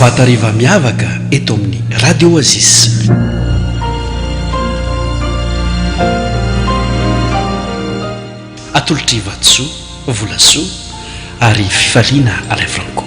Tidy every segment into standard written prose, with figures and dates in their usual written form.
Sabata hariva miavaka eto amin'ny Radio Oasis. Atolotr'i Vatosoa, Volasoa ary Fifaliana Alain Franco.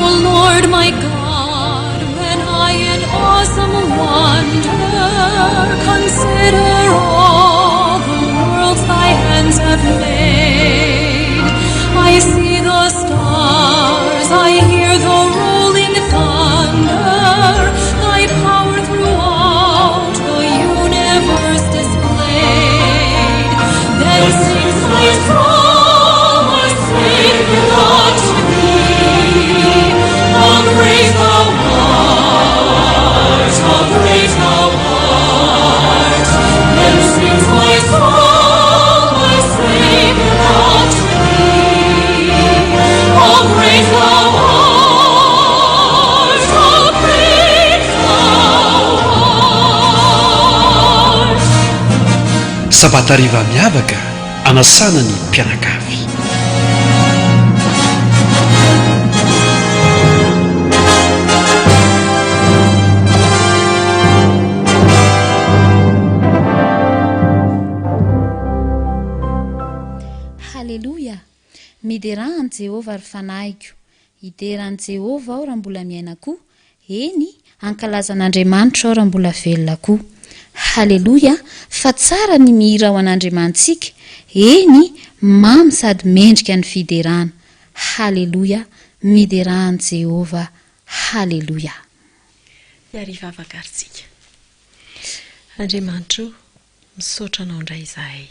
O Lord my God, when I in awesome wonder consider all the worlds thy hands have made, I see the stars, I hear the rolling thunder, thy power throughout the universe displayed. Then sings my soul, my Savior God to thee. How great thou art, how great thou art. Then sings my soul, my Savior God to thee. How great thou art, how great thou art. Sabata hariva miavaka anasana ny mpianakavy. Haleloia! Miderà an'i Jehovah, ry fanahiko. Hidera an'i Jehovah aho raha mbola miaina koa, eny, hankalaza an'Andriamanitra aho raha mbola velona koa. Haleloia! Fa tsara ny mihira ho an'Andriamanitsika, eny, mamy sady mendrika ny fiderana. Haleloia! Miderà an'i Jehovah. Haleloia! Hiarivavaka ary tsika. Andriamanitra o, misaotra Anao indray izahay.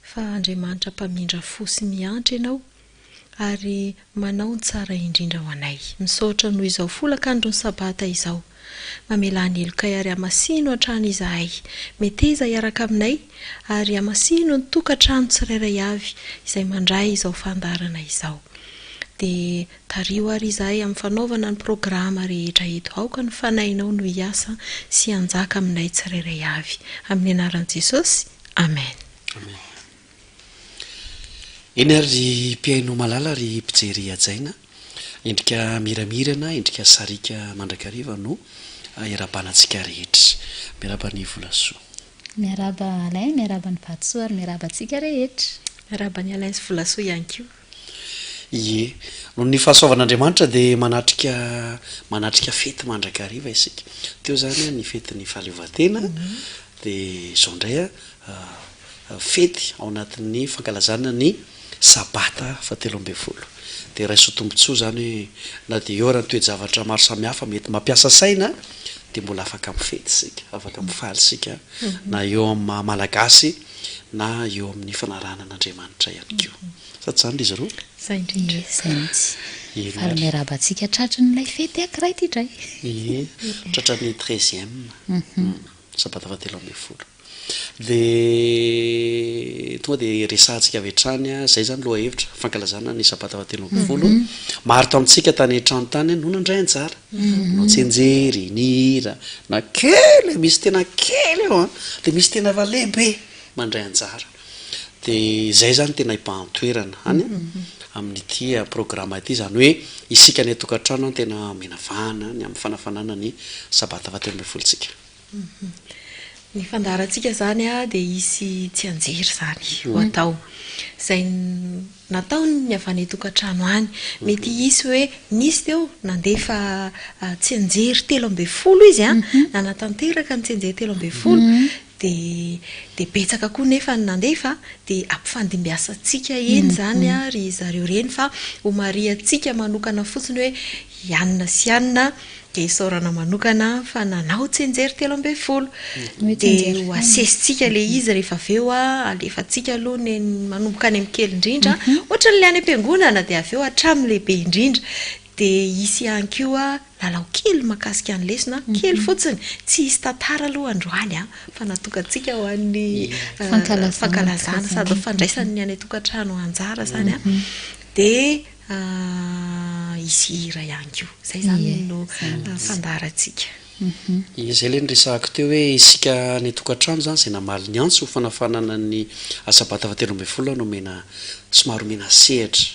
Fa Andriamanitra mpamindra fo sy miantra Ianao ary manao ny tsara indrindra ho anay. Misaotra noho izao folakandron'ny Sabata izao. Mamelà ny helokay ary hamasino hatrany izahay. Meteza hiaraka aminay ary hamasino ny tokantrano tsirairay avy izay mandray izao fandaharana izao. Dia tariho ary izahay amin'ny fanaovana ny programa rehetra eto. Aoka ny Fanahinao no hiasa sy hanjaka aminay tsirairay avy. Amin'ny anaran'i Jesosy. Amen. Amen. Eny ary ry mpihaino malala ry mpijery hajaina, endrika miramirana, endrika sariaka mandrakariva no iarahabana antsika rehetra. Miarahaba an'i Volasoa. Miarahaba Alain, miarahaba an'i Vatosoa ary miarahaba antsika rehetra. Miarahaba an'i Alain sy Volasoa ihany koa. Ie. Noho ny fahasoavan'Andriamanitra dia manatrika manatrika fety mandrakariva isika. Teo izany ny fetin'ny fahaleovantena, Dia izao indray an, fety ao anatin'ny fankalazana ny sabata fahatelo ambinifolo. Dia raiso ho tombontsoa izany hoe na dia eo ara ny toe-javatra maro samihafa mety mampiasa saina dia mbola afaka mifety isika, afaka mifaly isika na eo amin'ny maha Malagasy na eo amin'ny fanarahana an'Andriamanitra ihany koa. Sa tsy izany ry zareo? Izay indrindra. Ie, izay mihitsy. Eny Faly ary. miarahaba antsika tratrin'ilay fety ankiray ity indray. Ie, tratran'ny treizième. Sabata fahatelo ambinifolo. Dia tonga dia resahantsika avy hatrany, izay izany lohahevitra, fankalazana ny sabata fahatelo ambinifolo. Maro tamintsika tany an-trano tany no nandray anjara. Nanao tsianjery, nihira, na kely, misy tena kely eo an, dia misy tena efa lehibe mandray anjara. Dia izay izany tena hibahan-toerana any amin'ity programa ity, izany hoe isika any an-tokantrano tena omena vahana ny amin'ny fanafanana ny sabata fahatelo ambinifolo-tsika. Ny fandaharantsika izany dia hisy tsianjery izany ho atao. Izay nataon'ny avy any an-tokantrano any. Mety hisy hoe nisy teo nandefa tsianjery 13 izy an, nanatanteraka ny tsianjery 13. Dia dia betsaka koa nefa ny nandefa dia ampifandimbiasantsika eny izany ry zareo ireny fa homarihantsika manokana fotsiny hoe i anona sy anona dia isaorana manokana fa nanao tsianjery 13. Dia ho asesintsika ilay izy rehefa avy eo, alefantsika aloha ny manomboka any amin'ny kely indrindra, ohatran'ilay any am-piangonana dia avy eo hatramin'ny lehibe indrindra. Dia hisy ihany koa lalao kely mahakasika ny lesona, kely fotsiny, tsy hisy tantara aloha androany an, fa natokantsika ho an'ny fankalazana sady fandraisan'ny any an-tokantrano anjara izany an. Dia hisy hira ihany koa. Izay izany no fandaharantsika. Izay ilay niresahako teo hoe isika any an-tokantrano izany izay namaly ny antso ho fanafanana ny Sabata fahatelo ambinifolo no omena somary omena sehatra.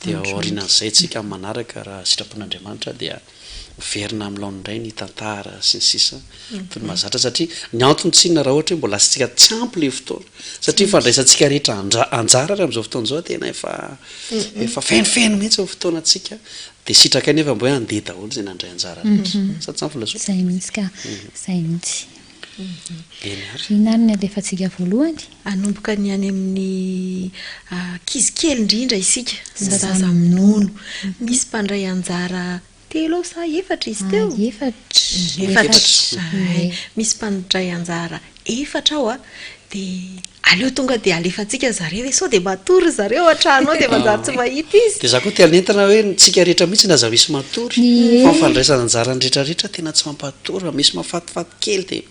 Dia aorianan'izay tsika amin'ny manaraka raha sitrapon'Andriamanitra dia. Miverina amin'ny laoniny indray ny tantara sy ny sisa toy ny mahazatra satria ny antony tsinona raha ohatra hoe mbola asiantsika tsy ampy ilay fotoana satria ny fandraisantsika rehetra anjara ary amin'izao fotoana izao tena efa efa fenofeno mihitsy ny fotoanantsika dia sitrakay nefa mba hoe handeha daholo izay nandray anjara rehetra sa tsy izany Volasoa? Izay mihitsy ka, izay mihitsy. Eny ary. Inona ary ny alefantsika voalohany? Hanomboka ny any amin'ny ankizy kely indrindra isika, ny zaza minono. Misy mpandray anjara telo ao sa efatra izy teo? Efatra. Efatra. Hay. Misy mpandray anjara efatra ao dia aleo tonga dia alefantsika zareo e, sao dia matory ry zareo ao an-trano ao dia manjary tsy mahita izy. Dia za koa te hanentana hoe ny tsika rehetra mihitsy aza misy matory fa ny fandraisana anjara ny rehetra rehetra tena tsy mampatory fa misy mahafatifaty kely dia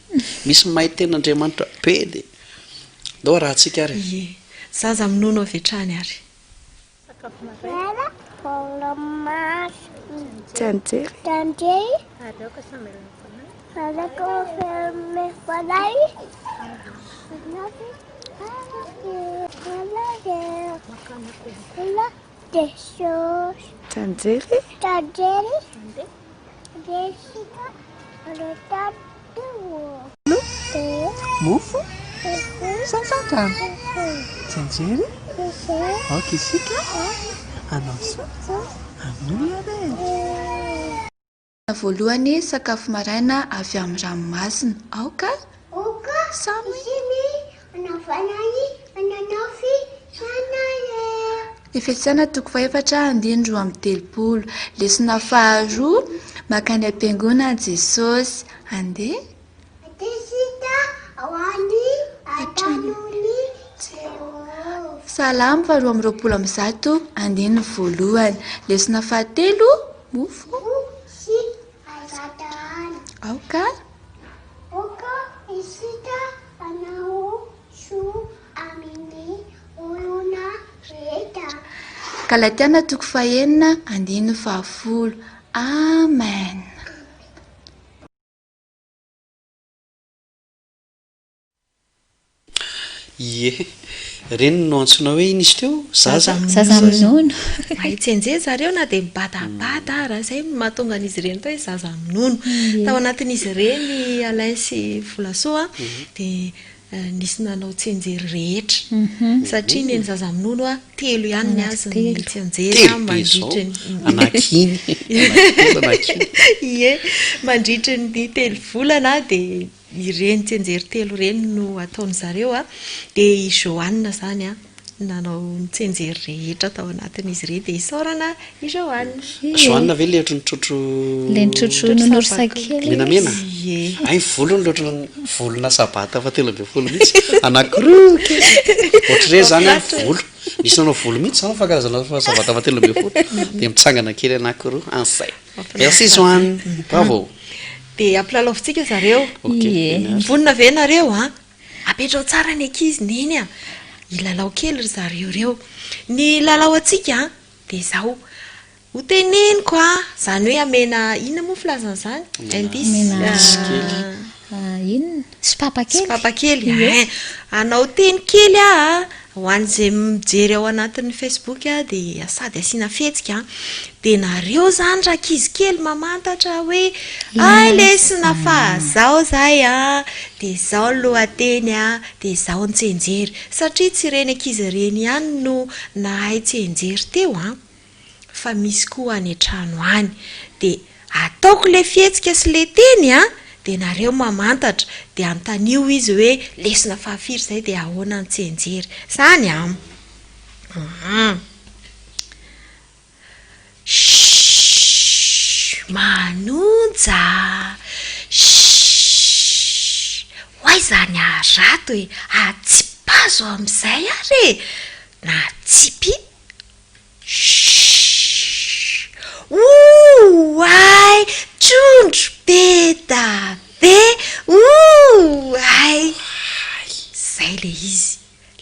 misy mahay tenin'Andriamanitra be dia ndao arahantsika ary e. Ie. Zaza minono avy hatrany ary. Mofo sasandrano. Tsianjery, Aoka isika hanao soa amin'ny olona rehetra. Voalohany, sakafo maraina avy amin'ny ranomasina. Aoka samy. Efesiana toko fahefatra andininy 32. Lesona faharoa, Mankany am-piangonana Jesosy. Andeha. Salamo faharoa amby 120 andininy voalohany. Lesona fahatelo, Mofo. Aoka. Aoka isika hanao soa amin'ny olona rehetra. Galatiana toko fahenina andininy fahafolo. Amen. Ie. Ireny no antsoina hoe inona izy teo? Zaza? Zaza minono. Mahay tsianjery zareo na dia mibadabada ara. Izay no mahatonga an'izy ireny atao hoe zaza minono. Tao anatin'izy ireny Alain sy Volasoa dia nisy nanao tsianjery rehetra. Satria ny an'ny zaza minono telo ihany ny azy ny tsianjery Telo be izao. mandritry ny Anaky iny. Anaky telo, anaky iny. Ie. Mandritry ny telo volana dia Ireny tsianjery telo ireny no ataon-dry zareo a. Dia i Johanne izany a, nanao ny tsianjery rehetra tao anatin'izy ireny. Dia isaorana i Johanne. Johanne ve ilay ohatran'ny trotro. Ilay nitrotro nounours kely. Menamena? Ie. Hay ny volony ilay ohatran'ny volona sabata faha 13 mihitsy. Anankiroa kely. Ohatr'ireny izany an, volo. Nisy nanao volo mihitsy izany fankalazana sabata faha 13. Dia mitsangana kely anankiroa. An'izay. Merci Johanne. Bravo. Dia ampilalaovintsika zareo. Ok, Ie. eny ary. Vonona ve nareo an? Apetraho tsara ny ankizy neny a! Hilalao kely ry zareo ireo. Ny lalao antsika an, dia izao. Ho teneniko an, izany hoe amena, inona moa filazana izany? Indice. Omena Indice kely. Ah, inona? Sopapa kely. Sopapa kely, Ie. ein. Hanao teny kely aho an, ho an'izay mijery ao anatin'ny Facebook dia sady asiana fihetsika an. Dia nareo zany rankizy kely mamantatra hoe hay lesona fa zao zay an, dia zao ny lohateny an, dia zao ny tsianjery. Satria tsy ireny ankizy ireny ihany no nahay tsianjery teo an, fa misy koa any an-trano any. Dia ataoko ilay fihetsika sy ilay teny an, dia nareo mamantatra, dia anontanio izy hoe lesona fahafiry izay dia ahoana ny tsianjery. Zany an! Hum. Shhh! Manonja! Shhh! Ho aiza ny harato e? Atsipazo amin'izay ary e! Na atsipy. Shhh! Ouay! Trondro be da be! Ouay! Izay ilay izy.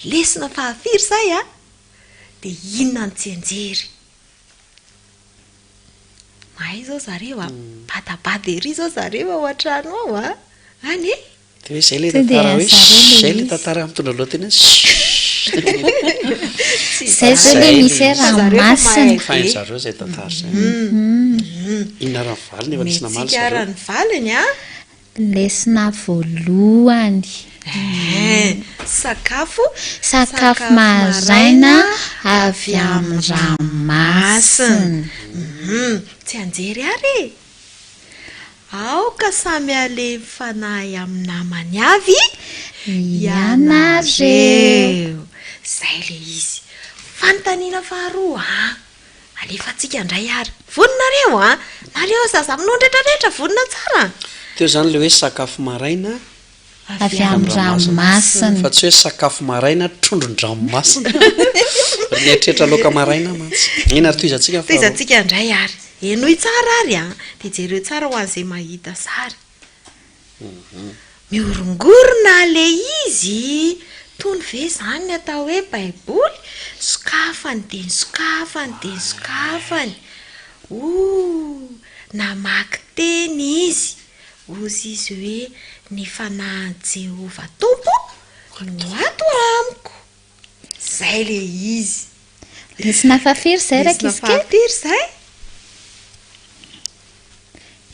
Lesona fahafiry izay a? Dia inona ny tsianjery? Mahay izao zareo a! Badabada ery izao zareo ao an-trano ao a! Any e! Dia hoe izay ilay Tonga dia tantara hoe zareo ilay izay ilay izy. tantara mitondra lohateny hoe shhh. Zay zao le misy hoe ranomasina. Efa hain-dry zareo izay tantara izay. Inona ary ny valiny efa nisy namaly Omentsika ary zareo? ny valiny an! Lesona voalohany. Eeh, sakafo, Sakafo maraina avy amin'ny ranomasina. Hum, tsianjery ary e! Aoka samy halemy fanahy amin'ny namany avy ianareo. Izay ilay izy. Fanontaniana faharoa an! Alefantsika indray ary. Vonona nareo an! Nareo zaza minono retraretra vonona tsara an! Teo izany ilay hoe sakafo maraina Avy amin'ny ranomasina. Fa tsy hoe sakafo maraina trondron-dranomasina. Ry mieritreritra laoka maraina mantsy. Eny ary tohizantsika ny faharoa. Tohizantsika indray ary. Henoy tsara ary an! Dia jereo tsara ho an'izay mahita sary. Mihorongorona ilay izy. Tony ve izany ny atao hoe baiboly? Sokafany dia nosokafany dia nosokafany. Ooh! Namaky teny izy. Hozy izy hoe, Ny Fanahin'i Jehovah Tompo no ato amiko. Izay ilay izy. Lesona fahafiry izay Lesona rankizy kely? fahafiry izay?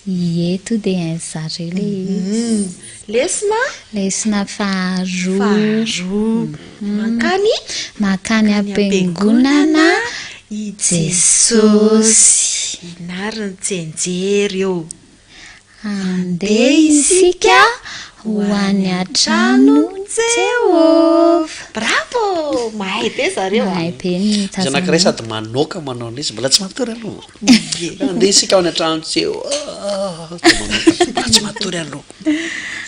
Ie, to dia hain-dry zareo ilay izy. Lesona? Lesona faharoa. Faharoa. Mankany? Mankany am-piangonana i Jesosy. Inona ary ny tsianjery eo? Andeha isika ho any an-tranon'i Jehovah. Bravo! Mahay be zareo a! Mahay be ny Misy anankiray sady manoaka manao an'izy, mbola tsy matory aloha. Andeha isika ho any an-tranon'i Jehovah. Dia manoaka, mbola tsy matory aloha.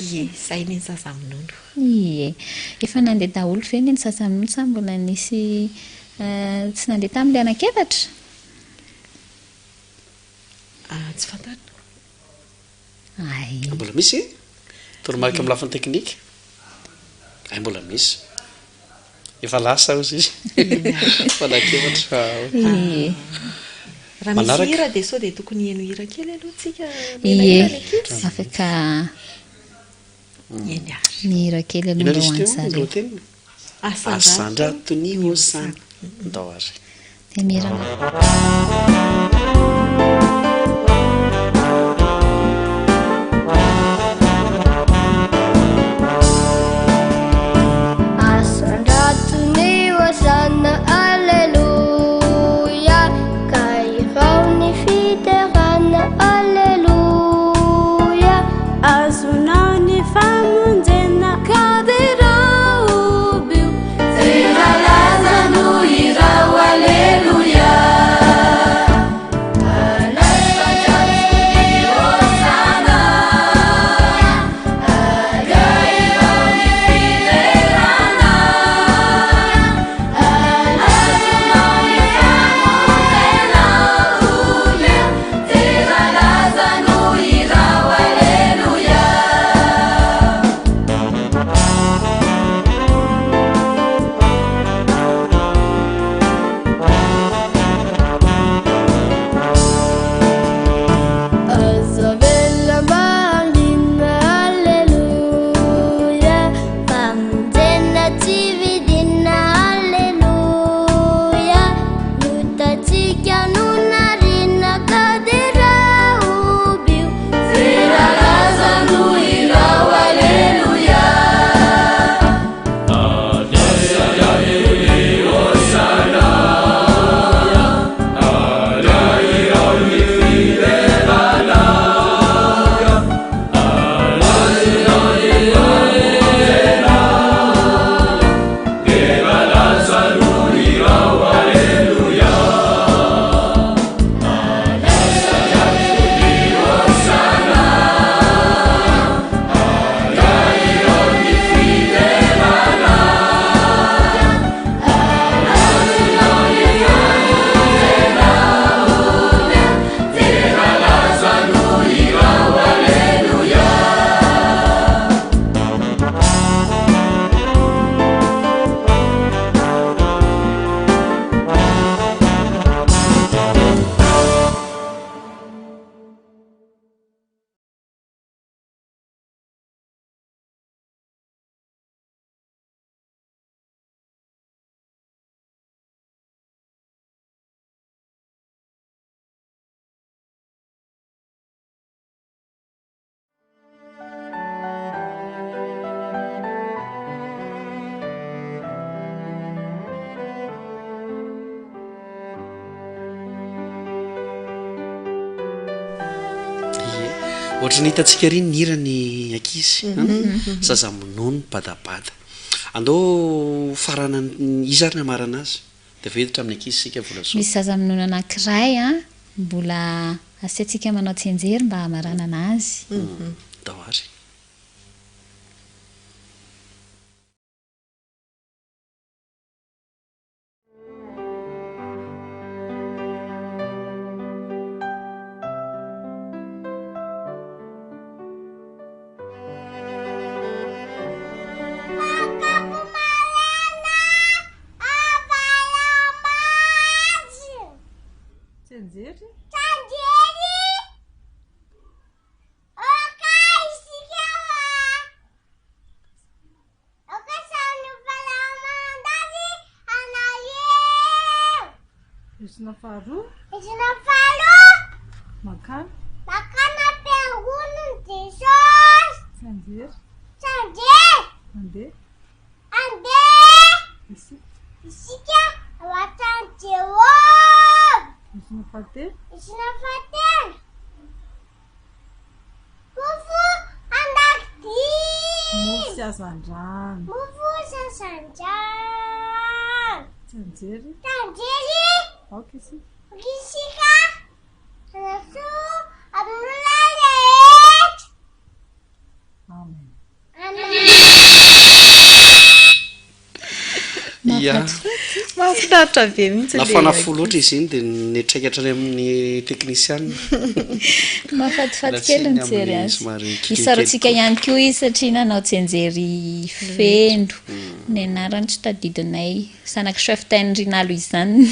Ie, izay ny zaza minono. Ie. Efa nandeha daholo ve ny zaza minono sa mbola nisy tsy nandeha tamin'ilay anankiefatra? Ah, tsy fantatro. Ay. Mbola misy e? Toromarika amin'ny lafiny teknika? Ay, mbola misy. Efa lasa hozy izy. Efa anankiefatra. Ie. Raha misy Manaraka. hira dia sao dia tokony heno hira kely aloha tsika mila Ie, hira ny ankizy. afaka Eny ary. mihira kely aloha Inona mba ho izy an'i teo? zareo. Lohateniny? Asandrato ny Hosana. Ndao ary. Dia mihira. Asandrato ny Hosana, Aleloia, ka hirao ny fiderana, Aleloia. Azonao ny famonjena. Ka derao bio. Zay halaza no hirao, Aleloia. Ohatry ny hitantsika ery ny hiran'ny ankizy an! Zaza minono badabada. Andao faranana, iza ary ny hamarana azy? Dia avy eo hiditra amin'ny ankizy isika Volasoa. Misy zaza minono anankiray an, mbola asaintsika manao tsianjery mba hamaranana azy. Ndao ary. Lesona faharoa. Lesona faharoa. Mankany. Mankany am-piangonana Jesosy. Tsianjery. Tsianjery. Andeha. Andeha. Isika. Isika ao an-tranon'i Jehovah. Lesona fahatelo. Lesona fahatelo. Mofo an-dakidia. Mofo sy hazandrano. Mofo sy hazandrano. Tsianjery. Tsianjery. Aoka isika. Aoka isika hanasoa amin'olona rehetra. Amen. Ia. Mahafinaritra be mihitsy ilay Nafana fo loatra izy iny dia niantraika hatrany amin'ny teknisiana. Mahafatifaty kely ny mijery azy. Somary kelikely Isaorantsika koa. ihany koa izy satria nanao tsianjery feno. Ny anarany tsy tadidinay. Zanak'i Chef Ten Rinalo izany.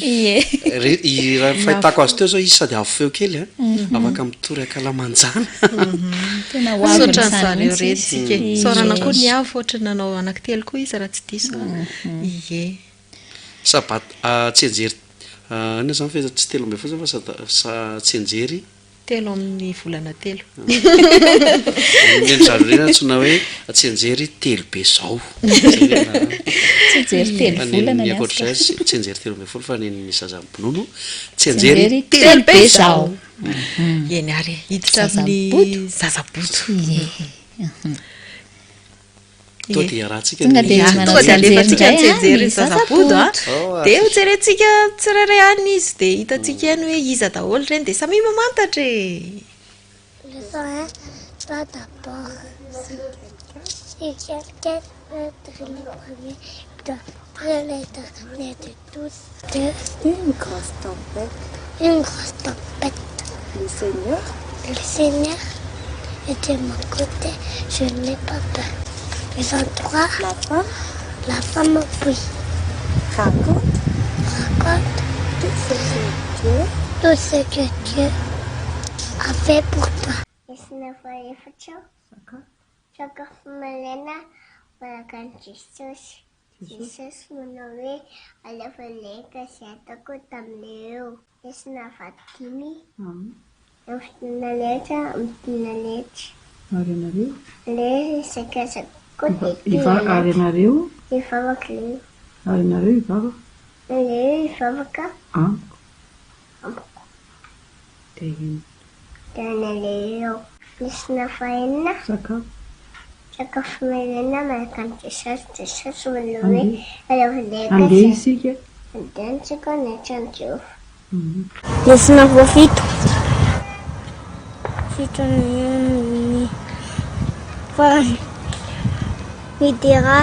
Ie. Re, i, raha ny fahitako azy teo zao izy sady avo feo kely a, afaka mitory ankalamanjana. Tena ho avy Misaotra amin'izany an'zareo mihitsy reto izy. tsika e. Isaorana koa ny avo ohatra nanao anankitelo koa izy raha tsy diso aho. Ie. Sabat, tsianjery, inona izany fa tsy 13 izany fa sada, sa, tsianjery. Telo amin'ny volana telo. Ny an-dry zareo ireny antsoina hoe tsianjery telo be zao. Tsianjery telo Fa ny volana ny ny azy ankoatr'izay ka. tsianjery 13 fa ny an'ny zaza mpinono tsianjery Tsianjery telo telo be be zao. zao. Eny ary e, hiditra amin'ny Zazabodo. zazabodo. Ie. Tonga dia iarahantsika Tonga ny dia Ia, manao tonga dia tsianjery alefantsika ny indray an, tsianjery ny ny zazabodo an. zazabodo. Oh, Dia hojerentsika tsirairay any izy dia hitantsika ihany hoe iza daholo ireny dia samia mamantatra e. Leçon 1, toi d'abord. Si quelqu'un veut être le premier, il doit être le dernier de tous. Deux, Une grosse tempête. une grosse tempête. Le Seigneur Le Seigneur est de mon côté, je n'ai pas peur. Leçon 3, La femme la femme au puits raconte raconte tout ce que Dieu tout ce que Dieu a fait pour toi. Lesona fahaefatra, sakafo maraina miaraka amin'i Jesosy. Jesosy manao hoe alefa ilay izay ataoko tamin'ireo. Lesona fahadimy, amin'ny fotoana rehetra, amin'ny fotoana rehetra. Ary ianareo? Aleo hisakasaka koa dia Hiva- tia ary ianareo? Hivavaka leo. Ary ianareo hivavaka Aleo hivavaka amiko. amiko. Dia inona? Dia naleo. Lesona fahenina, Sakafo. sakafo maraina miaraka amin'i Jesosy. Jesosy manao hoe Andeha. aleo ilay Andeha izay isika. andehantsika any an-tranon'i Jehovah. Lesona fahafito. Fito ny farany. Midera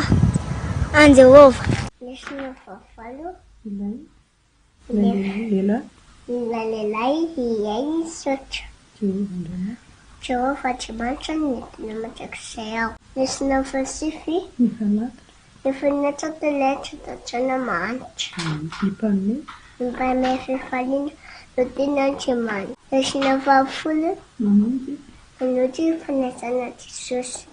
an'i Jehovah. Lesona fahavalo. Ilay lehilahy. Ilay lehilahy iray nisaotra. Jehovah Andriamanitra. Jehovah Andriamanitra no nentina mandrakizay aho. Lesona fahasivy. Ny fanatitra. Efa niantso ilay tsodrantsaina mahantra. Ny mpanome. Ny mpanome fifaliana no tena Andriamanitra. Lesona fahafolo. Mamonjy. Mamonjy ny fanasana Jesosy.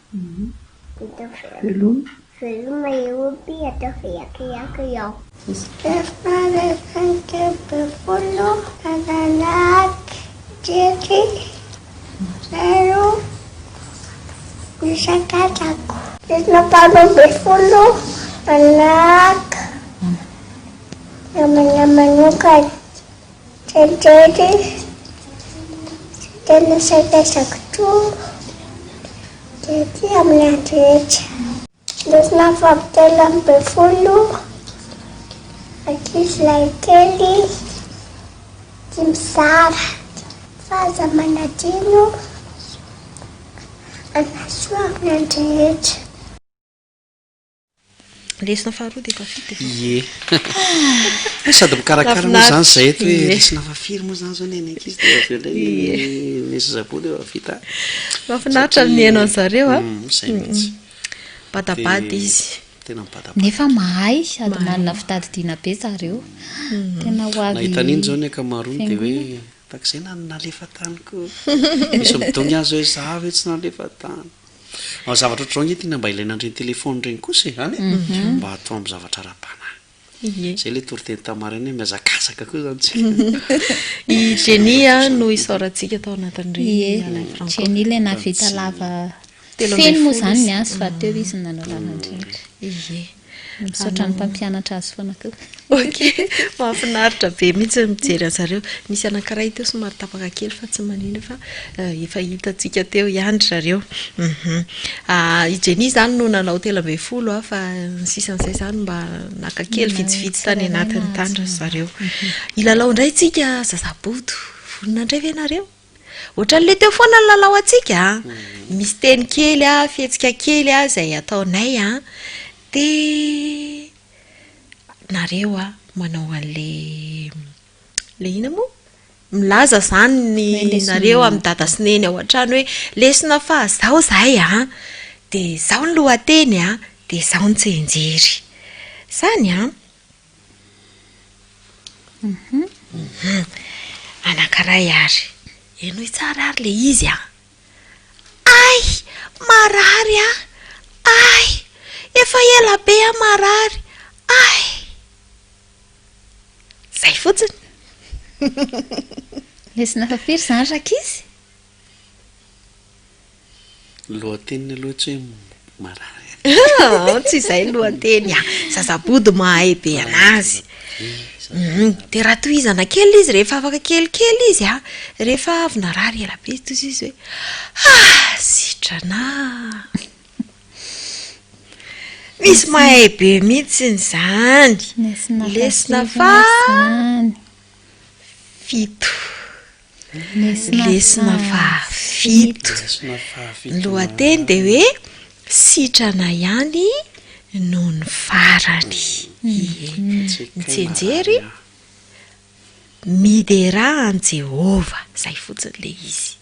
Veloma. Veloma Eoby ataovy hiakiaky aho. Nananaky jery zero isan-karazako. Lesona 18 manaraka namana manokana jery. Tena saintaiza kisoa dia aty amin'ny andro rehetra. Lesona fahatelo ambinifolo, Ankizy lahikely tia mizara fa aza manadino hanasoa amin'ny andro rehetra. Lesona faharoa dia efa vita e. Ie. Sady mikarakara moa izany izay eto hoe lesona fahafiry moa izany izao ny an'ny ankizy dia avy eo indray ny ny zazaboa dia efa vita. Mahafinaritra ny mihaino an-dry zareo a. Izay mihitsy. Badabada izy. Tena mibadabada. Nefa mahay sady manana fitadidiana be zareo. Tena ho avy Nahita an'iny izao ny ankamaroany dia hoe tahaka izay na nalefa tany koa. Misy midongy aza hoe za ve tsy nalefa tany. Ao zavatra ohatr'izao ange tena mba ilaina an'ireny telephone ireny kosa e, any e, mba atao amin'ny zavatra ara-panahy. Ie. Izay ilay toriteny tamin'ny maraina hoe mihazakazaka koa izany tsika. I Jenny no isaorantsika tao anatin'ireny Ie, Alain Franco. Jenny ilay nahavita lava 13 feno moa izany izy. ny azy fa teo izy no nanao lava indrindra. Ie. Misaotra ny mpampianatra azy foana koa. Ok, mahafinaritra be mihitsy ny mijery an'zareo. Nisy anankiray teo somary tapaka kely fa tsy maninona fa efa hitantsika teo ihany ry zareo. Hum. I Jenny izany no nanao 13 fa ny sisan'izay izany mba naka kely vitsivitsy tany anatiny tany ry zareo. Hilalao indray tsika zazabodo. Vonona indray ve nareo? Ohatran'ilay teo foana ny lalao antsika a! Misy teny kely a, fihetsika kely a, izay ataonay a, dia nareo a manao an'ilay, ilay inona moa? Milaza izany ny nareo amin'i dada sy neny ao an-trano hoe lesona faha izao izahay a, dia izao ny lohateny a, dia izao ny tsianjery. Izany an! Hum. Anankiray ary. Henoy tsara ary ilay izy an! Ay! Marary aho! Ay! Efa ela be aho marary! Ay! Izay fotsiny. Lesona fahafiry izany rankizy? Ny lohateniny aloha tsy hoe marary e. Aa, tsy izay ny lohateny a. Zazabodo mahay be anazy. Dia raha tohizana kely izy rehefa afaka kelikely izy a, rehefa avy narary ela be izy toy izy hoe ah, sitrana aho. Misy mahay be mihitsy izany. Lesona faha fito. Lesona fahafito. Ny lohateny dia hoe sitrana ihany nony farany. Ie. Ny tsianjery, miderà an'i Jehovah. Izay fotsiny ilay izy.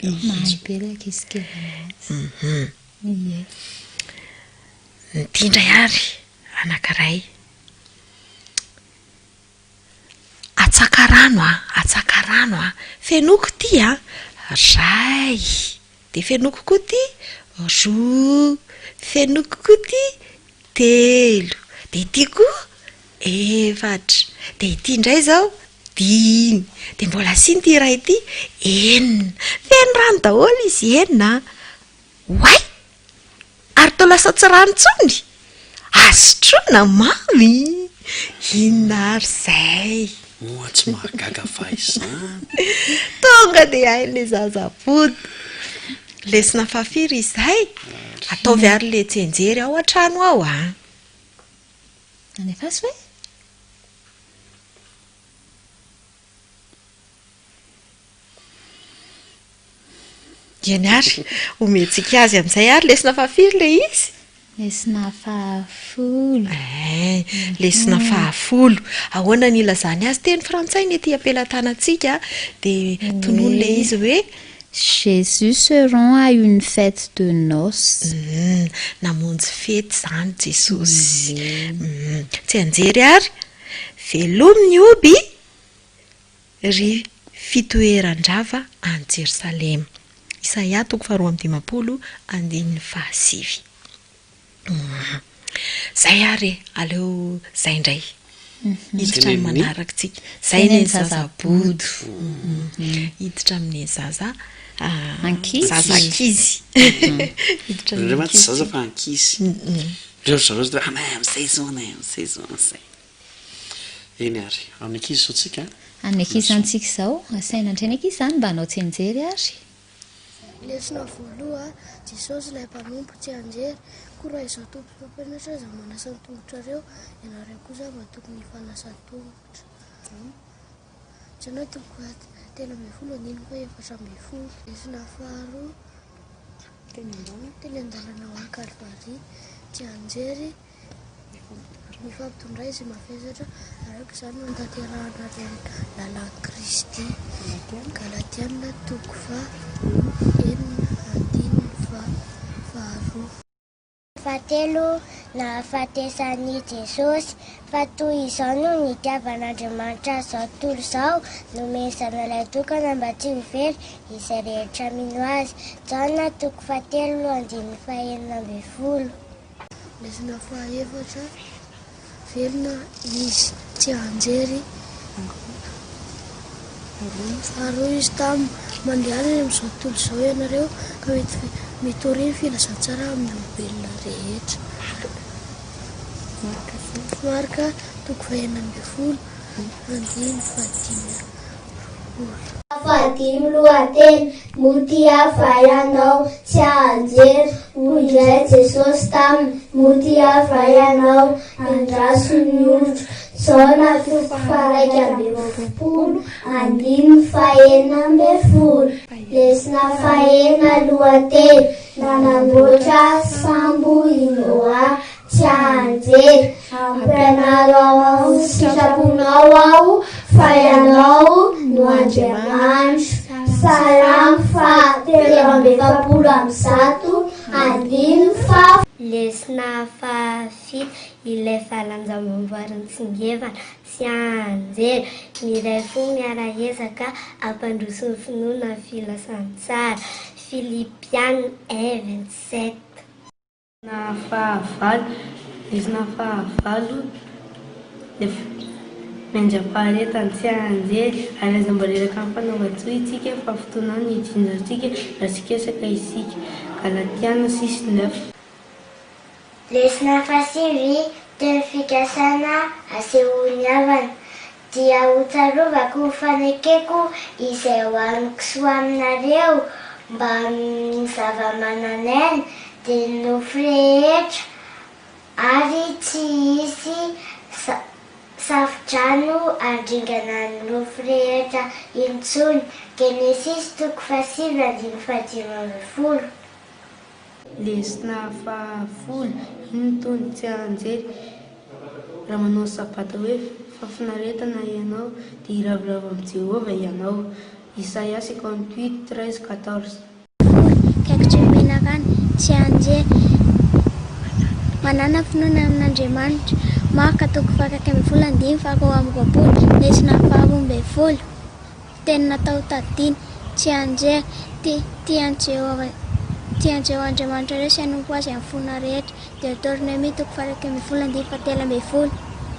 Mahay be ilay ankizy kely anazy. Ie. Ity indray ary, anankiray. Atsaka rano a, atsaka rano a, fenoiko ity a, ray, dia fenoiko koa ity, roa, fenoiko koa ity, telo, dia ity koa, efatra, dia ity indray izao, dimy, dia mbola asiana ity iray ity, enina, feno rano daholo izy enina a. Oay! Ary toa lasa tsy rano intsony? Azo sotroina mamy! Inona ary izay? Moa tsy mahagaga fa izany? Tonga dia hain'ilay zaza bota. Lesona fahafiry izay? Ataovy ary ilay tsianjery ao an-trano ao a! Alefaso e! Eny ary, omentsika azy amin'izay ary lesona fahafiry ilay izy? Lesona fahafolo. Eh, lesona fahafolo. Ahoana ny ilazany azy? Teny frantsay ny ety am-pelatanantsika, dia tonony ilay izy hoe. Jésus se rend à une fête de noces. Hum, namonjy fety izany Jesosy. Hum, tsianjery ary, velomy ny hoby. Ry fitoeran-drava any Jerosalema. Isaia toko faharoa amby dimampolo andininy fahasivy. Zay ary e, aleo zay indray. Hiditra amin'ny manaraka tsika. Zay ny zaza bodo. Hiditra amin'ny zaza Ankizy. Zaza ankizy. Hiditra amin'ny Ireo mantsy ankizy. zaza fa ankizy. Ireo ry zareo zao hoe anay amin'izay zao, anay amin'izay zao, an'izay. Eny ary, amin'ny ankizy izao tsika an. An'ny ankizy antsika izao, asaina indray ny ankizy izany mba hanao tsianjery ary. Lesona voaloha, Jesosy ilay Mpanompo tsianjery, koa raha Izaho Tompo sy Mpampianatra aza manasa ny tongotrareo, ianareo kosa mba tokony hifanasa tongotra. Jaona toko faha-13 andininy faha-14. Lesona faharoa, Teny an-dalana ho any Kalvary, tsianjery. Mifampitondra izay mavesatra, araka izany no hanatanterahana ny lalàn'i Kristy. Galatiana toko faha enina andininy faharoa. Fahatelo, nahafatesan'i Jesosy, fa toy izao no nitiavan'Andriamanitra izao tontolo izao, nomeny Zanalahitokana tokana mba tsy ho very izay rehetra mino Azy. Jaona toko fahatelo andininy fahenina 16. Lesona fahaefatra, Velona izy, tsy anjery. Ary hoy izy taminy, Mandehana any amin'izao tontolo izao ianareo, ka mitoria ny filazantsara amin'ny olombelona rehetra. Marka toko fahenina ambin'ny folo, andininy fahadimy amby roapolo. Fahadimy lohateny, Moa tia va ianao? Tsy hahanjery, hoy indray Jesosy taminy, Moa tia va ianao? Andraso ny olotro. Jaona toko faha-21 andininy faha-16. Lesona fahenina lohateny, Nanamboatra sambo i Noa. Tsy hahanjery. Ampianaro ao ny sitraponao aho, fa Ianao no Andriamanitro. Salamo faha 143, andininy faha. Lesona fahafito, Ilay valan-javaboarin'ny tsingevana, tsy hahanjery. Miray fo miara-ezaka hampandroso ny finoana ny filazantsara. Filipiana un 27. Lesona fahavalo, lesona fahavalo, Miandra-paharetana, tsy hahanjery, ary aza mba reraka amin'ny fanaovan-tsoa isika, fa fotoana ny hijinjantsika raha tsy ketraka isika. Galatiana six neuf. Lesona fahasivy, Teny fikasana asehon'ny havana. Dia ho tsarovako ny fanekeko izay ho amiko sy ho aminareo mbamin'ny zava-manan'aina, dia ny nofo rehetra, ary tsy hisy safo-drano handringana ny nofo rehetra intsony. Genesisy toko fahasivy andininy fahadimy ambin'ny folo. Lesona fahafolo, Inona tony tsy hahanjery raha manao ny Sabata hoe fahafinaretana ianao, dia hiravoravo amin'i Jehovah ianao. Isaia 58, 13, 14. Folo, Kaikitry ny menarana, tsy hahanjery, Manàna finoana amin'Andriamanitra. Marka toko faha-11 andininy faha-22, lesona faha-12. Teny natao tadidina, tsianjery, Tia, tia an'i Jehovah, tia an'i Jehovah Andriamanitrareo sy hanompo azy amin'ny fonao rehetra. Deoteronomia toko faha-11 andininy fahatelo ambin'ny folo.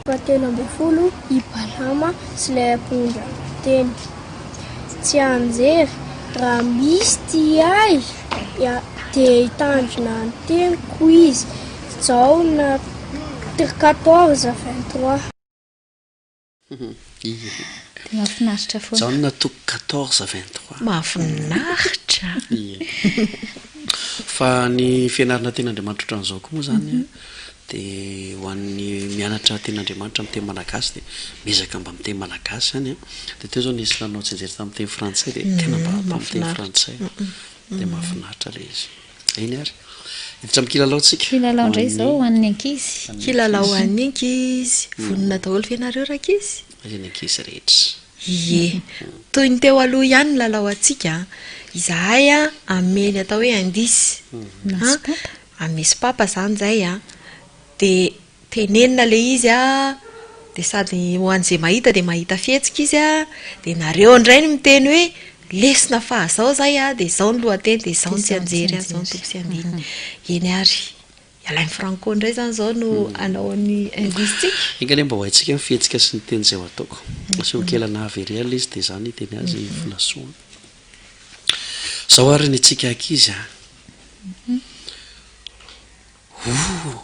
Fahatelo ambin'ny folo, i Balama sy ilay ampondra teny. Tsianjery, Raha misy tia ahy, dia hitandrina ny teniko izy. Jaona 14, 23. Dia mahafinaritra foana. Jaona toko 14 23. Mahafinaritra. Ie. Fa ny fianarana tenin'Andriamanitra ohatran'izao koa moa izany an, dia ho an'ny mianatra tenin'Andriamanitra amin'ny teny malagasy dia miezaka mba miteny malagasy izany an. Dia teo izao nisy nanao tsianjery tamin'ny teny frantsay dia tena mba atao amin'ny teny frantsay. Dia mahafinaritra ilay izy. Eny ary. Hiditra amin'ny kilalao tsika. Kilalao indray izao ho an'ny ankizy. Kilalao ho an'ny ankizy. Vonona daholo ve nareo rankizy? Ry ny ankizy rehetra. Ie. Toy ny teo aloha ihany ny lalao antsika an. Izahay an, hanome ny atao hoe indice. Na sopapa. Hanome sopapa izany izay an. Dia Tenenina ilay izy a, dia sady ho an'izay mahita dia mahita fihetsika izy a, dia nareo indray no miteny hoe lesona faha zao izay a, dia izao ny lohateny, dia izao ny tsianjery a, izao ny toko sy andininy. Eny ary. I Alain Franco indray izany izao no hanao ny indice-tsika. Enga anie mba ho haintsika ny fihetsika sy ny teny izay ho ataoko. Asio kely anah avy ery aloha izy dia izaho no hiteny azy Volasoa. Izao ary ny antsika ankizy a. Oh!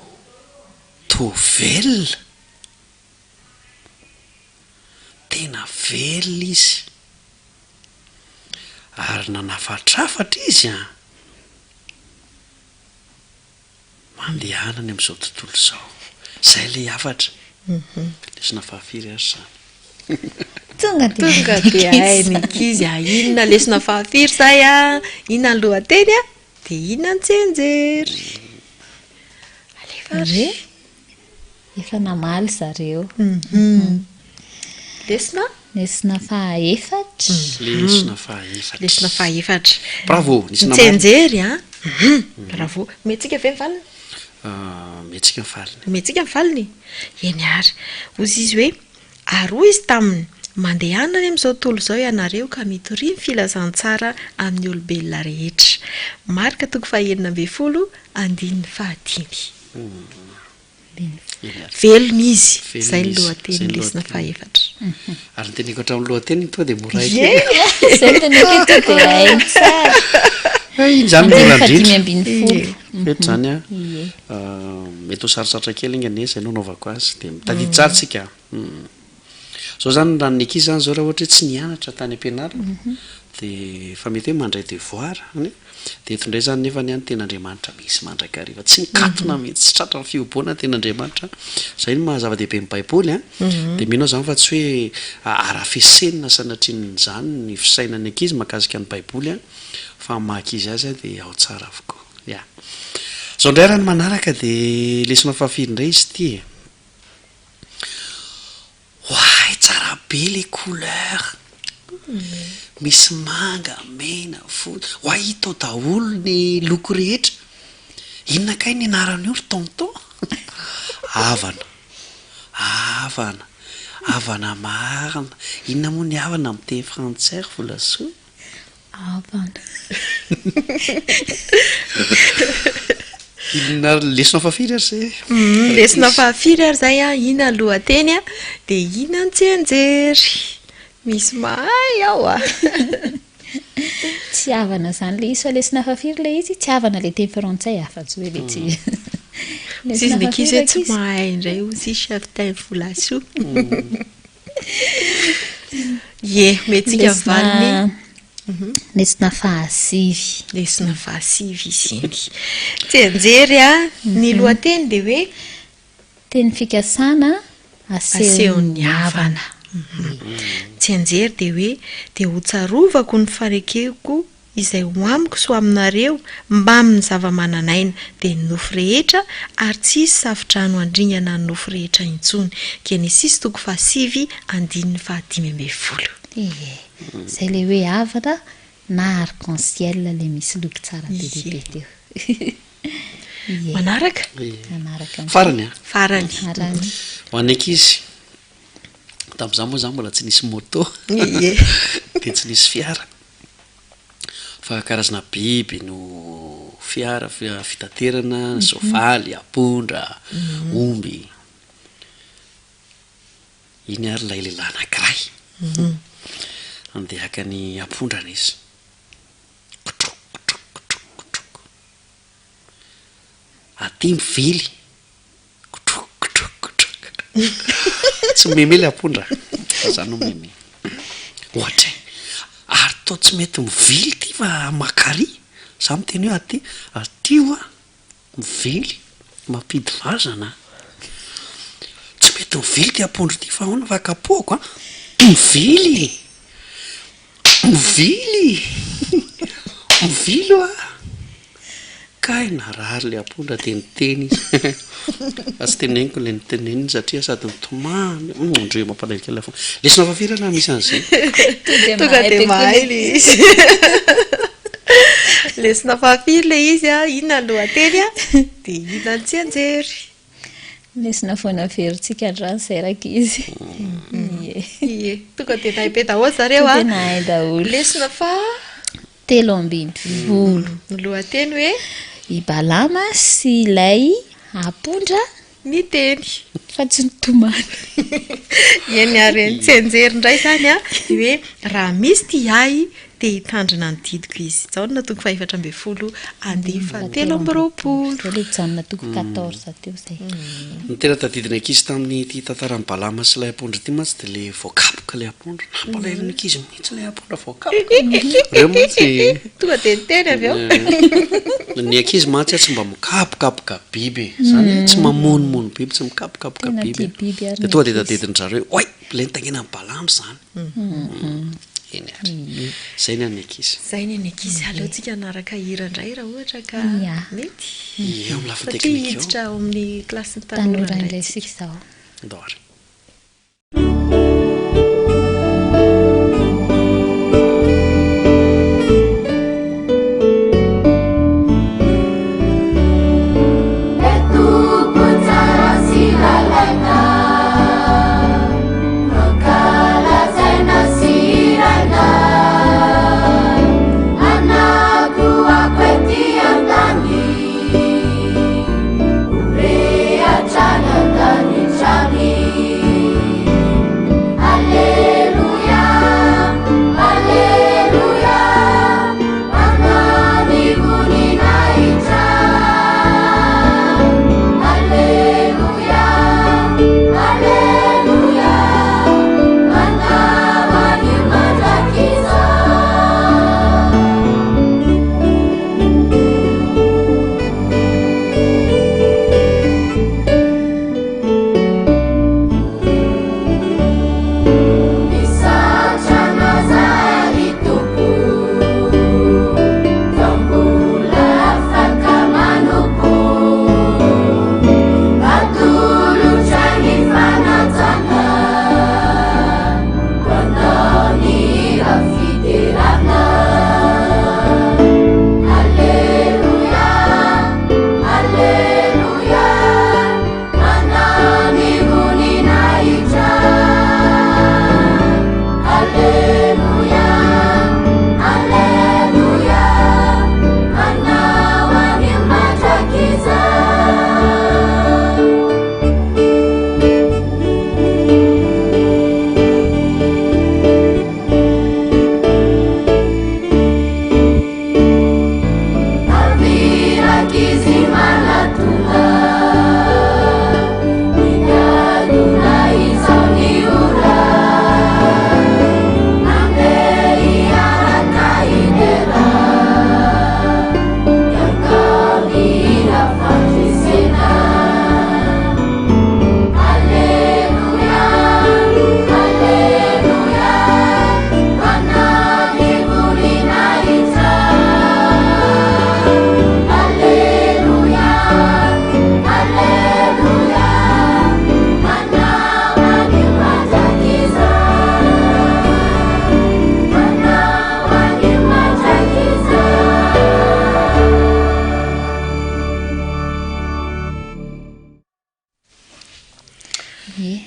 Toa velona! Tena. Tena velona izy. Ary nanafatrafatra izy an! Mandehana any amin'izao tontolo izao. Izay ilay hafatra. Lesona fahafiry ary izany? Tonga dia Tonga dia hain'ny ankizy a! Inona lesona fahafiry izay a? Inona ny lohateny a? Dia inona ny tsianjery? Alefa ary. Efa namaly zareo. Lesona? Lesona fahaefatra. Lesona fahaefatra. Lesona fahaefatra. Bravo, nisy namaly. Mitsianjery an. Bravo. Omentsika ve ny valiny? Omentsika ny valiny. Omentsika ny valiny? Eny ary. Hoy izy hoe, Ary hoy izy taminy, Mandehana any amin'izao tontolo izao ianareo ka mitoria ny filazantsara amin'ny olombelona rehetra. Marka toko fahenina ambinifolo, andininy fahadimy. Velona izy, izay ny lohatenin'ny lesona fahefatra. Ary ny teniko hatramin'ny lohateniny tonga dia mora haiko. Izay ny teniko tonga dia hainy tsara. Iny izany mora indrindra. Eto izany an, mety ho sarotsarotra kely anie izay no anaovako azy. Dia mitadidy tsara tsika. Izao izany raha ny ankizy izany izao raha ohatra hoe tsy nianatra tany am-pianarana dia efa mety hoe mandray devoir an e. Dia eto indray izany nefa ny an tena Andriamanitra misy mandrakariva. Tsy mikatona mihitsy, tsy tratran'ny fihoboana ny tena Andriamanitra. Izay no maha zava-dehibe ny Baiboly an. Dia mino aho izany fa tsy hoe arafesenina sanatrian'izany ny fisainan'ny ankizy mahakasika ny Baiboly an, fa amin'ny maha ankizy azy dia ao tsara avokoa. Ya. Izao indray raha ny manaraka dia lesona fahafiry indray izy ity e? Oay tsara be le couleur, misy manga, mena, fotsy, oay hita ao daholo ny loko rehetra, inona kay ny anaran'io ry tonton? Havana, havana, havana marina, inona moa ny havana amin'ny teny frantsay ry Volasoa? Havana. Inona ary lesona fahafiry ary izay? Lesona fahafiry ary izay an, inona ny lohateny an, dia inona ny tsianjery? Misy mahay ao a! Tsy havana izany ilay izy fa lesona fahafiry ilay izy? Tsy havana ilay teny frantsay afa-tsy hoe ilay tsy. Hoy izy ny ankizy hoe tsy mahay indray hoy izy chef Tain Volasoa. Ie, omentsika ny valiny. Lesona fahasivy. Lesona fahasivy izy iny. Tsianjery a, ny lohateny dia hoe. Teny fikasana asehon'ny havana. Tsianjery dia hoe, dia hotsarovako ny fanekeko izay ho amiko sy ho aminareo, mbamin'ny zava-manan'aina, dia ny nofo rehetra, ary tsy hisy safo-drano handringana ny nofo rehetra intsony. Genesisy toko fahasivy andininy fahadimy ambinifolo. Ie, izay ilay hoe havana na arc-en-ciel ilay misy loko tsara be dia be teo. Ie. Manaraka? Manaraka. Farany an? Farany. Farany. Ho an'ny ankizy, tamin'izaho moa izany mbola tsy nisy moto, Ie. dia tsy nisy fiara. Fa karazana biby no fiara fitaterana, soavaly, ampondra, omby. Iny ary ilay lehilahy anankiray. Andeha haka ny ampondrany izy. Kotrok, kotrok, kotrok, kotrok. Aty mivily. Kotrok kotrok kotrok. Tsy mimeme le apondra fa za no mimeme. Ohatra e! Ary toa tsy mety mivily ty fa makary. Za miteny hoe aty, aty hoa mivily, mampidy vazana a. Tsy mety mivily ty apondra ty fa ahoana fa kapohako an. Mivily e! Mivily! Mivily hoa! Kay narary le apondra de niteny izy fa tsy teneniko le niteneniny satria sady nitomany hum ndry mampalahelo kely foana. Lesona fahafiry ary misy an'izay? Tonga dia mahay le izy. Lesona fahafiry le izy a, inona ny lohateny a, dia inona ny tsianjery. Lesona vao naverintsika androany izay rankizy. Ie. Ie, tonga dia nahay be daholo zareo a. Tonga dia nahay daholo. Lesona faha. 13. Ny lohateny hoe. I Balama sy ilay ampondra. Niteny. Fa tsy nitomany. Eny ary eny, tsianjery indray izany an, ny hoe raha misy tia ahy. Te hitandrina ny didiko izy. Jaona toko faha-14 andininy faha-23. Izay ilay Jaona toko 14 teo izay. Ny tena tadidin'ny ankizy tamin'ity tantaran'i Balama sy ilay ampondra ity mantsy dia ilay voakapoka ilay ampondra. Nampalahelo ny ankizy mihitsy ilay ampondra voakapoka. Ireo mantsy. Tonga dia niteny avy eo. Ny ankizy mantsy tsy mba mikapokapoka biby e. Izany hoe tsy mamonomono biby, tsy mikapokapoka biby. Tena tia biby ary Dia ny tonga dia ankizy. tadidin-dry zareo hoe, oay! Ilay nitaingenan'i Balama izany. Eny ary. Izay ny an'ny ankizy. Izay ny an'ny ankizy. Aleontsika hanaraka hira indray raha ohatra ka mety. Ie, eo amin'ny lafiny Satria teknika eo. hiditra ao amin'ny kilasin'ny tanora Tanora indray indray isika. isika izao. Andao ary.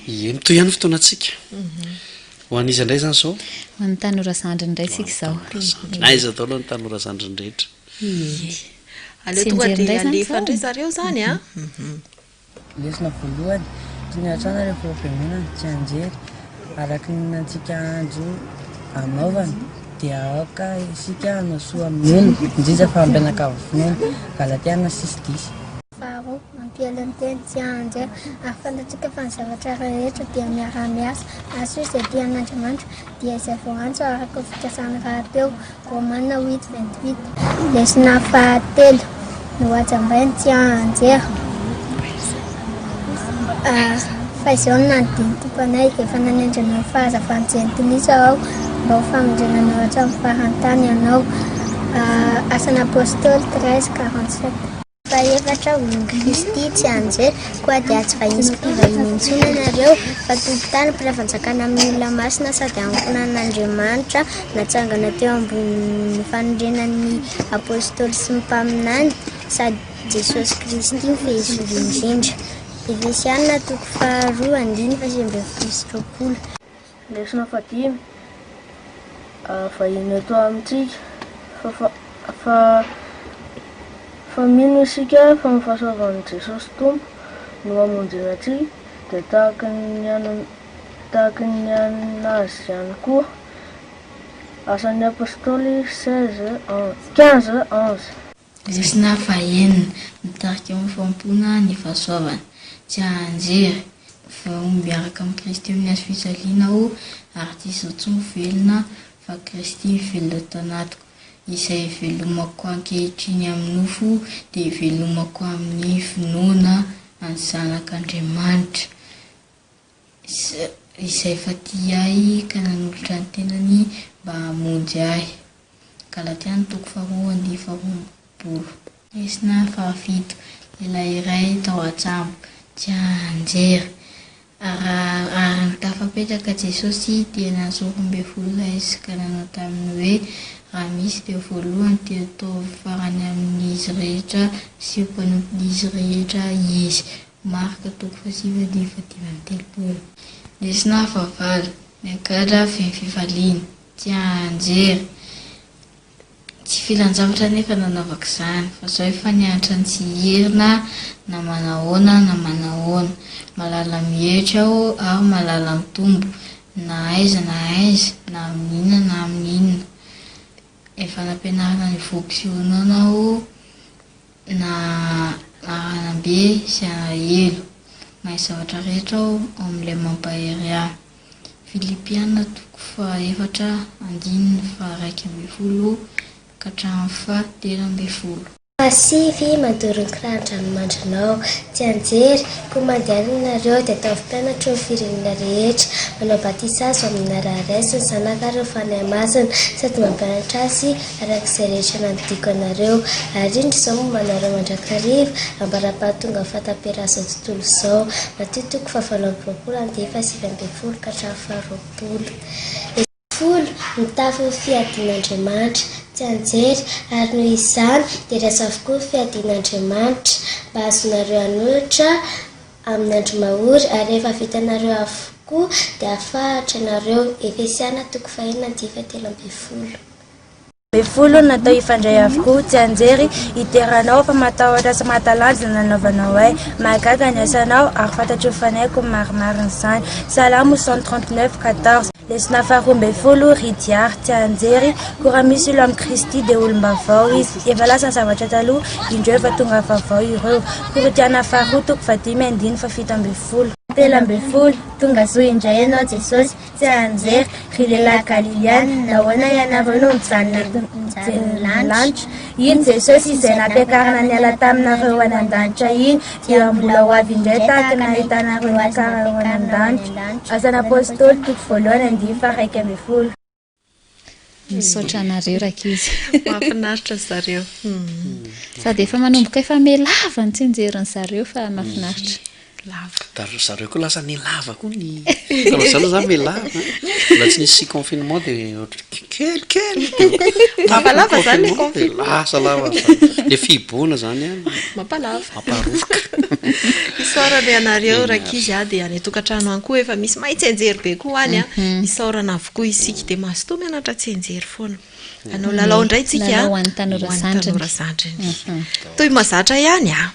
Ie, mitohy ihany ny fotoanantsika. Ho an'iza indray izany izao? Ho an'ny tanora zandriny indray isika izao. Aiza daholo ny tanora zandriny rehetra? Ie. Aleo tonga dia alefa indray zareo izany an! Lesona voalohany, Tony hatrany rehefa ao am-piangonana, tsianjery. Araka ny nantsika andro anaovana, dia aoka isika hanao soa amin'ny olona, indrindra fa hampianakavy finoana. Galatiana six dix. Faharoa, mampiely ny teny tsianjery, ary fantatsika fa ny zavatra rehetra dia miara-miasa hahasoa izay tia an'Andriamanitra, dia izay voaantso araka ny fikasany rahateo. Romana huit 28. Lesona fahatelo, Nohajambainy tsianjery, Fa izao no nandidian'ny Tompo anay, Efa nanendry anao ho fahazavan'ny jentilisa Aho, mba ho famonjena anao hatramin'ny faran'ny tany ianao. Asan'ny Apostoly 13 47. Fahefatra, Olon'i Kristy, tsy anjely, koa dia tsy vahiny sy mpivahiny intsony ianareo, fa tompon-tany, mpiray fanjakana amin'ny olona masina sady ankohonan'Andriamanitra, natsangana teo ambonin'ny fanorenan'ny Apostoly sy ny mpaminany, sady Jesosy Kristy no fehizoro indrindra. Efesiana toko faharoa andininy faha-19. Lesona fahadimy, Vahiny eto amintsika, fa fa fa mino isika fa ny fahasoavan'i Jesosy Tompo no hamonjena antsika, dia tahaka ny tahaka ny an'Azy ihany koa. Asan'ny Apostoly 16, 15, 11. Lesona fahenina, Mitarika amin'ny fanompoana ny fahasoavana. Tsy hahanjery. Vao miaraka amin'i Kristy amin'ny hazo fijaliana aho, ary tsy izaho intsony velona, fa Kristy mivelona ato anatiko. Izay ivelomako ankehitriny amin'ny nofo, dia ivelomako amin'ny finoana an'ny Zanak'Andriamanitra, izay efa tia ahy ka nanolotra ny tenany mba hamonjy ahy. Galatiana toko faharoa andiany faharoapolo. Lesona fahafito, Lehilahy iray tao an-tsambo, tsy hahanjery. Raha ary ny tafapetraka Jesosy dia nantso 12 lahy izy ka nanao taminy hoe, Raha misy dia voalohany dia ataovy farany amin'izy rehetra sy ho mpanompon'izy rehetra izy. Marka toko fahasivy andininy fahadimy amby telopolo. Lesona fahavalo, Miagadra feno fifaliana, tsy hahanjery. Tsy filan-javatra anefa nanaovako izany, fa zao efa nianatra ny tsy hierina na manahoana na manahoana. Malala mihetra aho ary malala mitombo, na aiza na aiza, na amin'inona na amin'inona. Efa nampianarina nivoky sy honona aho, na haranam-be sy alahelo. Mahay zavatra rehetra aho ao amin'ilay mampahery ahy. Filipiana toko fahaefatra andininy faha-11 ka hatramin'ny faha-13. Fahasivy, mandoro ny kiran-dranomandrinao. Tsianjery, koa mandehana ianareo, dia ataovy mpianatro ny firenena rehetra, manao batisa azy ho amin'ny anaran'ny Ray sy ny Zanaka ary ny Fanahy Masina, sady mampianatra azy araka izay rehetra nandidiako anareo. Ary indro izao momba anareo mandrakariva, ambara-pahatonga ny fahataperan'izao tontolo izao. Matio toko fahavalo amby roapolo andiany fahasivy ambin'ny folo ka hatramin'ny faharoapolo. Folo, mitafy ny fiadian'Andriamanitra. Tsianjery, ary noho izany dia raiso avokoa ny fiadian'Andriamanitra, mba hahazoanareo hanolotra amin'ny andro mahory, ary rehefa vitanareo avokoa dia hafahatra ianareo. Efesiana toko fahenina andiany fahatelo ambin'ny folo. Folo no natao hifandray avokoa, tsianjery, hidera Anao fa mahatahotra sy mahatalanjona ny nanaovanao ahy. Mahagaga ny asanao ary fantatry ny fanahiko ny marimarina izany. Salamo 139, 14. Lesona faharoa ambin'ny folo, Ry diary, tsianjery, koa raha misy olo amin'i Kristy dia olom-baovao izy. Efa lasa ny zavatra taloha, indreo efa tonga vaovao ireo. Korintiana faharoa toko fahadimy andininy fahafito ambin'ny folo. 13, Tonga soa indray ianao Jesosy. Tsianjery, ry lehilahy Galiliana, nahoana ianareo no mijanona eto mijery ny lanitra? Iny Jesosy izay nampiakarina niala taminareo ho any an-danitra iny, dia mbola ho avy indray tahaka ny nahitanareo niakarana ho any an-danitra. Asan'ny Apostoly, toko voalohany, andininy faha-11. Misaotra anareo rankizy. Mahafinaritra zareo. Sady efa manomboka efa mihalava ny tsianjerin'ny zareo fa mahafinaritra. Lava. Dar zareo koa lasa mihalava koa ny taloha zany zany mihalava an. Mbola tsy nisy confinement de ohatry kelikely de Mampalava zany le confinement de confinement. lasa lava zany. Le fihibohana zany an Mampalava. mamparovoka. Isaorana ianareo Eny ary. rankizy a, dia any an-tokantrano any koa efa misy mahay tsianjery be koa any a. Isaorana avokoa isika dia mazotoa mianatra tsianjery foana. Hanao lalao indray tsika Lalao ho an'ny tanora ho an'ny zandriny. tanora zandriny. Toy mahazatra ihany a.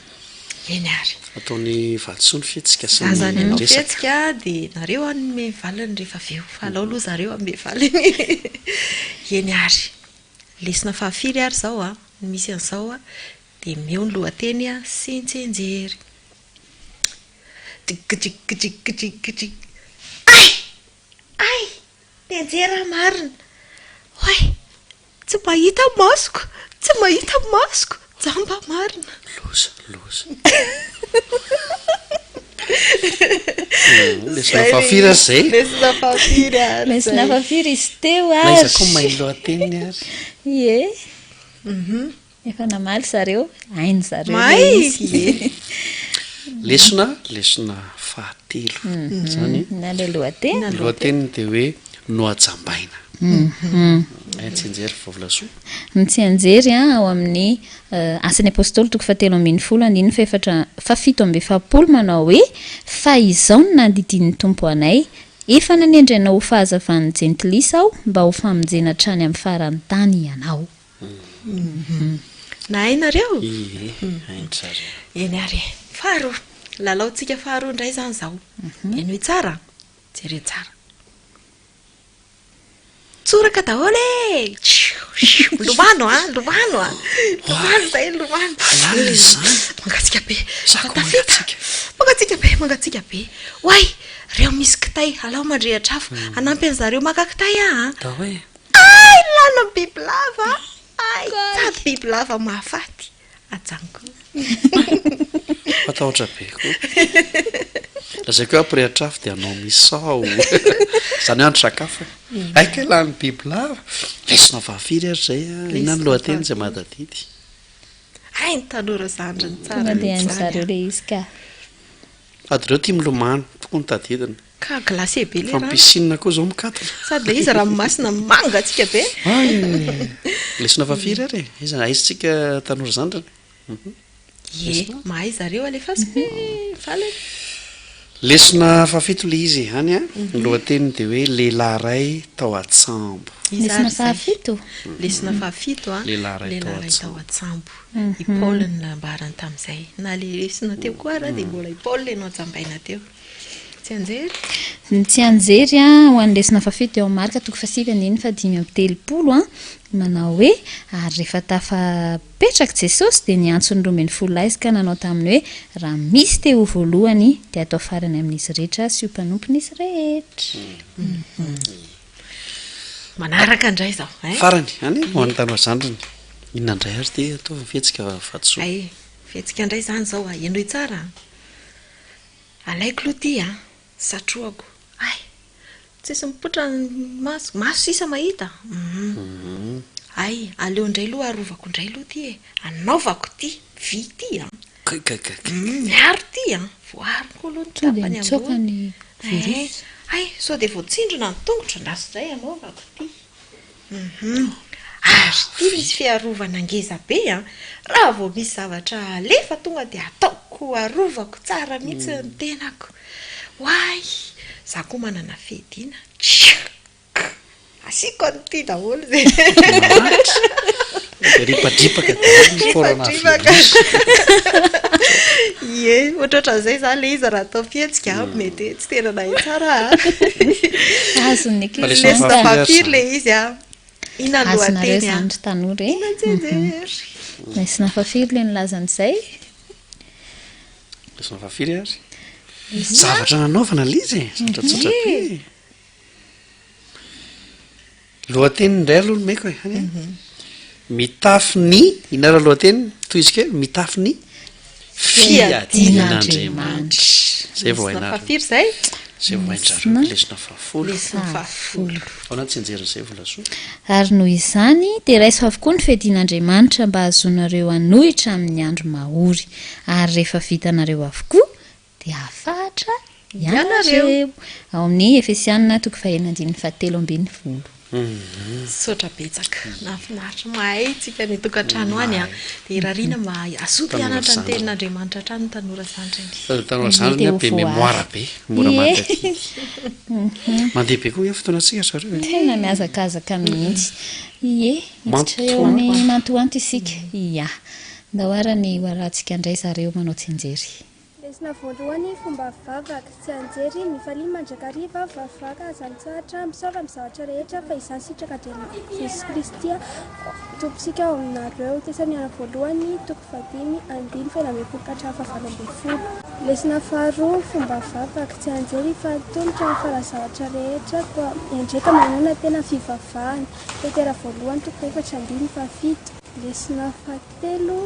Eny ary. Ataony valisoa ny fihetsika sy Za zany ny hanao resaka. fihetsika dia nareo hanome valiny rehefa avy eo. Fa alao aloha zareo hanome valiny. Eny ary. Lesona fahafiry ary izao a, no misy an'izao a, dia omeo ny lohateny a, sy ny tsianjery. Dikidikidikidikidikidrik. Ay! Ay! Nianjera aho marina. Oay! Tsy mahita ny masoko! Tsy mahita ny masoko! Jamba marina. Loza, loza. Lesona fahafiry ary izay? Lesona fahafiry ary izay. Lesona fahafiry izy teo Na ary. iza koa mahay ny lohateniny ary. Ie. Efa namaly zareo, hainy zareo ilay Mahay! izy. Ie. Lesona, lesona fahatelo izany. Na ilay lohateny. Ny lohateniny dia hoe nohajambaina. Hay tsianjery Vaovolasoa. Ny tsianjery ao amin'ny Asan'ny Apostoly toko fahatelo ambin'ny folo andininy fahefatra fahafito amby efapolo manao hoe, Fa izao no nandidian'ny Tompo anay, Efa nanendry anao ho fahazavan'ny Jentilisa Aho, mba ho famonjena hatrany amin'ny faran'ny tany ianao. Nahay nareo? Ie, hain-dry zareo. Eny ary e. Faharoa. Lalaontsika faharoa indray izany izao. Henoy tsara an. Jereo tsara. Tsoraka daholo e! Lomano a, lomano a! Lomano izay, lomano. Halal izy izany. Mangatsiaka be. Za koa mangatsiaka. Mangatsiaka be, mangatsiaka be. Oay! Reo misy kitay, alao mandrehitra afo. Hanampy an'zareo maka kitay aho a. Dao e. Ay! Lana bibilava! Ay! Sady bibilava mahafaty. Ajanoko. Matahotra be koa. Lazaiko hoe hampirehitra afo dia hanao misao. Izany hoe andro sakafo e. Hay kay lany bibilava. Lesona fahafiry ary izay a? Inona ny lohateny izay mahatadidy? Hay ny tanora zandriny tsara Tonga dia mihitsy hain-dry izany zareo a. ilay izy ka. Sady ireo tia milomano, tokony tadidina. Ka glacé be le Fa ny rano. piscine koa izao mikatona. Sady le izy ranomasina mangatsiaka be. Hay! Lesona fahafiry ary e? Aiza aiza tsika tanora zandriny? Ie, mahay zareo alefaso e! Faly e! Lesona fahafito le izy any an, ny lohateniny dia hoe lehilahy iray tao an-tsambo. Iza ary Lesona izay? fahafito? Lesona fahafito an, Lehilahy iray tao lehilahy iray tao an-tsambo. an-tsambo. I Paoly no nambarany tamin'izay. Na le lesona teo koa ara dia mbola i Paoly no najambaina teo. Tsianjery? Ny tsianjery ho an'ny lesona fahafito dia ao amin'ny Marka toko fahasivy andininy fahadimy amby telopolo manao hoe, Ary rehefa tafapetraka Jesosy dia niantso ny 12 lahy izy ka nanao taminy hoe, Raha misy te ho voalohany dia hatao farany amin'izy rehetra sy ho mpanompon'izy rehetra. Manaraka indray izao hein. Farany, any ho an'ny tanora zandriny. Inona indray ary ity? Ataovy ny fihetsika vatosoa. Hay, fihetsika indray izany izao a. Henoy tsara a. Alaiko aloha ity a, satrohako. Hay! Tsisy mipoitra ny maso, maso sisa mahita. Hum. Hay, aleo indray aloha arovako indray aloha ity e. Anaovako ity, vy ity a. Kay kay kay kay. Hum, miaro ity a. Voaaro koa aloha ny Sao dia tapany mitsoaka ambony. ny virus. Hay, hay, sao dia voatsindrona ny tongotro, andraso indray anaovako ity. Hum. Ary ity misy fiarovana ngeza be an! Raha vao misy zavatra alefa tonga dia ataoko arovako tsara mihitsy ny tenako. Oay! Za koa manana fiadiana. Tchiak! Asiako an'ity daholo izay. Mahantra! Dia ripadripaka daholo ny coronavirus. Ie, ohatrohatran'izay izany ilay izy raha atao fihetsika, mety hoe tsy tena nahay tsara aho. Azon'ny ankizy Lesona Lesona fahafiry ary fahafiry izany? ilay izy an? Inona ny Azonareo lohateny an? izany ry tanora e. Inona tsianjery? Lesona fahafiry ilay nilaza an'izay? Lesona fahafiry ary? Zavatra nanaovana ilay izy e, zavatra tsotra be e. Lohateny indray aloha no omeko e, any a. Mitafy ny, inona ary lohateniny? Tohizo kely, mitafy ny fiadian'Andriamanitra. Zay vao Lesona hainareo. fahafiry izay? Zay vao hain-drareo, lesona fahafolo. Lesona fahafolo. Ahoana ny tsianjerin'izay Volasoa? Ary noho izany, dia raiso avokoa ny fiadian'Andriamanitra mba hahazoanareo hanohitra amin'ny andro mahory. Ary rehefa vitanareo avokoa, Dia hafahatra ianareo. Ao amin'ny Efesiana toko fahenina andininy fahatelo ambin'ny folo. Misaotra betsaka. Nahafinaritra. Mahay tsika any an-tokantrano any an. Dia irariana mba hazoto hianatra ny tenin'Andriamanitra hatrany ny tanora zandriny. Tanora zandriny an, be mémoire be, mora mahatadidy. Mandeha be koa ve fotoanantsika ry zareo e? Tena mihazakazaka mihitsy. Ie, hiditra eo amin'ny mantoanto isika. Ia. Ndao ary ny ho arahantsika indray zareo manao tsianjery. Lesona voalohany, fomba fivavaka, tsianjery, mifalia mandrakariva, mivavaka, aza mitsahatra, misaora amin'ny zavatra rehetra, fa izany sitrak'Andriamanitra Jesosy Kristy Tompontsika ao aminareo. Tesaloniana voalohany, toko fahadimy, andininy fahenina ambin'ny folo ka hatramin'ny fahavalo ambin'ny folo. Lesona faharoa, fomba fivavaka, tsianjery, fahatolotra amin'ny fara zavatra rehetra, koa miandreta manona tena fivavahana. Petera voalohany, toko fahefatra, andininy fahafito. Lesona fahatelo,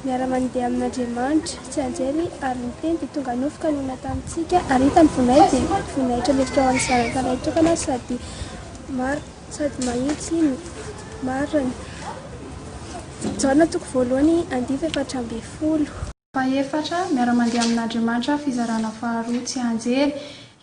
Miara-mandeha amin'Andriamanitra, tsianjery, ary ny Teny dia tonga nofo ka nonina tamintsika, ary hita ny voninahiny dia voninahitra mendrika ho an'ny Zanaka Lahitokana sady mar sady mahitsy no marina. Jaona toko voalohany andininy faha-14. Fahefatra, miara-mandeha amin'Andriamanitra fizarana faharoa tsianjery,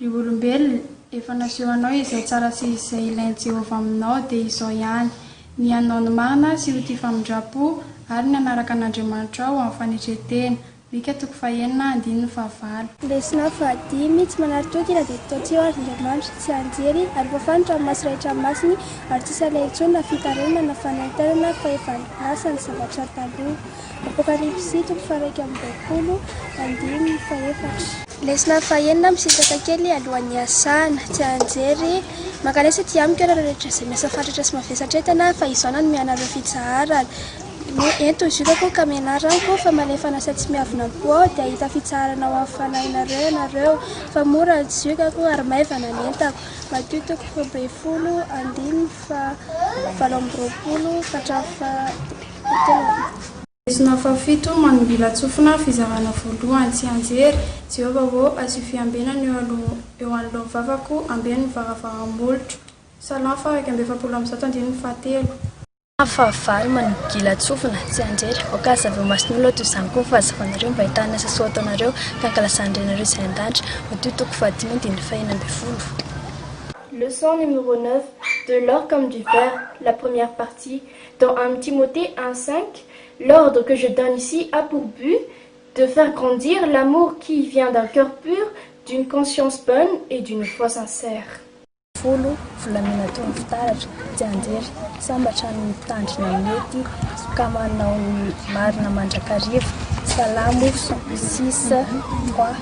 Ry olombelona, efa naseho anao izay tsara sy izay ilain'i Jehovah aminao, dia izao ihany, ny hanao ny marina sy ho tia famindram-po ary ny hanaraka an'Andriamanitrao amin'ny fanetren-tena. Mika toko fahenina andininy fahavalo. Lesona fahadimy, Tsy manary toky na dia toa tsy eo aza Andriamanitra, tsy anjery, ary fafany ny ranomaso rehetra amin'ny masony, ary tsy hisy alahelo intsony na fitarainana na fanaintainana, fa efa lasa ny zavatra taloha. Apokalypsy toko faha-21 andininy fahefatra. Lesona fahenina, Misintaka kely alohan'ny hiasana. Tsianjery, Mankanesa aty amiko ianareo rehetra izay miasa fatratra sy mavesatra entana, fa izaho no hanome anareo fitsaharana. Ento ny ziokako ka mianara amiko, fa malemy fanahy sady tsy miavona am-po aho, dia hahita fitsaharana ho amin'ny fanahinareo ianareo. Fa mora ny ziokako ary maivana ny entako. Matio toko faha 12 andininy faha 28 ka hatramin'ny faha 33. Lesona fahafito, Manongilan-tsofina, fizarana voalohany, Tsianjery, Jehovah ô, asio fiambenana eo aloha eo anoloan'ny vavako, ambeno ny varavaram-molotro. Salamo faha 141 andininy fahatelo. Fahavalo, Manongilan-tsofina, Tsianjery, Aoka hazava eo imason'olona toy izany koa ny fahazavanareo mba hahitana asa soa ataonareo ka hankalazan'ny Rainareo izay any an-danitra. Matio toko fahadimy andininy fahenina ambin'ny folo. Leçon numéro 9, De l'or comme du fer, la première partie. Dans 1 Timothée 1,5, l'ordre que je donne ici a pour but de faire grandir l'amour qui vient d'un cœur pur, d'une conscience bonne et d'une foi sincère. Folo, volamena toy ny fitaratra, tsianjery, sambatra ny mitandrina ny mety ka manao ny marina mandrakariva, Salamo 6, 3.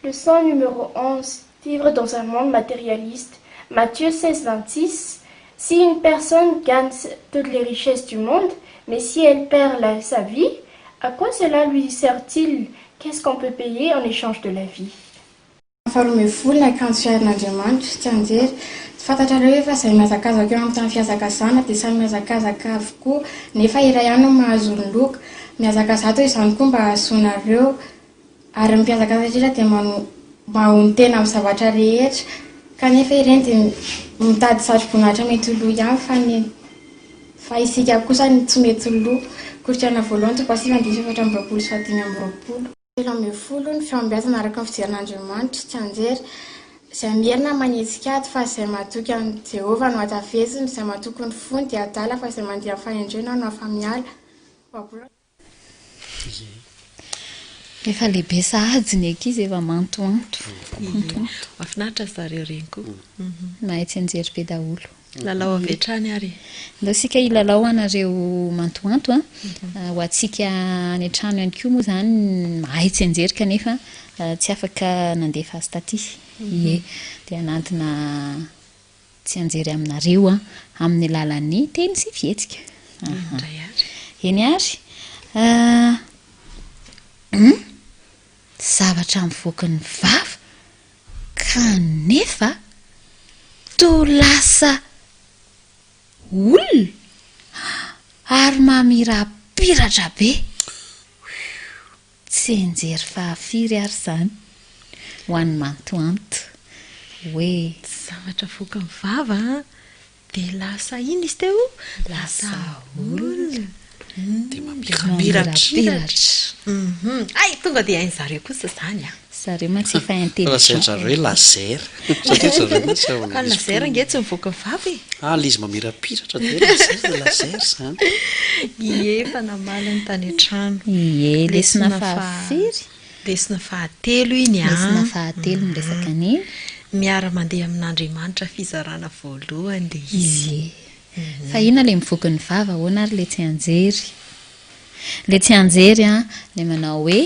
Leçon numéro 11, Vivre dans un monde matérialiste. Matthieu 16, 26, Si une personne gagne toutes les richesses du monde, mais si elle perd la, sa vie, à quoi cela lui sert-il Qu'est-ce qu'on peut payer en échange de la vie Faharoa ambin'ny folo ny akanjo fiarin'Andriamanitra, tsianjery, Tsy fantatrareo ve fa izay mihazakazaka eo amin'ny tany fihazakazahana dia samy mihazakazaka avokoa, nefa iray ihany no mahazo ny loka. Mihazakazaha toy izany koa mba hahazoanareo. Ary ny mpihazakazaka rehetra dia mahonon-tena amin'ny zavatra rehetra, kanefa ireny dia mitady satroboninahitra mety ho lo ihany fa ny fa isika kosa ny tsy mety ho lo. Korintiana voalohany toko fahasivy andininy faha 24 sy faha 25. 13, Ny fahombiazana araka ny fijerin'Andriamanitra, tsianjery, Izay mierina manetsika ady, fa izay matoky an'i Jehovah no hatafesina, izay matoky ny fony dia adala, fa izay mandeha amin'ny fahendrena no afa-miala. Ohabolana. Efa lehibe sahady ny ankizy efa mantoanto. Mahafinaritra ry zareo ireny koa. Mahay tsianjery be daholo. Lalao avy hatrany ary e. Ndao isika hilalao anareo mantoanto a. Ho antsika any an-trano ihany koa moa izany mahay tsianjery kanefa tsy afaka nandefa azy taty. Ie. Dia hanantona Tsianjery aminareo aho amin'ny alalan'ny teny sy fihetsika. Indray ary. Eny ary. Hum, zavatra mivoaka ny vava kanefa toa lasa olona ary mamirapiratra be. Tsianjery fahafiry ary izany ho an'ny mantoanto hoe. Zavatra avoakan'ny vava an, dia lasa inona izy teo? Lasa olona. Dia mamirapiratra. Hay, tonga dia hain-jareo kosa izany an. Zareo mantsy efa intelligent. Lazain-dry zareo hoe laser. Satria ry zareo mantsy raha vao Ka ny misy laser ange tsy mivoaka vava e. Ah, ilay izy mamirapiratra dia laser, dia laser izany. Ie, efa namaly ny tany an-trano. Ie, lesona fahafiry? Lesona fahatelo iny an. Lesona fahatelo miresaka an'iny. Miara-mandeha amin'Andriamanitra fizarana voalohany ilay izy. Ie. Fa inona ilay mivoaka ny vava, ahoana ary ilay tsianjery? Ilay tsianjery an, ilay manao hoe.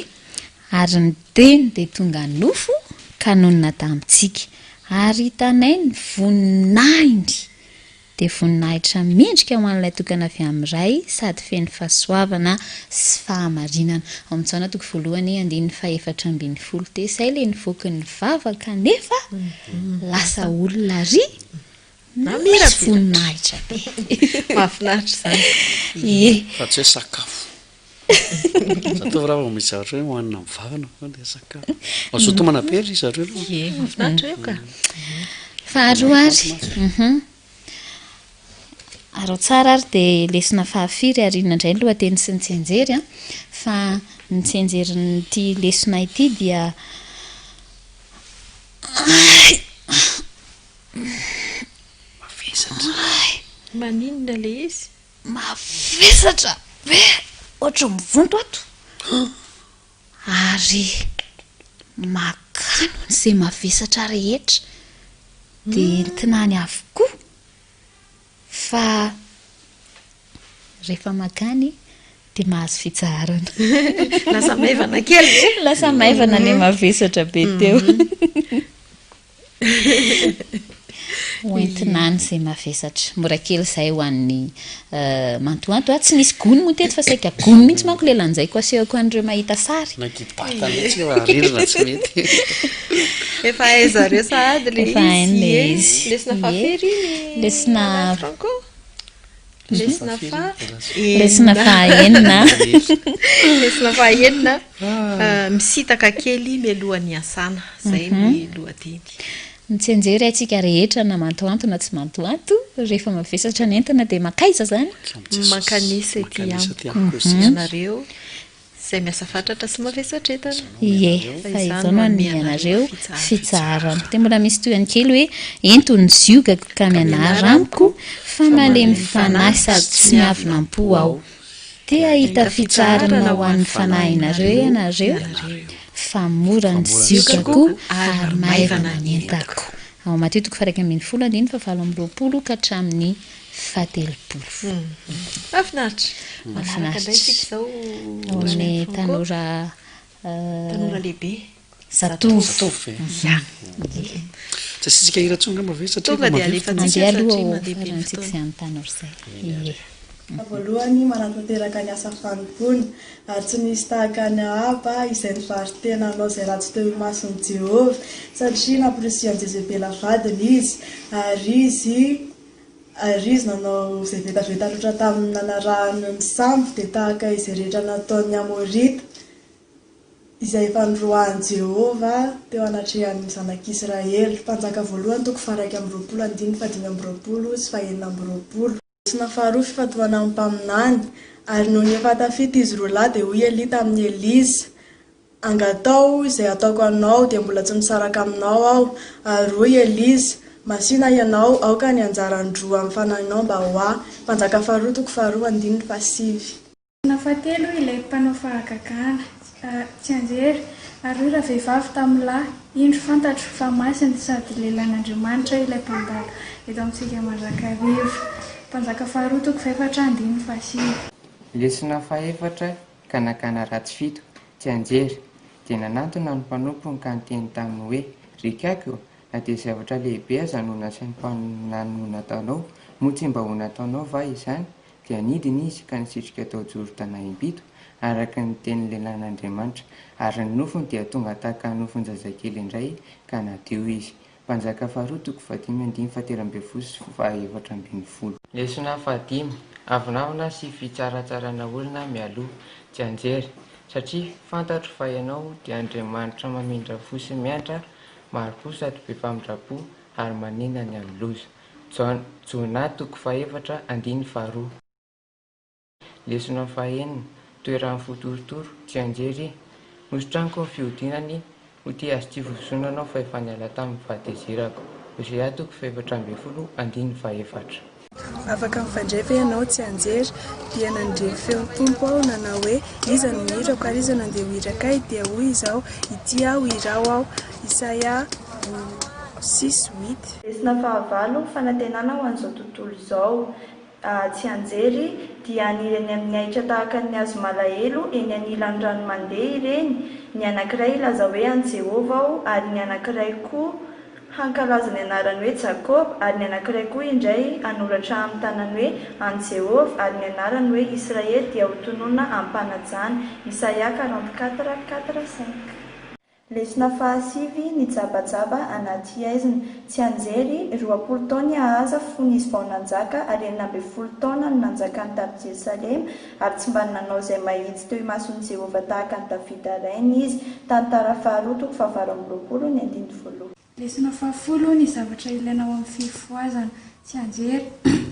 Ary ny Teny dia tonga nofo ka nonina tamintsika, ary hitanay ny voninahiny, dia voninahitra mendrika ho an'ilay tokana avy amin'ny Ray sady feno fahasoavana sy fahamarinana. Ao amin'ny Jaona toko voalohany andininy faha-14. Dia izay ilay nivoaky ny vava kanefa lasa olona ary misy voninahitra be. Mahafinaritra izany. Ie. Fa tsy hoe sakafo. Zatovo raha vao misy zavatra hoe hohanina amin'ny vava no tonga dia sakafo. Mazoto manabe ry zareo aloha. Ie, mahafinaritra io ka. Faharoa ary. Araho tsara ary dia lesona fahafiry ary inona indray ny lohateny sy ny tsianjery an. Fa ny tsianjerin'ity lesona ity dia Mavesatra. Maninona ilay izy? Mavesatra be ohatry ny mivonto ato ary makany hono izay mavesatra rehetra dia entina any avokoa fa rehefa makany Dia mahazo fitsaharana. Lasa maivana kely ve? Lasa maivana ilay mavesatra be teo. Ho entina any izay mavesatra. Mora kely izay ho an'ny mantoanto a. Tsy nisy gony moa teto fa saika gony mihitsy manko ilay lanjaiko asehoko an'ireo mahita sary. Nagibata mihitsy fa rindrina tsy mety. Efa hain-jareo sahady ilay izy. Efa hainy ilay izy. Lesona fahafiry iny? Lesona Franco? Lesona faha enina. Lesona faha enina. Lesona faha enina. Misintaka kely mialohan'ny hiasana. Izay ny lohateny. Ny tsianjery haintsika rehetra na mantoanto na tsy mantoanto, rehefa mavesatra ny entana dia mankaiza izany? Mankanesa ety amiko ianareo. Izay miasa fatratra sy mavesatra entana. Ie, fa izao no hanome anareo fitsaharana. Dia mbola misy tohiny kely hoe, Ento ny ziogako ka mianara amiko, fa malemy fanahy sady tsy miavona am-po aho. Dia hahita fitsaharana ho an'ny fanahinareo ianareo, fa mora ny ziogako ary maivana ny entako. Ao Matio toko faha 11 andininy faha 28 ka hatramin'ny fahatelopolo. Mahafinaritra. Manaraka indray isika izao. Ao amin'ny tanora. Tanora lehibe. Zatovo. Zatovo ve? Ya. Tsy asiantsika hira intsony angamba ve satria Tonga efa dia mandeha fotoana. alefantsika Andeha aloha satria ho mandeha be ny farantsika fotoana. izay amin'ny tanora izay. Ie. Voalohany manatanteraka ny asa fanompoana, ary tsy nisy tahaka an'i Ahaba izay nivaro-tena hanao izay ratsy teo imason'i Jehovah, satria nampirisihan'i Jezebela vadiny izy, ary izy ary izy nanao izay vetaveta loatra tamin'ny nanarahany ny sampy, dia tahaka izay rehetra nataon'ny Amorita, izay efa noroahin'i Jehovah teo anatrehan'ny zanak'Israely. Mpanjaka voalohany toko faha-21 andininy fahadimy amby roapolo sy fahenina amby roapolo. Lesona faharoa, Fifantohana amin'ny mpaminany. Ary nony efa tafita izy roa lahy, dia hoy Elia tamin'i Elisa, Angataho izay hataoko anao, dia mbola tsy misaraka aminao aho. Ary hoy Elisa, Masìna ianao, aoka ny anjaran-droa amin'ny fanahinao mba ho ahy. Mpanjaka faharoa toko faharoa andininy fahasivy. Lesona fahatelo, Ilay mpanao fahagagana, tsianjery, ary hoy ravehivavy tamin'ny lahy, Indro fantatro fa masina sady lehilahin'Andriamanitra ilay mpandalo eto amintsika mandrakariva. Mpanjaka faharoa toko fahefatra andininy fahasivy. Lesona fahefatra, Kanakana ratsy fito, tsianjery, dia nanantona ny mpanompony ka niteny taminy hoe, Ry ikaky ô, na dia zavatra lehibe aza no nasain'ny mpaminany ho nataonao, moa tsy mba ho nataonao va izany? Dia nidina izy ka nisitrika tao Jordana impito, araka ny tenin'ny lehilahin'Andriamanitra, ary ny nofony dia tonga tahaka ny nofon-jazakely indray, ka nadio izy. Mpanjaka faharoa toko fahadimy andininy fahatelo ambin'ny folo sy fahaefatra ambin'ny folo. Lesona fahadimy, Avonavona sy fitsaratsarana olona mialoha. Tsianjery, Satria fantatro fa Ianao dia Andriamanitra mamindra fo sy miantra, mari-po sady be famindram-po ary manina ny amin'ny loza. Jona toko fahefatra andininy faharoa. Lesona fahenina, Toeran'ny fo torotoro, tsianjery, Nositraniko ny fihodinany ho tia azy tsy vozonana aho fa efa niala tamin'ny fahatezerako. Hosea toko fahefatra ambin'ny folo andininy fahefatra. Afaka mifandray ve ianao tsianjery? Dia nandre ny feon'ny Tompo aho nanao hoe, Iza no irako ary iza no handeha ho iraka ahy? Dia hoy izaho, Ity aho, iraho aho. Isaia 6, 8. Lesona fahavalo, Fanantenana ho an'izao tontolo izao. Tsianjery, dia haniry eny amin'ny ahitra tahaka ny hazo malahelo eny anilan'ny rano mandeha ireny, ny anankiray hilaza hoe an'i Jehovah aho, ary ny anankiray koa hankalaza ny anarany hoe Jakoba, ary ny anankiray koa indray hanoratra amin'ny tanany hoe an'i Jehovah, ary ny anarany hoe Israely dia hotononina amim-panajana. Isaia 44, 4, 5. Lesona fahasivy, Nijabajaba anaty haizina. Tsianjery, 20 taona i Ahaza fony izy vao nanjaka, ary 16 taona no nanjakany tany Jerosalema, ary tsy mba nanao izay mahitsy teo imason'i Jehovah tahaka an'i Davida rainy izy. Tantara faharoa toko fahavalo amby roapolo, ny andininy voalohany. Lesona fahafolo, Ny zavatra ilaina ao amin'ny fifohazana. Tsianjery,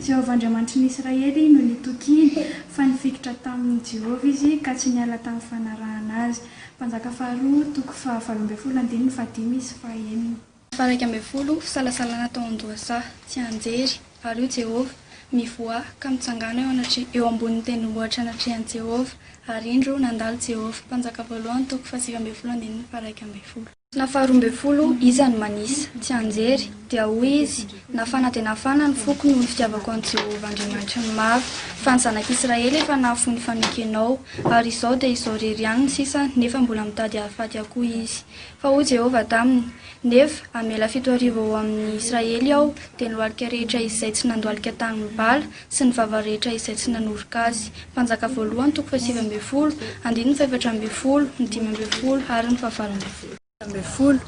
Jehovah Andriamanitry ny Israely no nitokiany fa nifikitra tamin'i Jehovah izy ka tsy niala tamin'ny fanarahana azy. Mpanjaka faharoa toko fahavalo ambin'ny folo andininy fahadimy sy fahenina. Faha-iraika ambin'ny folo, Fisalasalana tao an-dohasaha. Tsianjery, Ary hoy Jehovah, Mivoaha, ka mitsangàna eo anatre, eo ambonin'ny tendrombohitra anatrehan'i Jehovah. Ary indro, nandalo Jehovah. Mpanjaka voalohany toko fahasivy ambin'ny folo andininy faha-iraika ambin'ny folo. Na faha 12, Iza no manisa? Tsianjery. Dia hoy izy, Nafana dia nafana ny foko noho ny fitiavako an'i Jehovah Andriamanitry ny maro, fa ny zanak'Israely efa nahafoy ny fanekenao, ary izao dia izao irery ihany ny sisa, nefa mbola mitady hahafaty ahy koa izy. Fa hoy Jehovah taminy, Nefa hamela 7000 ao amin'ny Israely aho, dia ny lohalika rehetra izay tsy nandohalika tamin'i Bala, sy ny vava rehetra izay tsy nanoroka azy. Mpanjaka voalohany toko fahasivy ambin'ny folo, andininy fahefatra ambin'ny folo, ny 15 ary ny fahavalo ambin'ny folo. 15,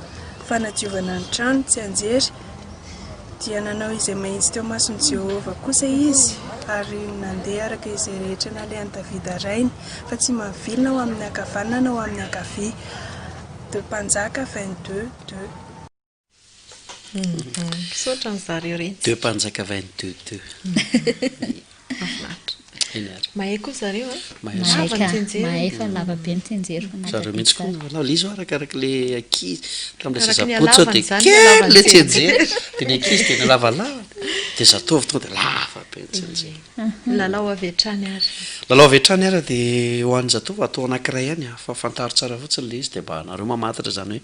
Fanadiovana ny trano, tsianjery, Dia nanao izay mahitsy teo imason'i Jehovah kosa izy, ary nandeha araka izay rehetra nalehan'i Davida rainy, fa tsy mahavily na ho amin'ny ankavanana na ho amin'ny ankavia. Deux Mpanjaka 22, deux. Misaotra an zareo retsy. Deux Mpanjaka 22, deux. Mahafinaritra. Eny ary. Mahay koa zareo a. Mahay Mahay Lava ka, ny tsianjery. mahay fa lava be ny tsianjery fa Zareo mihitsy koa nahatadidy no lava. Ilay izy arakaraky ilay ankizy. Tamin'ilay Araka ny zaza potsy halavany dia izany ny kely halavan'ny ilay tsianjery. tsianjery. Dia ny ankizy tena lavalava. Dia zatovo tonga dia lava be ny tsianjery. Lalao avy hatrany ary. Lalao avy hatrany ary dia ho an'ny zatovo atao anankiray ihany fa fantaro tsara fotsiny ilay izy dia mba nareo mamantatra izany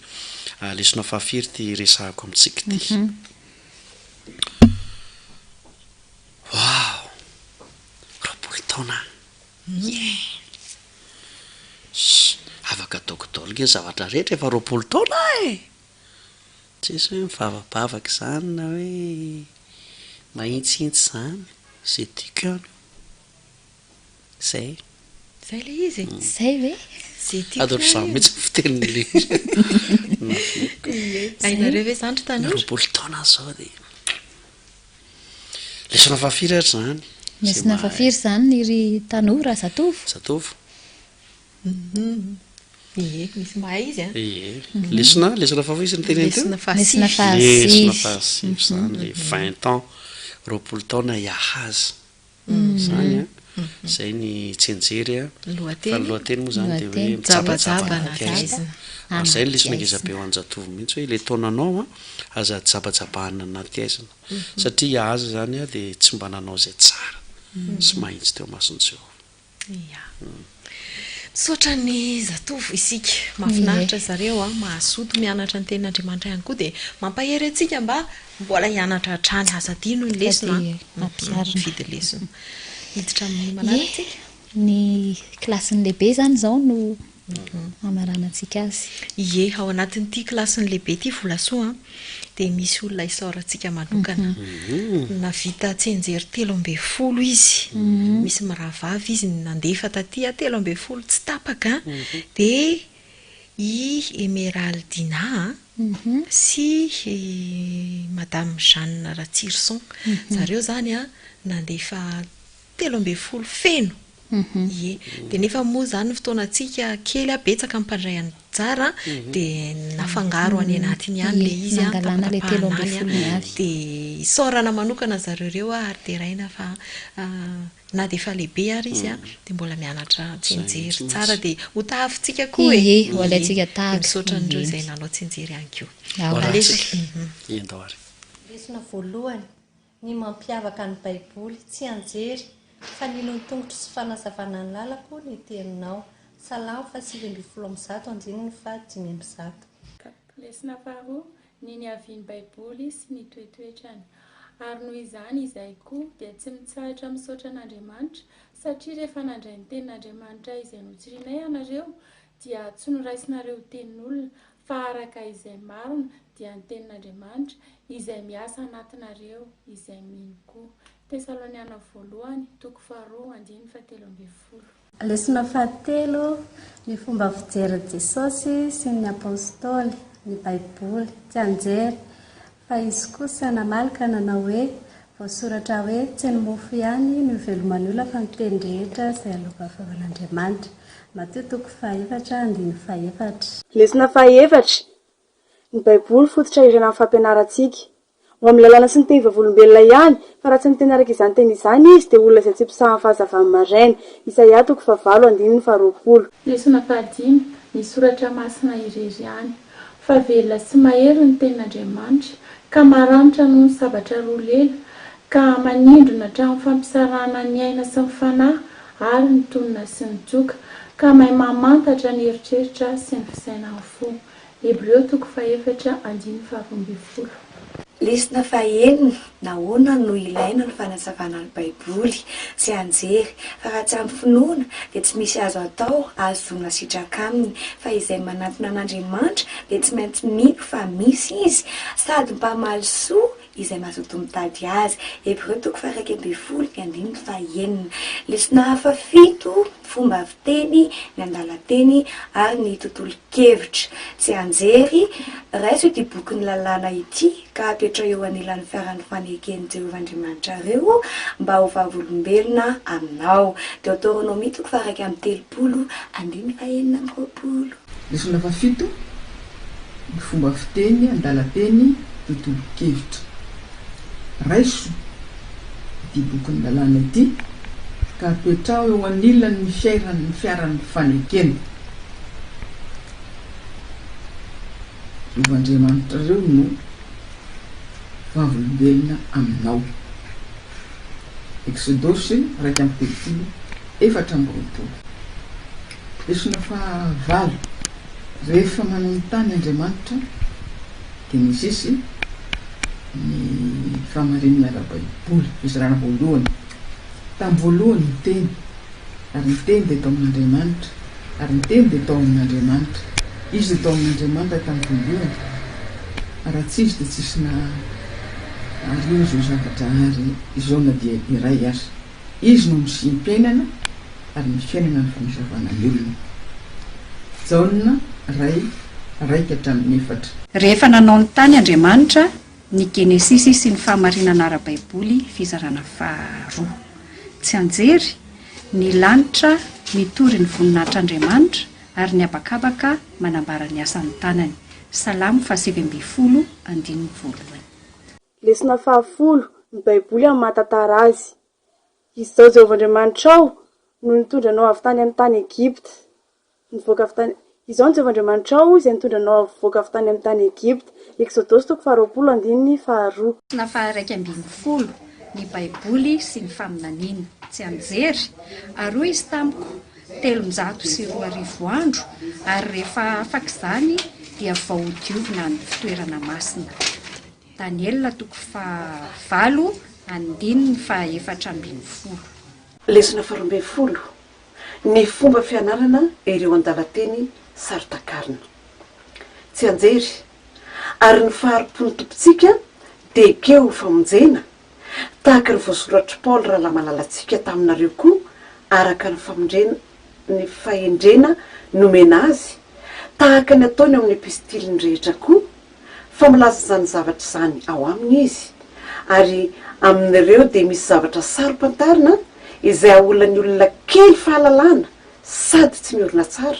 hoe lesona fahafiry ity resahako amintsika ity. Waouh! 20 taona aho. Yeah! Shh! Afaka ataoko daholo nge ny zavatra rehetra efa 20 taona aho e! Tsisy hoe mivavabavaka izany na hoe mahitsihitsy izany, izay tiako ihany io. Izay. Izay ilay izy e? Izay ve? Izay tiako Ady ohatr'izany ihany io. mihitsy ny fitenin'ilay izy. Mahafinaritra. Ie. Hainareo ve izany ry tanora? 20 taona aho izao dia. Lesona fahafiry ary izany? Lesona fahafiry izany ry tanora, zatovo? Zatovo. Ie, misy mahay izy an. Ie. Lesona, lesona fahafiry izy no teneniny teo? Lesona fahasivy. Lesona fahasivy. Lesona fahasivy izany, le vingt ans, 20 taona i Ahaza. Izany an, izay ny tsianjery an. Lohateny. Fa ny lohateny moa izany dia hoe Lohateny. mijabajaba Jabajaba anaty anaty haizina. haizina. Ary izay ny lesona Anaty ngeza be haizina. ho an-jatovo mihitsy hoe ilay taonanao an, aza jabajabahana anaty haizina. Satria i Ahaza izany an dia tsy mba nanao izay tsara sy mahitsy teo imason'i Jehovah. Ia. Misaotra ny zatovo isika. Mahafinaritra zareo a, mahazoto mianatra ny tenin'Andriamanitra ihany koa dia mampahery antsika mba mbola hianatra hatrany. Aza adino ny lesona a. Mifidy lesona. Hiditra amin'ny manaraka isika. Ny kilasin'ny lehibe izany izao no hamaranantsika azy. Ie, ao anatin'ity kilasin'ny lehibe ity Volasoa a, dia misy olona isaorantsika manokana. Nahavita tsianjery 13 izy. Misy mirahavavy izy nandefa taty a, 13 tsy tapaka. Dia i Emeraldina a, sy i Madame Jeanne Ratsirison. Zareo izany a, nandefa 13 feno. Ie. Dia nefa moa izany ny fotoanantsika kely a, betsaka ny mpandray anjara dia nafangaro any anatiny ihany ilay izy a, tapatapahana any a. Dia isaorana manokana zareo ireo a, ary deraina fa na dia efa lehibe ary izy a, dia mbola mianatra tsianjery tsara dia ho tahafintsika koa e. Ie, ho alaintsika tahaka. Dia misaotra an'ireo izay nanao tsianjery ihany koa. Ho arahantsika. Ie, ndao ary. Lesona voalohany, Ny mampiavaka ny Baiboly, Tsianjery, Fanilo ny tongotro sy fanazavana ny lalako ny teninao. Salamo faha 119 andininy faha 105. Lesona faharoa, Ny niavian'ny Baiboly sy ny toetoetrany. Ary noho izany izahay koa dia tsy mitsahatra misaotra an'Andriamanitra, satria rehefa nandray ny tenin'Andriamanitra izay notsirianay ianareo, dia tsy noraisinareo ho tenin'olona, fa araka izay marina, dia ny tenin'Andriamanitra, izay miasa anatinareo izay mino koa. Tesaloniana voalohany, toko faharoa, andininy fahatelo ambin'ny folo. Lesona fahatelo, Ny fomba fijerin'i Jesosy sy ny Apostoly, ny Baiboly, tsianjery, Fa izy kosa namaly ka nanao hoe, Voasoratra hoe, Tsy ny mofo ihany no iveloman'ny olona fa ny teny rehetra izay aloakan'ny vavan'Andriamanitra. Matio toko fahaefatra andininy fahefatra. Lesona fahaefatra, Ny Baiboly fototra iorenan'ny fampianarantsika. Ho amin'ny lalàna sy ny teny vavolombelona ihany, fa raha tsy miteny araka izany teny izany izy, dia olona izay tsy mpisahan'ny fahazavan'ny maraina. Isaia toko fahavalo andininy faharoapolo. Lesona fahadimy, Ny Soratra Masina irery ihany. Fa velona sy mahery ny tenin'Andriamanitra, ka maranitra noho ny sabatra roa lela, ka manindrona hatramin'ny fampisarahana ny aina sy ny fanahy ary ny tonona sy ny tsoka. ka mahay mamantatra ny eritreritra sy ny fisainan'ny fo. Hebreo toko fahefatra andininy faharoambinifolo. Lesona fahenina, Nahoana no ilaina ny fanazavana ny Baiboly? Tsianjery, Fa raha tsy ampy finoana, dia tsy misy azo atao ahazoana sitraka aminy. Fa izay manantona an'Andriamanitra dia tsy maintsy mino fa misy Izy, sady mpamaly soa izay mazoto mitady Azy. Hebreo toko faha-11 ny andininy fahenina. Lesona hafa fito, Fomba fiteny, ny andalan-teny ary ny tontolon-kevitra. Tsianjery, Raiso ity bokin'ny lalàna ity ka apetraho eo anilan'ny fiaran'ny faneken'i Jehovah Andriamanitrareo mba ho vavolombelona aminao. Deoteronomia toko faha-31 andininy fahenina amby roapolo. Lesona fahafito, Ny fomba fiteny, andalan-teny, tontolon-kevitra. Raiso ity bokin'ny lalàna ity ka apetraho eo anilan'ny fiairan'ny fiaran'ny fanekena. Jehovah Andriamanitrareo no vavolombelona aminao. Eksodosy 31, 24. Lesona fahavalo, Rehefa manontany Andriamanitra, Genesisy, ny fahamarinana ara-baiboly, fizarana voalohany. Tamin'ny voalohany ny Teny, ary ny Teny dia tao amin'Andriamanitra, ary ny Teny dia tao amin'Andriamanitra. Izy dia tao amin'Andriamanitra tamin'ny voalohany, ary raha tsy Izy dia tsisy nahariana izao zavatra ary izao na dia iray aza. Izy no nisiam-piainana ary ny fiainana ny fanazavana ny olona. Jaona iray, iraika hatramin'ny efatra. Rehefa nanao ny tany Andriamanitra, ny Genesisy sy ny fahamarinana ara-baiboly fizarana faharoa. Tsianjery, Ny lanitra mitory ny voninahitr'Andriamanitra ary ny habakabaka manambara ny asan'ny tanany. Salamo fahasivy ambinifolo andininy voalohany. Lesona fahafolo, Ny Baiboly amin'ny maha tantara azy. Izaho Jehovah Andriamanitrao no nitondra anao avy tany amin'ny tany Egypta. Nivoaka avy tany Izaho no Jehovah Andriamanitrao izay nitondra anao hivoaka avy tany amin'ny tany Egypta. Eksodosy toko faharoapolo andininy faharoa. Lesona faha-11, Ny Baiboly sy ny faminaniana. Tsianjery, Ary hoy izy tamiko, 2300 andro, ary rehefa afaka izany dia vao hodiovina ny fitoerana masina. Daniela toko fahavalo andininy faha-14. Lesona faharoambinifolo, Ny fomba fianarana ireo andalan-teny saro-takarina. Tsianjery, Ary ny fahari-pon'ny Tompontsika dia ekeo ho famonjena, tahaka ny voasoratr'i Paoly rahalahy malalantsika taminareo koa araka ny famondrena ny fahendrena nomena azy, tahaka ny ataony ao amin'ny epistiliny rehetra koa, fa milaza izany zavatra izany ao aminy izy, ary amin'ireo dia misy zavatra saro-pantarina izay aolan'ny olona kely fahalalana sady tsy miorina tsara,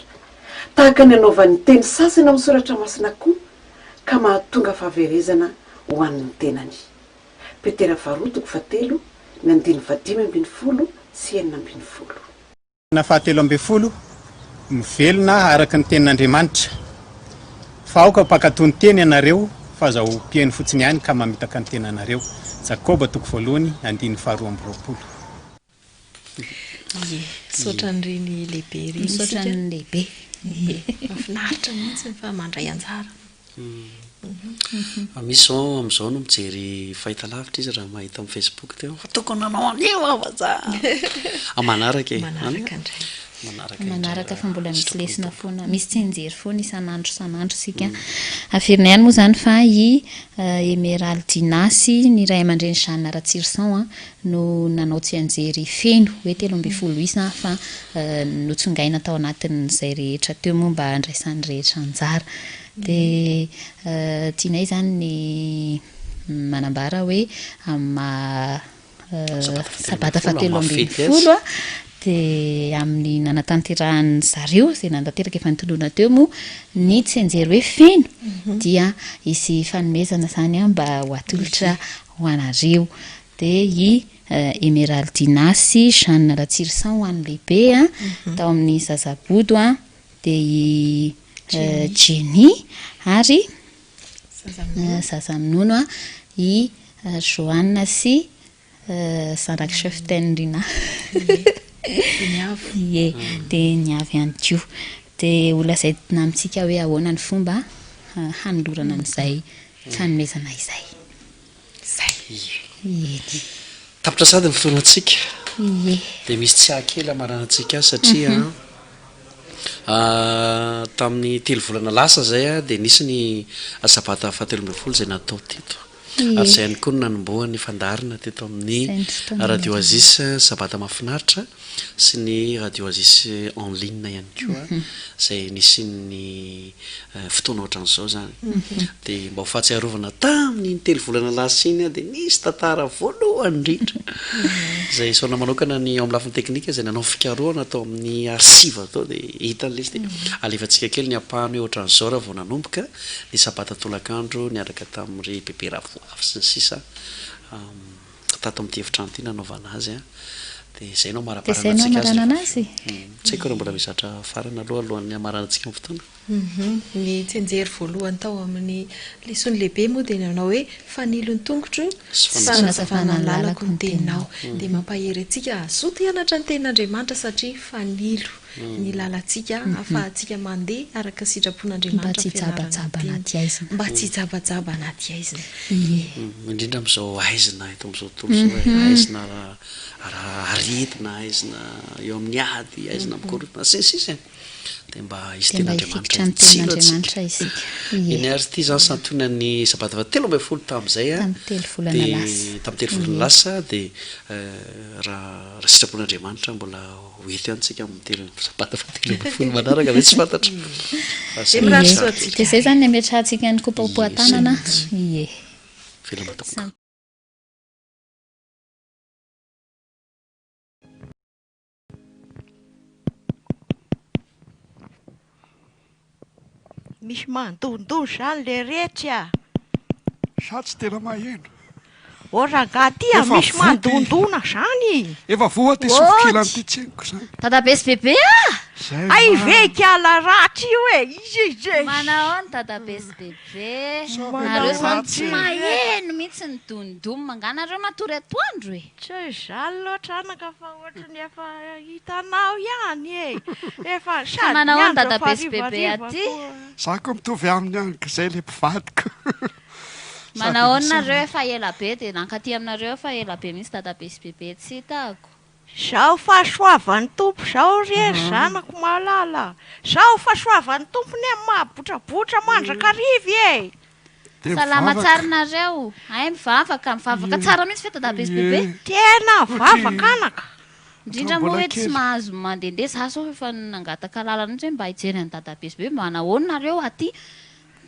tahaka ny anaovan'ny teny sasany ao amin'ny soratra masina koa, ka mahatonga fahaverezana ho an'ny tenany. Petera faharoa toko fahatelo, ny andininy fahadimy ambinifolo sy 16. Lesona fahatelo ambinifolo, Mivelona araka ny tenin'Andriamanitra. Fa aoka ho mpankatò ny teny ianareo, fa aza ho mpihaino fotsiny ihany ka mamitaka ny tenanareo. Jakoba toko voalohany, andininy faharoa amby roapolo. Ie, misaotra an'ireny lehibe ireny isika. Misaotra ny lehibe. Ie, mahafinaritra mihitsy fa mandray anjara. Misy zao amin'izao no mijery fahitalavitra izy raha mahita amin'ny Facebook teo fa tokony nanao an'io aho vazaha. Ah, manaraka e. Manaraka indray. Manaraka indray. Manaraka fa mbola misy lesona foana, misy tsianjery foana isan'andro isan'andro isika. Averina ihany moa izany fa i Emeraldina sy ny ray aman-dreny Jeanne Ratsirison no nanao tsianjery feno hoe 13 isa fa notsongaina tao anatin'izay rehetra teo moa mba handraisan'ny rehetra anjara. Dia tianay izany ny manambara hoe amin'ny maha sabata fahatelo ambinifolo dia amin'ny nanatanterahan'ny zareo izay nanatanteraka efa nitolona teo moa ny tsianjery hoe feno dia hisy fanomezana izany mba ho atolotra ho anareo. Dia i Emeraldina sy Jeanne Ratsirison ho an'ny lehibe tao amin'ny Zazabodo dia i Jenny ary zaza minono i Johanna sy zanak'i Cheftaine Rina. Dia ny avo. Ie, dia ny avo ihany koa. Dia ho lazaina amintsika hoe ahoana ny fomba hanolorana an'izay fanomezana izay. Izay. Eny. Tapitra sahady ny fotoanantsika. Ie. Dia misy tsiahy kely hamaranantsika azy satria tamin'ny telo volana lasa izay dia nisy ny sabata fahatelo ambin'ny folo izay natao teto. Ary izay ihany koa no nanombohan'ny fandaharana teto amin'ny Radio Oasis Sabata Mahafinaritra. sy ny Radio Oasis en ligne ihany koa izay nisian'ny fotoana ohatran'izao izany. Dia mba ho fahatsiarovana tamin'iny telo volana lasa iny dia nisy tantara voalohany indrindra izay isaorana manokana ny ao amin'ny lafiny teknika izay nanao fikarohana tao amin'ny archive tao dia hita ilay izy dia alefantsika kely ny ampahany hoe ohatran'izao raha vao nanomboka ny sabata tolakandro niaraka tamin'ry Bebe Ravoavy sy ny sisa. Tato amin'ity efitrano ity nanaovana azy an. Dia izay no Dia izay no hamaraparanantsika azy hamaranana rehefa azy? avy eo. Tsy haiko raha mbola misy zavatra farany aloha alohan'ny hamaranantsika ny fotoana. Hum. Ny tsianjery voalohany tao amin'ny lesona lehibe moa dia nanao hoe fanilo ny tongotro Sy sy fanazavana ny lalako ny teninao. Dia mampahery antsika hazoto hianatra ny tenin'Andriamanitra satria fanilo. ny lalantsika ahafahantsika mandeha araka ny sitrapon'Andriamanitra Mba tsy amin'ny fianarana ny hijabajaba teny. anaty aizina. Mba tsy hijabajaba anaty aizina. Ie. Indrindra amin'izao aizina eto amin'izao tontolo izao e, aizina ara aretina, aizina eo amin'ny ady, aizina mikorontana, sy ny sisa e. Dia mba hisy Dia mba tenin'Andriamanitra hifikitra amin'ny hitsilo tenin'Andriamanitra antsika. isika. Ie. Eny ary ity izany santionan'ny sabata fahatelo ambin'ny folo tamin'izay a, Tamin'ny telo volana dia lasa. tamin'ny telo volana Ie. lasa dia raha raha sitrapon'Andriamanitra mbola Ho eto ihany tsika amin'ny telo sabata fahatelo ambin'ny folo manaraka ve tsy fantatra. Fa Dia izay mirary no soa sarotra. antsika Dia izay izany ny ametrahantsika ny Ie, izay kopaopohan-tanana. mihitsy. Ie. Veloma tompoko. Samy. Misy mandondona zany leretsy a! Za tsy tena maheno. Ô rangaha ty a, Efa misy voa ty. mandondona zany! Efa voa ty Ô sofokila an'ity tseniko zany. Dadabe sy bebe a! Zay Hay ma. ve ikala ratsy io e! Izy izy. Manahoana dadabe sy bebe? Sao ve Nareo mba zany ratsy tsy e? maheno mihitsy ny dondom, angaha nareo matory atoandro e? Tsy izany loatra anaka fa ohatry ny efa hitanao ihany e! Efa Fa sady ny manahoana andro efa dadabe sy bebe harivariva aty? koa. Za koa mitovy aminy ihany ka zay le mpivadiko. Sady Manahoana misy nareo efa ela be dia nankaty aminareo efa ela be mihitsy dadabe sy bebe tsy hitako. Zao fahasoavan'ny Tompo zao re ry zanako malala a! Zao fahasoavan'ny Tompo ne mahabotrabotra mandrakariva e! Dia Salama mivavaka. tsara nareo? Hay mivavaka, mivavaka Ie. tsara mihitsy ve dadabe sy bebe? Ie. Tena Ohatry mivavaka anaka. Indrindra ohatry moa mbola hoe tsy kely. mahazo mandehandeha, za zao efa nangataka alalana mihitsy hoe mba hijery an'i dadabe sy bebe, manahoana nareo aty?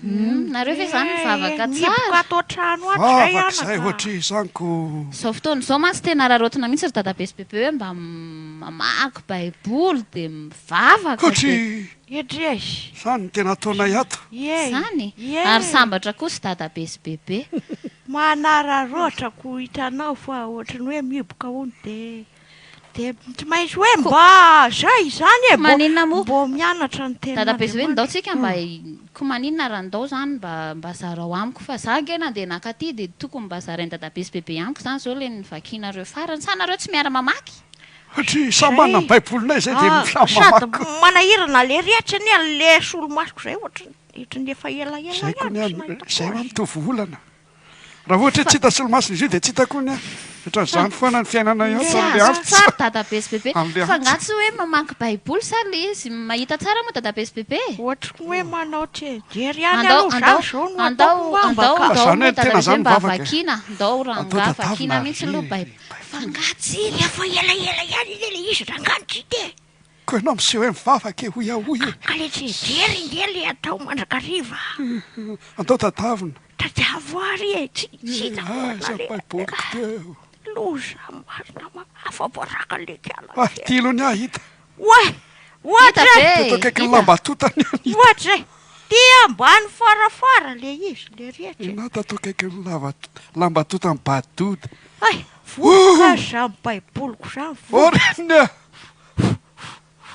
Humm, nareo ve zany mivavaka Mihiboka tsara? ato an-trano ato izay Vavaka izay anaka. ohatry izany ko. Izao fotoana izao mantsy tena araraotina mihitsy ry dadabe sy bebe hoe mba mamaky baiboly dia mivavaka Ohatry dia. Edriesy. izany no tena ataonay ato. Ie. Izany? Ie. Ary sambatra kosa dadabe sy bebe. Manararaotra ko hitanao fa ohatry ny hoe mihiboka hono dia. Dia tsy maintsy hoe Ko mba zay izany e, ko mbô maninona moa mbô mianatra ny Dadabe sy hoe ndao tenin'Andriamanitra. tsika mba ko maninona raha ndao zany mba mba zarao amiko fa za ange nandeha nakaty dia tokony mba zarain'i dadabe sy bebe amiko zany zao le novakianareo farany sa nareo tsy miara mamaky? Satria samy manana Zay ny baibolinay zay dia ah, samy sady mamaky koa. manahirana lery etsy anie le solomasoko zay ohatry ny ohatry ny efa elaela Zay koa ihany ny tsy an, nahitako zay hoa azy. mitovy olana. Raha ohatra hoe tsy hita solomasony izy io dia tsy hita koa ny ahy. Ohatran'izany foana ny fiainanay ato Tsy amin'ilay azoko antsa. tsara dadabe sy bebe. Amin'ilay Fa angaha antsa. tsy hoe mamaky baiboly sa le izy mahita tsara moa dadabe sy bebe e? Ohatry ny hoe manao tsianjery ihany Andao aloha andao za zao no andao ataoko ngamba andao ka. Fa andao zany moa hoe tena dadabe sy zany bebe mba mivavaka e. vakiana. Andao Andao rangaha tadavina vakiana ary mihitsy ve aloha ry baiboly. Fa angaha tsy Efa elaela ihany anie le izy rangaha ny JT e. Koa ianao miseho hoe mivavaka e, hoy aho hoy e. Ka le tsy hijery nge le atao mandrakariva. Andao tadavina. Tadiavo ary e, tsy tsy hita foana Aiza le. baiboliko teo. Loza marina ma afa-baraka le kiala Ah, kely. ity aloha ny ahy hita. Oay! Hita Ohatra ve e! e? Teto akaikin'ny Hita. lamba totany any hita. Ohatra e! Ty ambany farafara le izy le rehetra e. Ianao tato akaikin'ny lava lamba totany badoda. Hay! Vovoka aza zany baiboliko zany Oh vovoka. reniny a!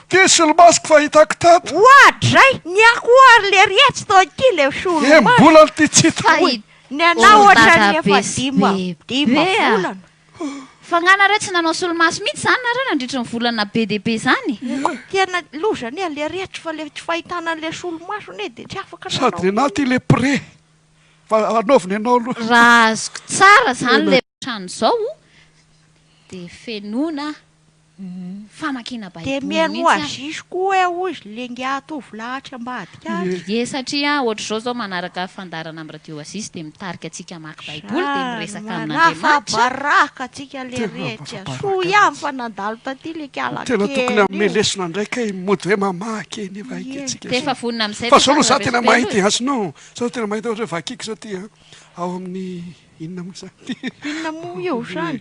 Ty solomasoko fa hitako tato. Oadray! Ny ahy koa ary lery etsy toa ity le solomaso. Enim-bolana ity tsy hita. Fa Hoy, i ny anah ohatran'ny Dadabe efa sy dima Bebe dima a! volana. Fa nga nareo tsy nanao solomaso mihitsy zany nareo nandritry ny volana be dia be zany? Tena loza anie le reto fa le tsy fahitana an'le solomaso anie de tsy afaka nanao. Sady nenaha ty le pré fa anaovina ianao aloha. Raha azoko tsara zany le trano zao de fenoina famakiana Dia baiboly mihaino mihitsy aho. Oasis koa hoe hoy izy le ingahy tovolahy atsy ambadika atsy. Ie satria ohatr'izao zao manaraka fandaharana amin'ny radio Oasis dia mitarika antsika hamaky baiboly dia Zany miresaka amin'Andriamanitra. manafa-baraka antsika le Tena retsy a. mahafa-baraka Soa ihany mihitsy. fa nandalo taty le Tena tokony kialakely hanome io. lesona indray kay mody hoe mamaky e nefa haika Ie. antsika Dia efa izao. vonona amin'izay Fa ve zao aloha zany za tena Rabespelo mahita e? e, azonao, za zao tena mahita ohatra hoe vakiko zao ty an, ao amin'ny Inona moa izany ity? Inona moa io izany?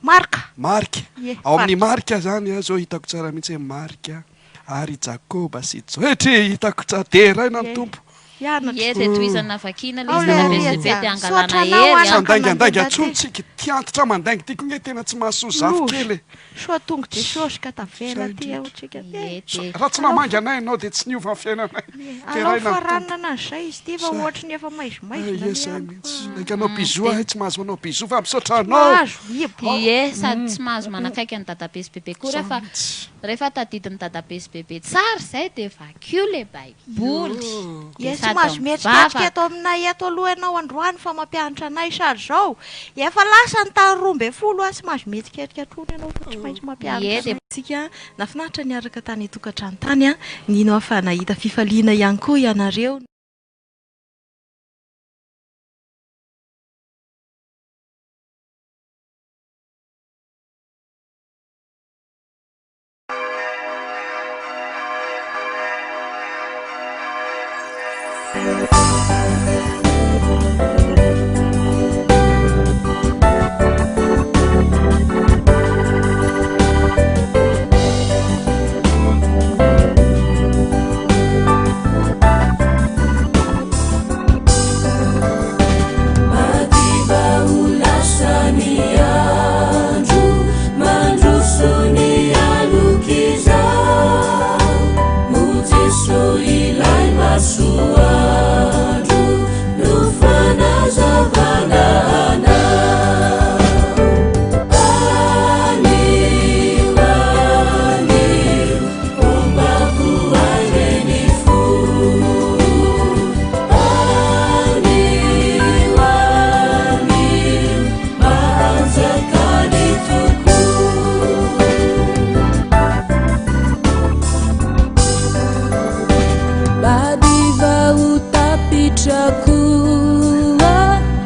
Marka. Marika. Ie, Ao amin'ny marika. Marika izany an, izao hitako tsara mihitsy hoe Marika ary i Jakoba sy Jo- Etry, hitako tsara, deraina ny Ie. Tompo. Hianatra. Ie, dia tohizana vakiana ilay Ao izy ilay na riatsy be dia a. angalana Misaotra anao hery anaka an. Sandaingandainga nandeha intsony taty. tsika, ity antitra mandainga ity koa nge tena tsy mahasoa zafikely e. Soa tongo Jesosy ka tavela Zay aty indrindra. eo tsika Ie, e. dia. Raha tsy Alao namangy anay ianao dia tsy niova ny fiainanay. Ie, alao Deraina ny Tompo. faranana an'izay izy ity fa Zay. ohatry ny efa maizimaizina Ie, ny zay andro mihitsy. fa. Naika hanao bisous Dia. ahay tsy mahazo manao bisous fa misaotra Tsy anao. mahazo, ibo. Ie, sady tsy mahazo manakaiky an'i dadabe sy bebe koa Zay rehefa mihitsy. rehefa tadidin'i dadabe sy bebe tsara izay dia vakio ilay baiboly. Io. Dia Ie, tsy sady mahazo mihetriketrika mivavaka. eto aminay eto aloha ianao androany fa mampianatra anay sary izao. Efa lasa ny tany 12 aho tsy mahazo mihetsiketsika intsony ianao fa tsy maintsy Ie, mampianatra dia. anay. Tsika, nahafinaritra niaraka tany an-tokantrano tany an, nino aho fa nahita fifaliana ihany koa ianareo. Madiva ho lasa ny andro, mandroso ny alok'izao. O Jeso ilay masoandro no fanazavana anao. Anio, anio, ombako ahy re ny fo. Anio, anio, mahanjaka ny Tompo. Madiva ho tapitra koa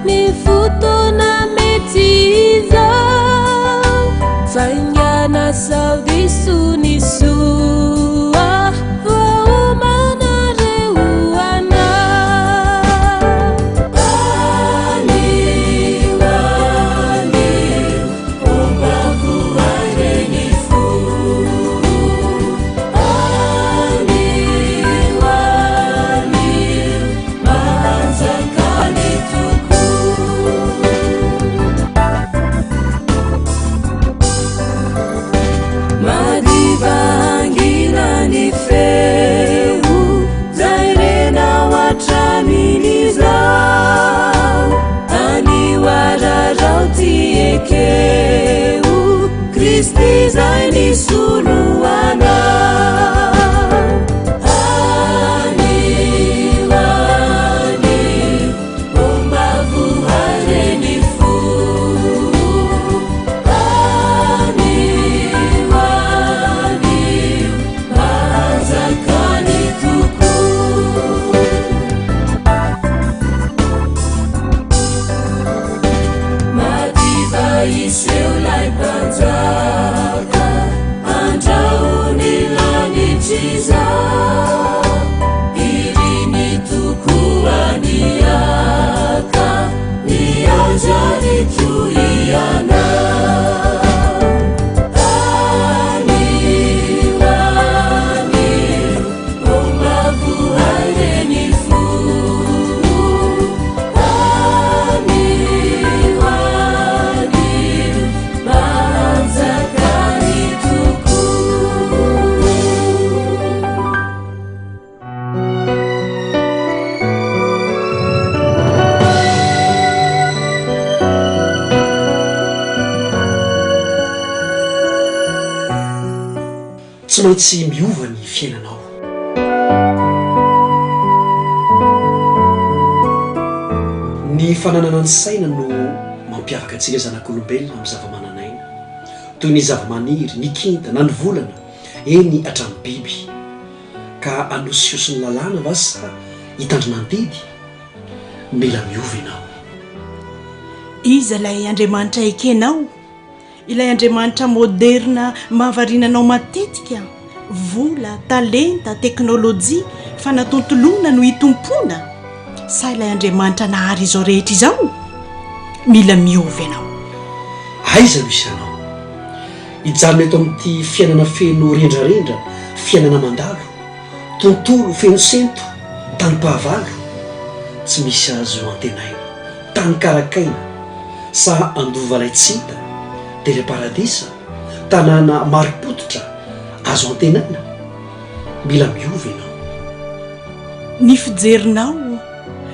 ny fotoana mety izao. Faingana sao diso ny soa voaomanareo ho anao. Anio, anio, ombako ahy re ny fo. Anio, anio, mahanjaka ny Tompo. Madiva hangina ny feo zay renao hatramin'izao. Anio ararao ty ekeo Kristy zay nisolo anao. Anio, anio, ombako ahy re ny fo. Anio, anio, mahanjaka ny Tompo. Madiva hiseho lay mpanjaka. Tsy maintsy miova ny fiainanao. Ny fananana ny saina no mampiavaka antsika zanak'olombelona amin'ny zava-manan'aina, toy ny zava-maniry, ny kintana, ny volana, eny hatramin'ny biby. Ka hanosihosy ny lalàna va sa hitandrina ny didy? Mila miova ianao. Iza ilay Andriamanitra ekenao? Ilay Andriamanitra moderina mahavariana anao matetika? Vola, talenta, teknolojia, fanatontoloana no itompoana? Sa ilay Andriamanitra nahary izao rehetra izao? Mila miova ianao. Aiza no hisy anao? Hijanona eto amin'ity fiainana feno rendrarendra, fiainana mandalo, tontolo feno sento, tanim-pahavalo, tsy misy azo antenaina, tany karakaina, sa handova ilay tsy hita, dia ilay paradisa, tanàna marim-pototra, azo antenaina? Mila miova ianao. Ny fijerinao,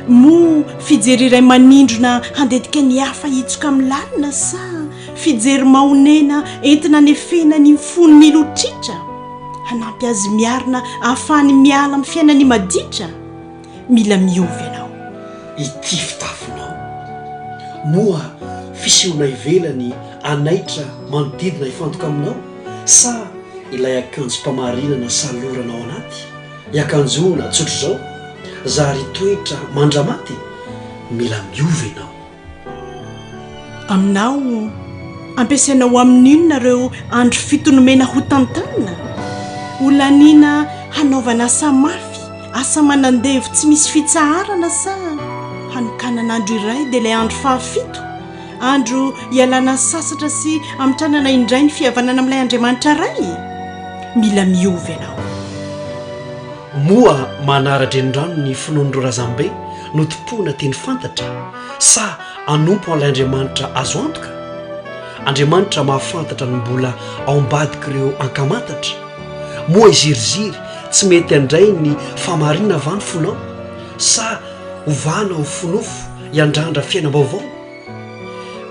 moa fijery iray manindrona handetika ny hafa hitsoka amin'ny lalina sa fijery mahonena entina hanefena ny fony milotritra, hanampy azy miarina ahafahany miala amin'ny fiainany maditra? Mila miova ianao. Ity fitafinao, moa fisehoana ivelany hanaitra manodidina hifantoka aminao sa ilay akanjom-pamarinana salorana ao anaty? Hiakanjoana tsotr'izao, zary toetra mandramaty? Mila miova ianao. Aminao, ampiasaina ho amin'inona ireo andro fito nomena hotantanina? Ho laniana hanaovana asa mafy, asa manandevo tsy misy fitsaharana sa hanokanana andro iray dia ilay andro fahafito, andro hialana sasatra sy hamitranana indray ny fihavanana amin'ilay Andriamanitra Ray? Mila miova ianao. Moa manara-drenirano ny finoan'ireo razambe notompoina teny fantatra sa hanompo an'ilay Andriamanitra azo antoka? Andriamanitra mahafantatra ny mbola ao ambadik'ireo ankamantatra? Moa hiziriziry tsy mety handray ny fahamarinana va ny fonao? Sa hovana ho fonofo hiandrandra fiainam-baovao?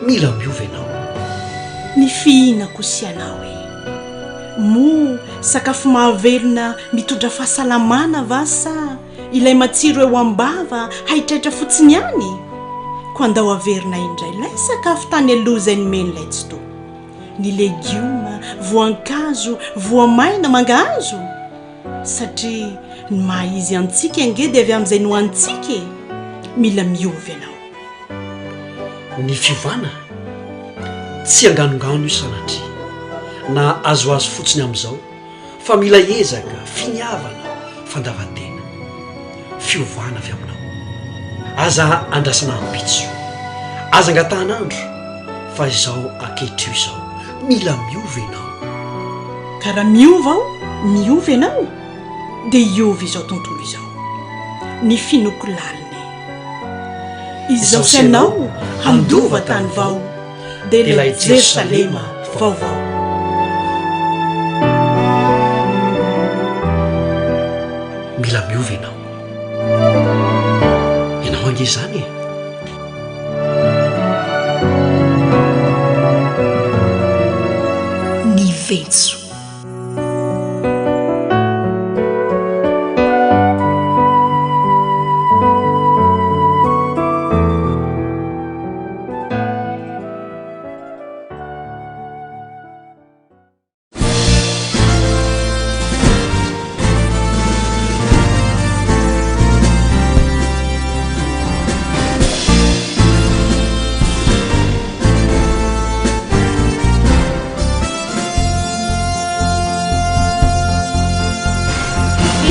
Mila miova ianao. Ny fihinako sy ianao e! Moa sakafo mahavelona mitondra fahasalamana va sa ilay matsiro eo am-bava haitraitra fotsiny ihany? Koa andao averina indray ilay sakafo tany aloha izay nomen'ilay Tsitoha. Ny legioma, voankazo, voamaina, mangahazo? Satria ny maha izy antsika ange dia avy amin'izay nohanintsika e! Mila miova ianao. Ny fiovana? Tsy anganongano io sanatria, na azoazo fotsiny amin'izao, fa mila ezaka, finiavana, fandavan-tena. Fiovana avy aminao. Aza andrasana ampitso. Aza angatahana andro, fa izao ankehitrio izao. Mila miova ianao. Ka raha miova aho, miova ianao, dia hiova izao tontolo izao. Ny finoako lalina e. Izao sy ianao handova tany vao, dia ilay Jerosalema vaovao. Mila miova ianao. Ianao ange izany e. Ny ventso.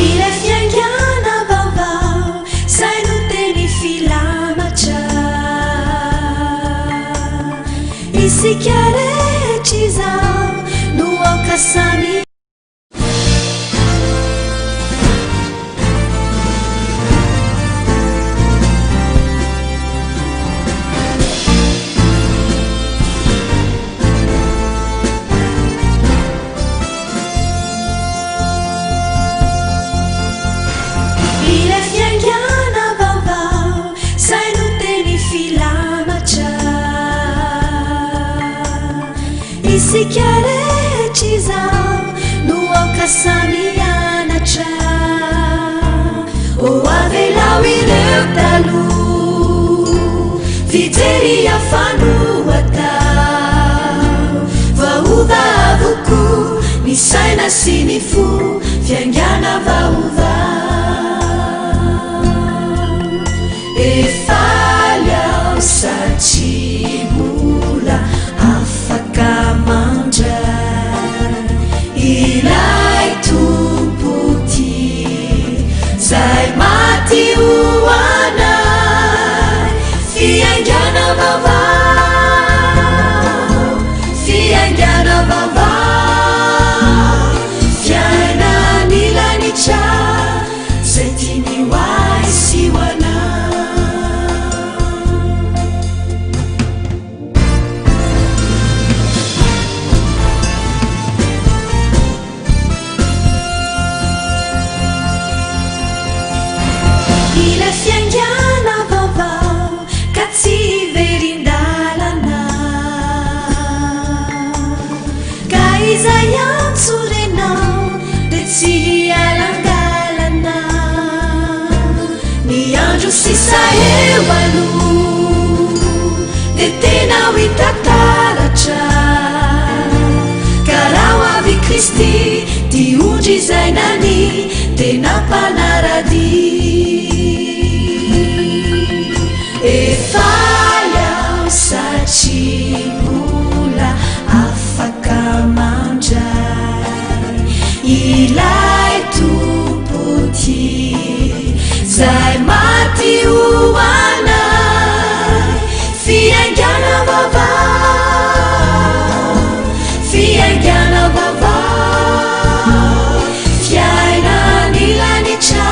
Ilay fiaingàna vaovao, izay no teny filamatra. Isika rehetra izao no aoka samy. Ilay fiaingàna vaovao, izay no teny filamatra. Isika rehetra izao no aoka. Fijery hafa no atao. Voaova avokoa ny saina sy ny fo, fiaingàna vaovao. Faly aho satria mbola afaka mandray ilay Tompo tia izay maty ho anay. Fiaingàna vaovao, fiaingàna vaovao, fiainan'ny lanitra. Zay tiany ho ahy sy ho anao. Ilay fiaingàna vaovao ka tsy hiverin-dalana. Ka izay antso renao dia tsy hialangalana. Ny andro sisa eo aloha dia tena ho hita taratra. Ka raha ho avy Kristy, ty ondry izay nania tena mpanara-dia. Faly aho satria mbola afaka mandray ilay Tompo tia izay maty ho anay. Fiaingàna vaovao, fiaingàna vaovao, fiainan'ny lanitra.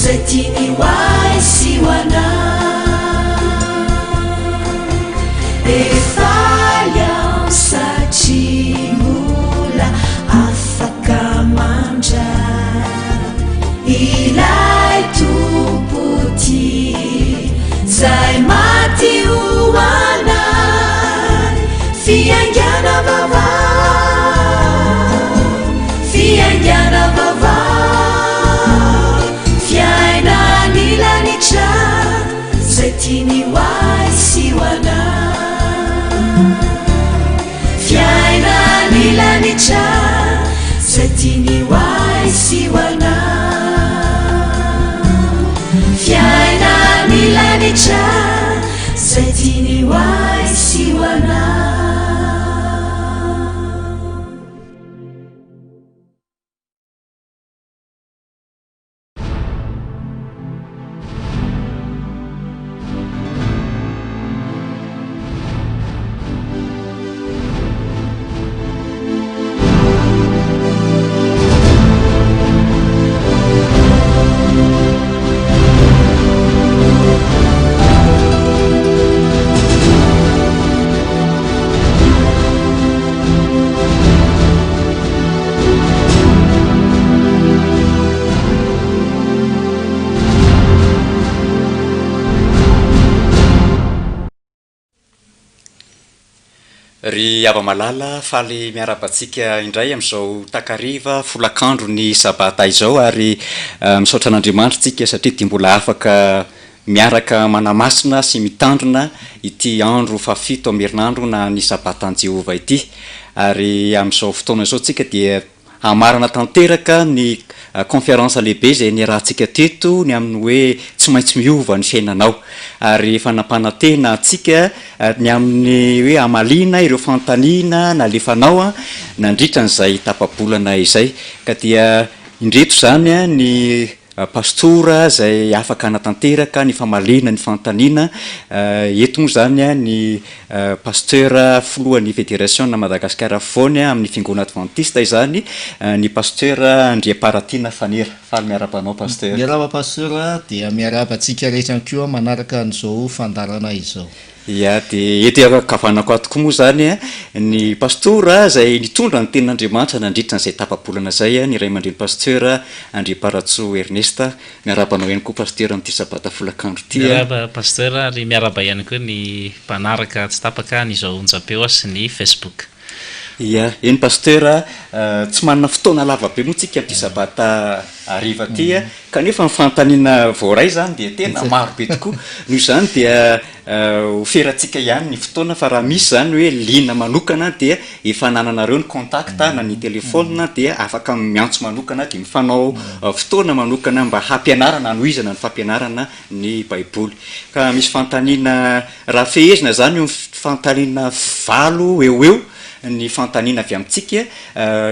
Zay tiany ho ahy sy ho anao. E faly aho satria mbola afaka mandray ilay Tompo tia zay maty ho anay. Fiaingàna vaovao, fiaingàna vaovao. Fiainan'ny lanitra izay tiany ho ahy sy ho anao. Fiainan'ny lanitra izay tiany ho ahy sy ho anao. Fiainan'ny lanitra izay tiany ho ahy sy ho anao. Ry hava-malala, faly miarahaba antsika indray amin'izao takariva folakandro ny sabata izao ary misaotra an'Andriamanitra isika satria dia mbola afaka Miaraka manamasina sy mitandrina ity andro fahafito amin'ny herinandro na ny Sabatan'i Jehovah ity. Ary amin'izao fotoana izao tsika dia hamarana tanteraka ny conférence lehibe izay niarahantsika teto ny amin'ny hoe tsy maintsy miova ny fiainanao. Ary efa nampanantena antsika ny amin'ny hoe hamaliana ireo fanontaniana nalefanao nandritra an'izay tapa-bolana izay. Ka dia indreto izany ny Pastora izay afaka hanatanteraka ny famaliana ny fanontaniana. Eto moa izany ny Pasteur filohan'ny Federasiona Madagasikara Afovoany amin'ny Fiangonana Advantista izany, ny Pasteur Andriamparatiana Fanera. Faly miarahaba anao Pasteur. Miarahaba Pasteur dia miarahaba antsika rehetra ihany koa manaraka an'izao fandaharana izao. Ia, dia eto ankavanako ato koa moa izany ny Pastora izay nitondra ny tenin'Andriamanitra nandritra an'izay tapa-bolana izay, ny ray aman-dreny Pasteur Andriamparatsoa Ernest. Miarahaba anao ihany koa Pasteur amin'ity sabata folakandro ity. Miarahaba Pasteur ary miarahaba ihany koa ny mpanaraka tsy tapaka an'izao onjam-peo sy ny Facebook. Ia, eny Pasteur, tsy manana fotoana lava be moa tsika amin'ity sabata hariva ity. Kanefa ny fanontaniana voaray izany dia tena maro be tokoa. Noho izany dia ho ferantsika ihany ny fotoana fa raha misy izany hoe liana manokana dia efa anananareo ny contact na ny telephone dia afaka miantso manokana dia mifanao fotoana manokana mba hampianarana hanohizana ny fampianarana ny baiboly. Ka misy fanontaniana raha fehezina izany eo amin'ny fanontaniana valo eo ho eo ny fanontaniana avy amintsika,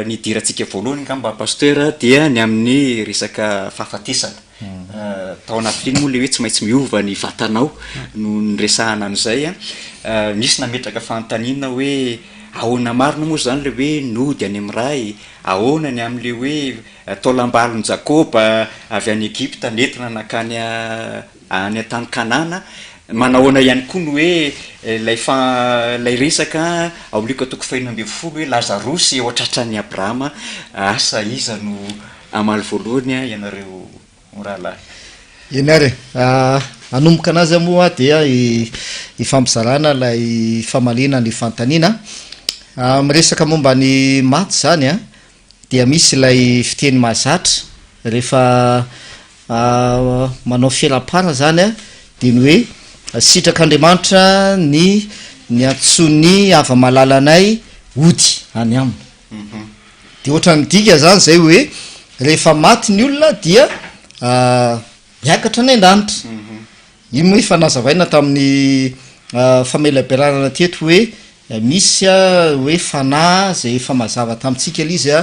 ny idirantsika voalohany angamba Pasteur dia ny amin'ny resaka fahafatesana. Tao anatin'iny moa ilay hoe tsy maintsy miova ny vatanao no niresahana an'izay. Nisy nametraka fanontaniana hoe ahoana marina moa izany ilay hoe nody any amin'ny Ray, ahoana ny amin'ilay hoe taolam-balon'i Jakoba avy any Egypta nentina nankany any an-tany Kanana, manahoana ihany koa ny hoe ilay fa ilay resaka ao Lioka toko fahenina ambinifolo hoe Lazarosy eo an-tratran'i Abrahama, asa iza no hamaly voalohany ianareo mirahalahy? Eny ary e! Hanomboka anazy aho moa dia hifampizarana ilay famaliana ny fanontaniana. Miresaka momba ny maty izany an, dia misy ilay fiteny mahazatra rehefa manao fialam-para izany an, dia ny hoe sitrak'Andriamanitra ny niantsoan'ny hava-malalanay hody any aminy. Dia ohatran'ny midika izany izay hoe rehefa maty ny olona dia miakatra any an-danitra. Iny moa efa nazavaina tamin'ny famelabelarana teto hoe misy hoe fanahy izay efa mazava tamintsika ilay izy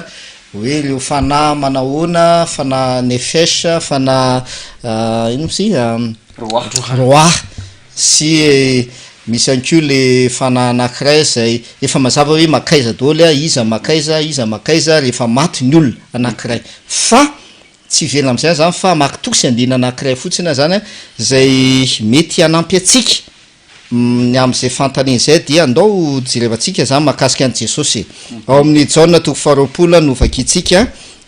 hoe ireo fanahy manahoana, fanahy nefesh, fanahy inona moa izy ity? Roah. Sy misy ihany koa le fanahy anakiray izay efa mazava hoe makaiza daholo iza makaiza, iza makaiza rehefa maty ny olona anakiray. Fa tsy hiverina amin'izay aho zany fa hamaky toko sy andininy anakiray fotsiny aho zany izay mety hanampy antsika ny amin'izay fanontaniana izay dia andao jerevantsika izany mahakasika an'i Jesosy e. Ao amin'ny Jaona toko faharoapolo no vakintsika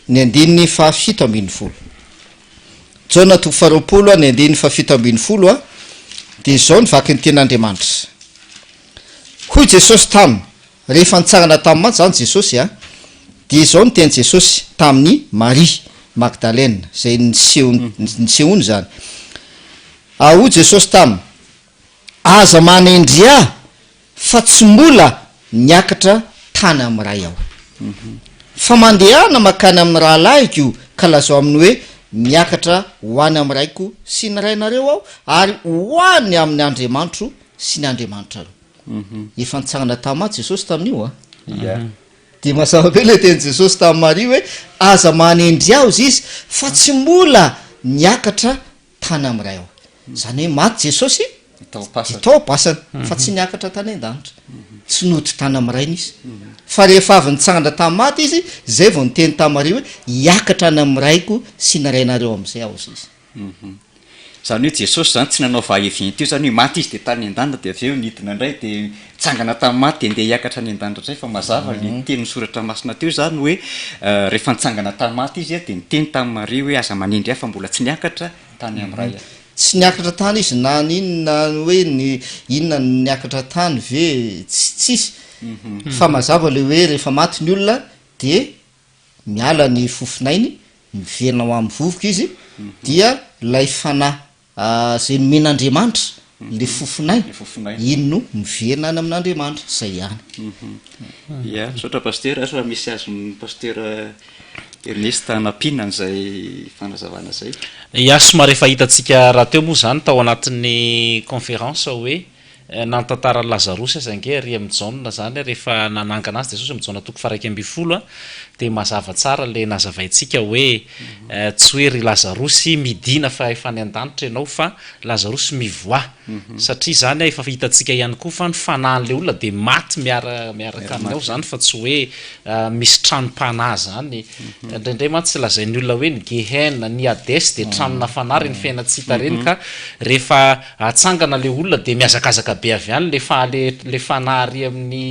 ny andininy fahafito ambinifolo. Jaona toko faharoapolo ny andininy fahafito ambinifolo a, dia izao ny vakin'ny tenin'Andriamanitra. Hoy Jesosy taminy, rehefa nitsangana tamin'ny maty izany Jesosy a, dia izao ny tenin'i Jesosy tamin'i Maria Magdalena, izay niseho nisehoany izany. Ary hoy Jesosy taminy, Aza manendry ahy fa tsy mbola niakatra tany amin'ny Ray aho. Fa mandehana mankany amin'ny rahalahiko ka lazao aminy hoe, Miakatra ho any amin'ny Raiko sy ny Rainareo aho, ary ho any amin'ny Andriamanitro sy ny Andriamanitrareo. Efa nitsangana tamin'ny maty Jesosy tamin'io an! Dia mazava be ilay tenin'i Jesosy tamin'i Maria hoe, Aza manendry ahy, hozy Izy, fa tsy mbola niakatra tany amin'ny Ray aho. Izany hoe maty Jesosy dia tao am-pasana fa tsy niakatra tany an-danitra. Tsy nody tany amin'ny Rainy Izy. Fa rehefa avy nitsangana tamin'ny maty Izy, izay vao niteny tamin'i Maria hoe, Hiakatra any amin'ny Raiko sy ny Rainareo amin'izay aho, hozy Izy. Izany hoe Jesosy izany tsy nanao va et vient teo izany hoe maty Izy dia tany an-danitra dia avy eo nidina indray dia nitsangana tamin'ny maty dia ndeha hiakatra any an-danitra indray fa mazava ilay tenin'ny soratra masina teo izany hoe rehefa nitsangana tamin'ny maty Izy dia niteny tamin'i Maria hoe aza manendry ahy fa mbola tsy niakatra tany amin'ny Ray aho. Tsy niakatra tany izy na ny inona na hoe ny inona no niakatra tany ve tsy tsisy fa mazava le hoe rehefa maty ny olona de miala ny fofonainy miverina ho amin'ny vovoka izy dia ilay fanahy zay nomen'Andriamanitra le fofonainy iny no miverina any amin'Andriamanitra zay ihany. Ya, misaotra Pasitera, asa raha misy azon'ny Pasitera Ernest hanampiana an'izay fanazavana izay. Ya, somary efa hitantsika rahateo moa izany tao anatin'ny conférence hoe na ny tantaran'i Lazarosy aza ange ary amin'i Jaona izany rehefa nanangana azy Jesosy amin'ny Jaona toko faha-11 dia mazava tsara ilay nazavaintsika hoe tsy hoe ry Lazarosy midina fa efa any an-danitra ianao fa Lazarosy mivoaha satria izany efa hitantsika ihany koa fa ny fanahin'ilay olona dia maty miara miaraka aminy ao izany fa tsy hoe misy tranom-panahy izany. Indraindray mantsy lazain'ny olona hoe ny Gehena, ny Hades dia tranona fanahy ireny fiainan-tsy hita ireny ka rehefa atsangana ilay olona dia mihazakazaka be avy any ilay fa ilay fanahy ary amin'ny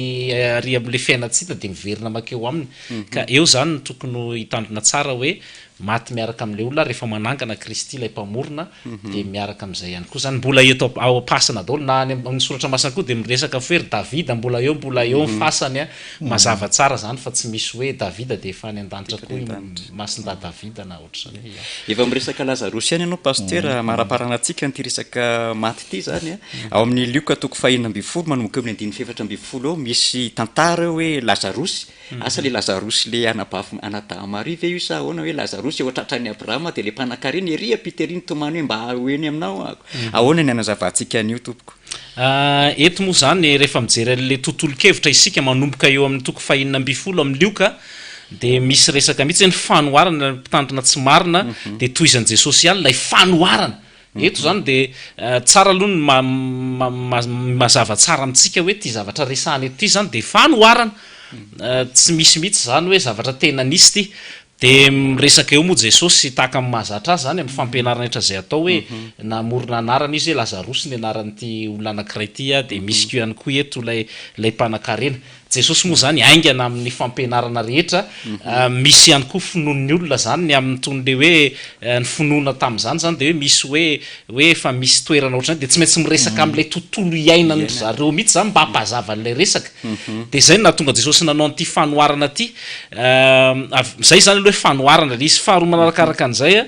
ary amin'ilay fiainan-tsy hita dia miverina mankeo aminy. Ka eo izany no tokony hitandrina tsara hoe Maty miaraka amin'ilay olona ary rehefa manangana Kristy ilay Mpamorona dia miaraka amin'izay ihany koa izany. Mbola eto ao am-pasana daholo na any amin'ny soratra masina koa dia miresaka hoe ry Davida mbola eo mbola eo ny fasany a. Mazava tsara izany fa tsy misy hoe Davida dia efa any an-danitra koa i Masindahy Davida na ohatr'izany. Ia. Efa miresaka Lazarosy ihany ianao Pasitera, amaraparana antsika an'ity resaka maty ity izany a. Ao amin'ny Lioka toko fahenina ambinifolo manomboka eo amin'ny andininy fahefatra ambinifolo eo misy tantara eo hoe Lazarosy Asa le Lazarosy le anabavy anadahy Maria ve io sa ahoana hoe Lazarosy eo an-tratran'i Abrahama dia le mpanankarena ery ampita ery nitomany hoe mba ho eny aminao aho. Ahoana ny hanazavantsika an'io tompoko? Eto moa izany rehefa mijery an'ilay tontolon-kevitra isika manomboka eo amin'ny toko fahenina ambinifolo amin'ny Lioka dia misy resaka mihitsy hoe ny fanoharana ny mpitandrina tsy marina dia tohizan'i Jesosy ihany ilay fanoharana Eto izany dia tsara aloha ny mazava tsara amintsika hoe ity zavatra resahana eto ity izany dia fanoharana. Tsy misy mihitsy izany hoe zavatra tena nisy ity. Dia miresaka eo moa Jesosy tahaka ny mahazatra azy izany amin'ny fampianarana rehetra izay atao hoe namorona anarana izy hoe Lazarosy ny anaran'ity olona anankiray ity dia misy koa ihany koa eto ilay ilay mpanankarena. Jesosy moa izany haingana amin'ny fampianarana rehetra, misy ihany koa finoan'ny olona izany ny amin'itony le hoe ny finoana tamin'izany izany dia hoe misy hoe hoe efa misy toerana ohatr'izany dia tsy maintsy miresaka amin'ilay tontolo iainan-dry zareo mihitsy izany mba hampazava an'ilay resaka. Dia izay no nahatonga Jesosy nanao an'ity fanoharana ity. Izay izany aloha hoe fanoharana ilay izy. Faharoa manarakaraka an'izay,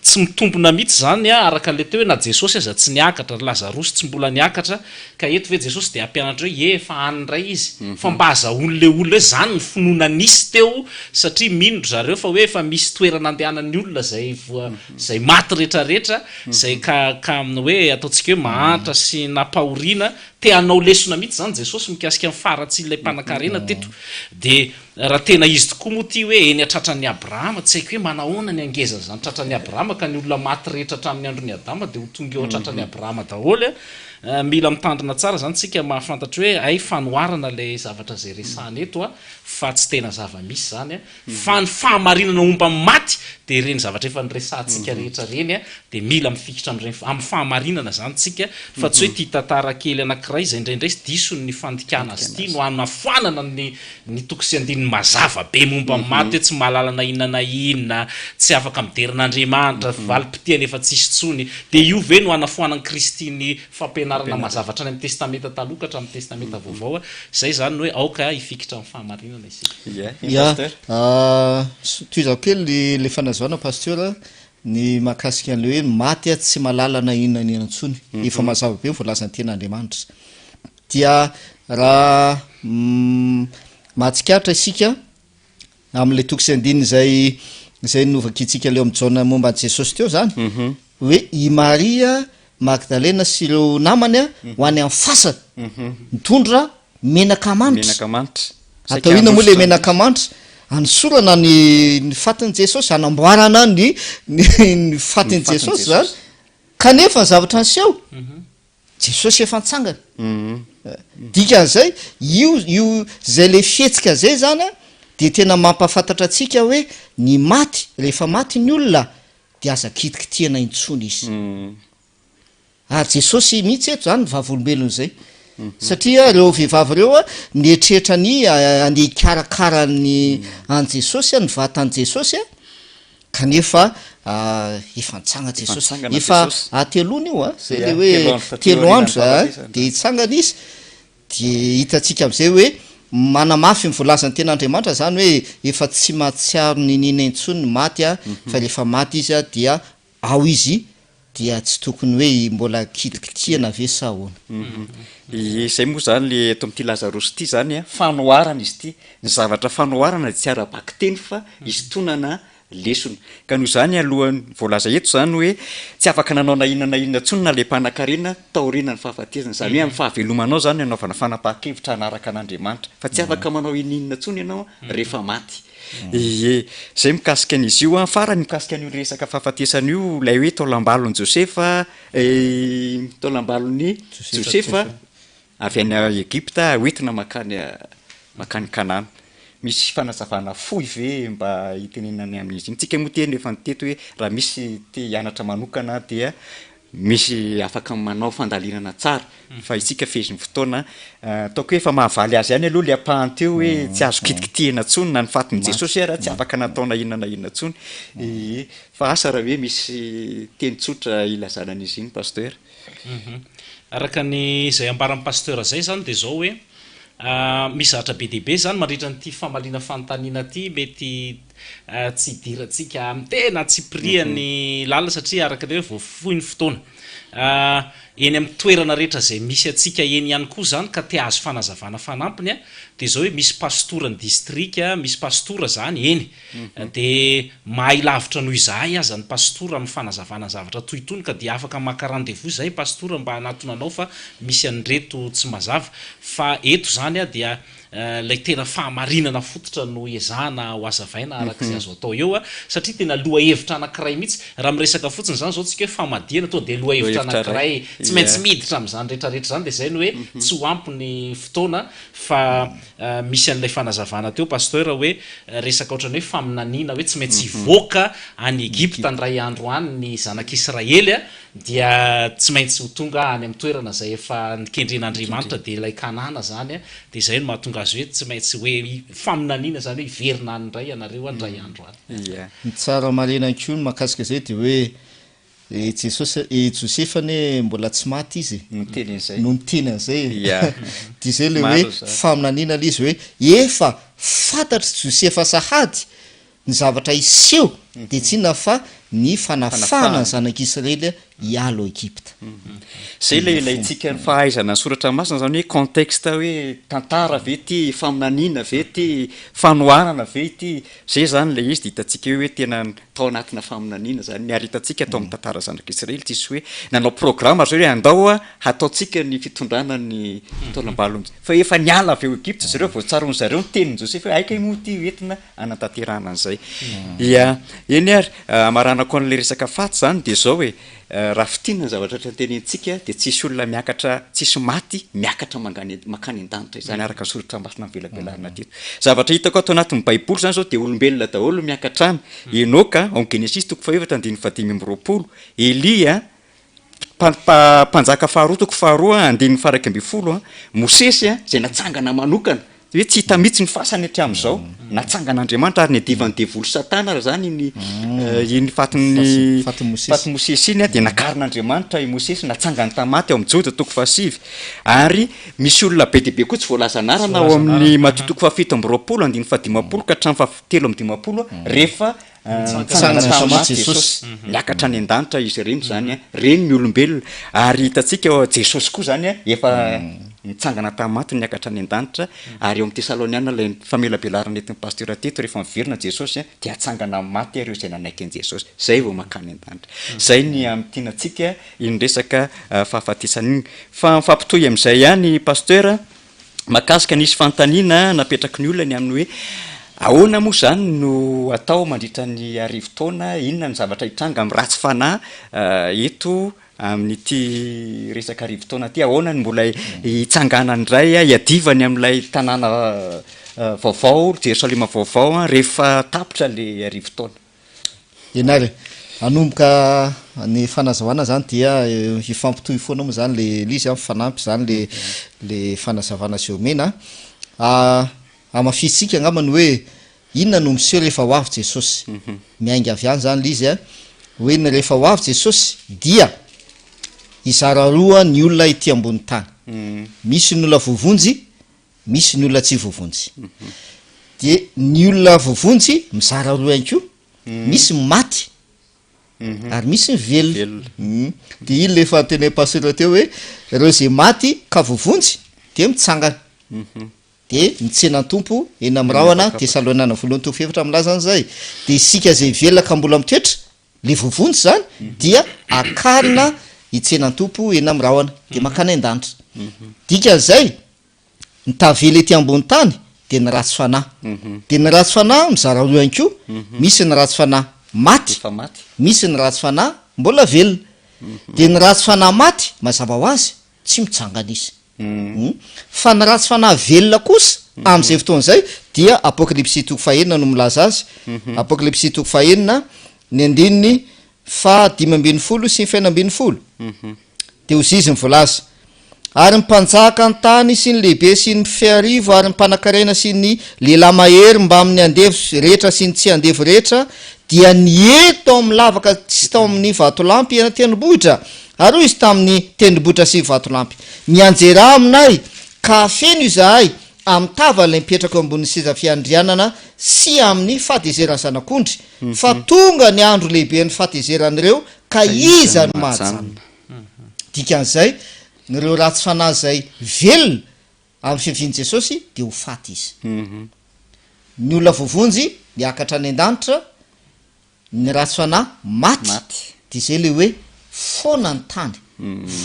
Tsy mitombina mihitsy izany araka ilay teo hoe na Jesosy aza tsy niakatra, ry Lazarosy tsy mbola niakatra, ka eto ve Jesosy dia hampianatra hoe ie efa any indray izy, fa mba azahoan'ilay olona hoe izany ny finoana nisy teo satria mino ry zareo fa hoe efa misy toerana andehanan'ny olona izay voa izay maty retraretra izay ka ka amin'ny hoe ataontsika hoe mahantra sy nampahoriana, te hanao lesona mihitsy izany Jesosy mikasika ny faharatsian'ilay mpanankarena teto dia Raha tena izy tokoa moa ity hoe eny an-tratran'i Abrahama, tsy haiko hoe manahoana ny hangezan'izany tratran'i Abrahama ka ny olona maty rehetra hatramin'ny andron'i Adama dia ho tonga eo an-tratran'i Abrahama daholo a! Mila mitandrina tsara izany tsika mahafantatra hoe hay fanoharana ilay zavatra izay resahana eto a, fa tsy tena zava-misy izany a! Fa ny fahamarinana momba ny maty dia ireny zavatra efa niresahantsika rehetra ireny a, dia mila mifikitra amin'ireny amin'ny fahamarinana izany tsika fa tsy hoe ity tantara kely anankiray izay indraindray diso ny fandikana azy ity no hanafoanana ny Ny toko sy andininy mazava be momba ny maty hoe tsy mahalala na inona na inona, tsy afaka midera an'Andriamanitra, valim-pitia nefa tsisy intsony. Dia io ve no hanafoanan'i Kristy ny fampianarana mazava hatrany amin'ny Testamenta Taloha ka hatramin'ny Testamenta Vaovao? Izay izany no hoe aoka hifikitra amin'ny fahamarinana isika. Ya, tohizako kely ilay fanazavana Pasteur, ny mahakasika an'ilay hoe maty tsy mahalala na inona na inona intsony. Efa mazava be ny voalazan'ny tenin'Andriamanitra. Dia raha mahatsikaritra isika amin'ilay toko sy andininy izay izay novakintsika leo amin'i Jaona momba an'i Jesosy teo izany, hoe i Maria Magdalena sy ireo namany ho any amin'ny fasana, mitondra menaka manitra. Menaka manitra. Atao inona moa ilay menaka manitra? Anosorana ny ny fatin'i Jesosy, hanamboarana ny ny ny fatin'i Jesosy izany. Kanefa ny zavatra niseho, Jesosy efa nitsangana. Dikan'izay, io io zay le fihetsika zay zany an, dia tena mampahafantatra antsika hoe ny maty, rehefa maty ny olona dia aza kitikitihana intsony izy. Ary Jesosy mihitsy eto zany vavolombelon'izay. Satria ireo vehivavy ireo an, nieritreritra ny handeha hikarakara ny an'i Jesosy an, ny vatan'i Jesosy an, Kanefa efa nitsangana Jesosy. Efa hateloana io a, zay le hoe telo andro zay dia hitsangana izy. Dia hitantsika amin'izay hoe manamafy ny voalazan'ny tenin'Andriamanitra izany hoe efa tsy mahatsiaro niniana intsony ny maty a, fa rehefa maty izy dia ao izy dia tsy tokony hoe mbola kitikitihana ve sa ahoana? Ie, izay moa izany le eto amin'ity Lazarosy ity izany a, fanoharana izy ity. Ny zavatra fanoharana dia tsy ara-bakiteny fa isintonana lesona. Ka noho izany alohan'ny voalaza eto izany hoe tsy afaka nanao na inona na inona intsony na ilay mpanankarena taorianan'ny fahafatesana. Izany hoe amin'ny fahavelomanao izany no anaovana fanapahan-kevitra hanaraka an'Andriamanitra fa tsy afaka manao inon'inona intsony ianao rehefa maty. Ie, izay mikasika an'izy io an. Farany mikasika an'io resaka fahafatesana io, ilay hoe taolambalon'i Josefa, taolambalon'i Josefa avy any Egypta hoentina mankany mankany Kanana. Misy fanazavana fohy ve mba hitenenana ny amin'izy iny? Tsika moa teny efa niteto hoe raha misy te hianatra manokana dia. Misy afaka manao fandalinana tsara fa isika fehezin'ny fotoana. Ataoko hoe efa mahavaly azy ihany aloha ilay ampahany teo hoe tsy azo kitikitihina intsony na ny fatin'i Jesosy ara tsy afaka natao na inona na inona intsony. Ee, fa asa raha hoe misy teny tsotra ilazana an'izy iny Pasteur. Araka ny izay ambaran'i Pasteur izay izany dia izao hoe, misy zavatra be dia be izany mandritra an'ity famaliana fanontaniana ity mety tsy hidirantsika amin'ny tena antsipiriany lalina satria araka ilay hoe vao fohy ny fotoana. Eny amin'ny toerana rehetra izay misy antsika eny ihany koa izany ka te hahazo fanazavana fanampiny dia izao hoe misy pastoran'ny distrika, misy pastora izany eny dia mahay lavitra noho izahay aza ny pastora amin'ny fanazavana zavatra toy itony ka dia afaka maka rendez-vous izahay pastora mba hanatona anao fa misy an'ireto tsy mazava fa eto izany dia ilay tena fahamarinana fototra no ezahana ho hazavaina araka izay azo atao eo satria tena lohahevitra anankiray mihitsy, raha miresaka fotsiny izany izao tsika hoe famadihana tonga dia lohahevitra anankiray tsy maintsy miditra amin'izany rehetra rehetra izany dia izay no hoe tsy ho ampy ny fotoana fa misy an'ilay fanazavana teo Pasteur hoe resaka ohatran'ny hoe faminaniana hoe tsy maintsy hivoaka any Egypta indray andro any ny zanak'Israely dia tsy maintsy ho tonga any amin'ny toerana izay efa nikendren'Andriamanitra dia ilay Kanana izany dia izay no mahatonga azy hoe tsy maintsy hoe faminaniana izany hoe hiverina any indray ianareo indray andro any. Ia. Ny tsara marihina ihany koa ny mahakasika izay dia hoe i Jesosy, i Josefa anie mbola tsy maty izy e. No niteny an'izay. No niteny an'izay e. Ia. Dia izay ilay hoe Marina izany. faminaniana ilay izy hoe efa fantatr'i Josefa sahady Ny zavatra hiseho dia tsy inona fa ny fanafahana ny zanak'Israely hiala ao Egypta. Izay ilay ilaintsika ny fahaizana ny soratra masina izany hoe contexte hoe tantara ve ity, faminaniana ve ity, fanoharana ve ity, izay izany ilay izy dia hitantsika eo hoe tena tao anatina faminaniana izany ny ary hitantsika tao amin'ny tantara zanak'Israely tsisy hoe nanao programa ry zareo hoe andao hataontsika ny fitondrana ny taolam-balon'ny fa efa niala avy ao Egypta zareo vao tsaroan'ny zareo ny tenin'i Josefa hoe hay kay moa ity hoentina hanatanterahana an'izay. Ia, eny ary, hamaranako an'ilay resaka faty izany dia izao e, raha fintinina ny zavatra rehetra notenenintsika dia tsisy olona miakatra, tsisy maty miakatra mangany mankany an-danitra izany araka ny soratra masina novelabelarina teto. Zavatra hitako ato anatin'ny baiboly izany izao dia olombelona daholo no miakatra any, Enoka, ao amin'ny Genesisy toko fahefatra andininy fahadimy amby roapolo, Elia, Mpanjaka faharoa toko faharoa andininy faha 11, Mosesy izay natsangana manokana, hoe tsy hita mihitsy ny fasany hatramin'izao, natsangan'Andriamanitra ary niadivan'ny devoly Satana ary izany iny iny fatin'ny fatin'i Mosesy iny dia nakarin'Andriamanitra i Mosesy, natsangany tamin'ny maty ao amin'ny Joda toko fahasivy, ary misy olona be dia be koa tsy voalaza anarana ao amin'ny Matio toko fahafito amby roapolo andininy fahadimampolo ka hatramin'ny fahatelo amby dimampolo rehefa Nitsangana tamin'ny maty Jesosy. Niakatra any an-danitra izy ireny izany, ireny ny olombelona. Ary hitantsika ao Jesosy koa izany efa nitsangana tamin'ny maty niakatra any an-danitra. Ary eo amin'ny Tesaloniana ilay famelabelarana nentin'ny pasteur teto, rehefa miverina Jesosy dia hatsangana amin'ny maty ireo izay nanaiky an'i Jesosy. Izay vao mankany an-danitra. Izay ny hamintinantsika iny resaka fahafatesana iny. Fa mifampitohy amin'izay ihany pasteur, Mahakasika nisy fanontaniana napetraky ny olona ny amin'ny hoe ahoana moa izany no atao mandritra ny arivotaona, inona ny zavatra hitranga amin'ny ratsy fanahy eto amin'ity resaka arivotaona ity, ahoana no mbola hitsanganany indray, hiadivany amin'ilay tanàna vaovao, Jerosalema vaovao rehefa tapitra ilay arivotaona. Eny ary e. Hanomboka ny fanazavana zany dia hifampitohy foana moa zany le izy an, mifanampy zany le le fanazavana izay omena an. Hamafisintsika angamba ny hoe inona no miseho rehefa ho avy Jesosy. Miainga avy any zany le izy an, hoe ny rehefa ho avy Jesosy dia hizara roa ny olona ety ambony tany. Misy ny olona voavonjy, Misy ny olona tsy voavonjy. Dia ny olona voavonjy mizara roa ihany koa, misy ny maty ary misy ny velona. Dia iny le efa tenenin'i Pasteur teo hoe ireo izay maty ka voavonjy dia mitsangana. Dia mitsena ny Tompo eny amin'ny rahona, Tesaloniana voalohany toko fahefatra milaza an'izay. Dia isika izay velona ka mbola mitoetra, le voavonjy izany dia akarina hitsena ny Tompo eny amin'ny rahona, dia mankany an-danitra. Dikan'izay, ny tavela ety ambony tany dia ny ratsy fanahy. Dia ny ratsy fanahy mizara roa ihany koa, misy ny ratsy fanahy maty, misy ny ratsy fanahy mbola velona. Dia ny ratsy fanahy maty, mazava ho azy, tsy mitsangana izy. Fa ny ratsy fanahy velona kosa, amin'izay fotoana izay, dia Apokalypsy toko fahenina no milaza azy, Apokalypsy toko fahenina, ny andininy fahadimy ambin'ny folo sy ny fahenina ambin'ny folo. Dia hozizy ny voalaza, Ary ny mpanjaka an-tany sy ny lehibe sy ny mpifiarivo ary ny mpanankarena sy ny lehilahy mahery mbamin'ny andevo rehetra sy ny tsy andevo rehetra dia niery tao amin'ny lavaka sy tao amin'ny vatolampy an-tendrombohitra. Ary hoy izy tamin'ny tendrombohitra sy vatolampy, Mianjerà aminay, ka hafeno izahay amin'ny tavan'ilay mipetraka eo ambonin'ny seza fiandrianana sy amin'ny fahatezeran'ny Zanak'ondry, fa tonga ny andro lehiben'ny fahatezeran'ireo, ka iza no mahajanona? Dikan'izay, ireo ratsy fanahy izay velona amin'ny fiavian'i Jesosy dia ho faty izy. Ny olona voavonjy miakatra any an-danitra, ny ratsy fanahy maty. Dia izay ilay hoe foana ny tany,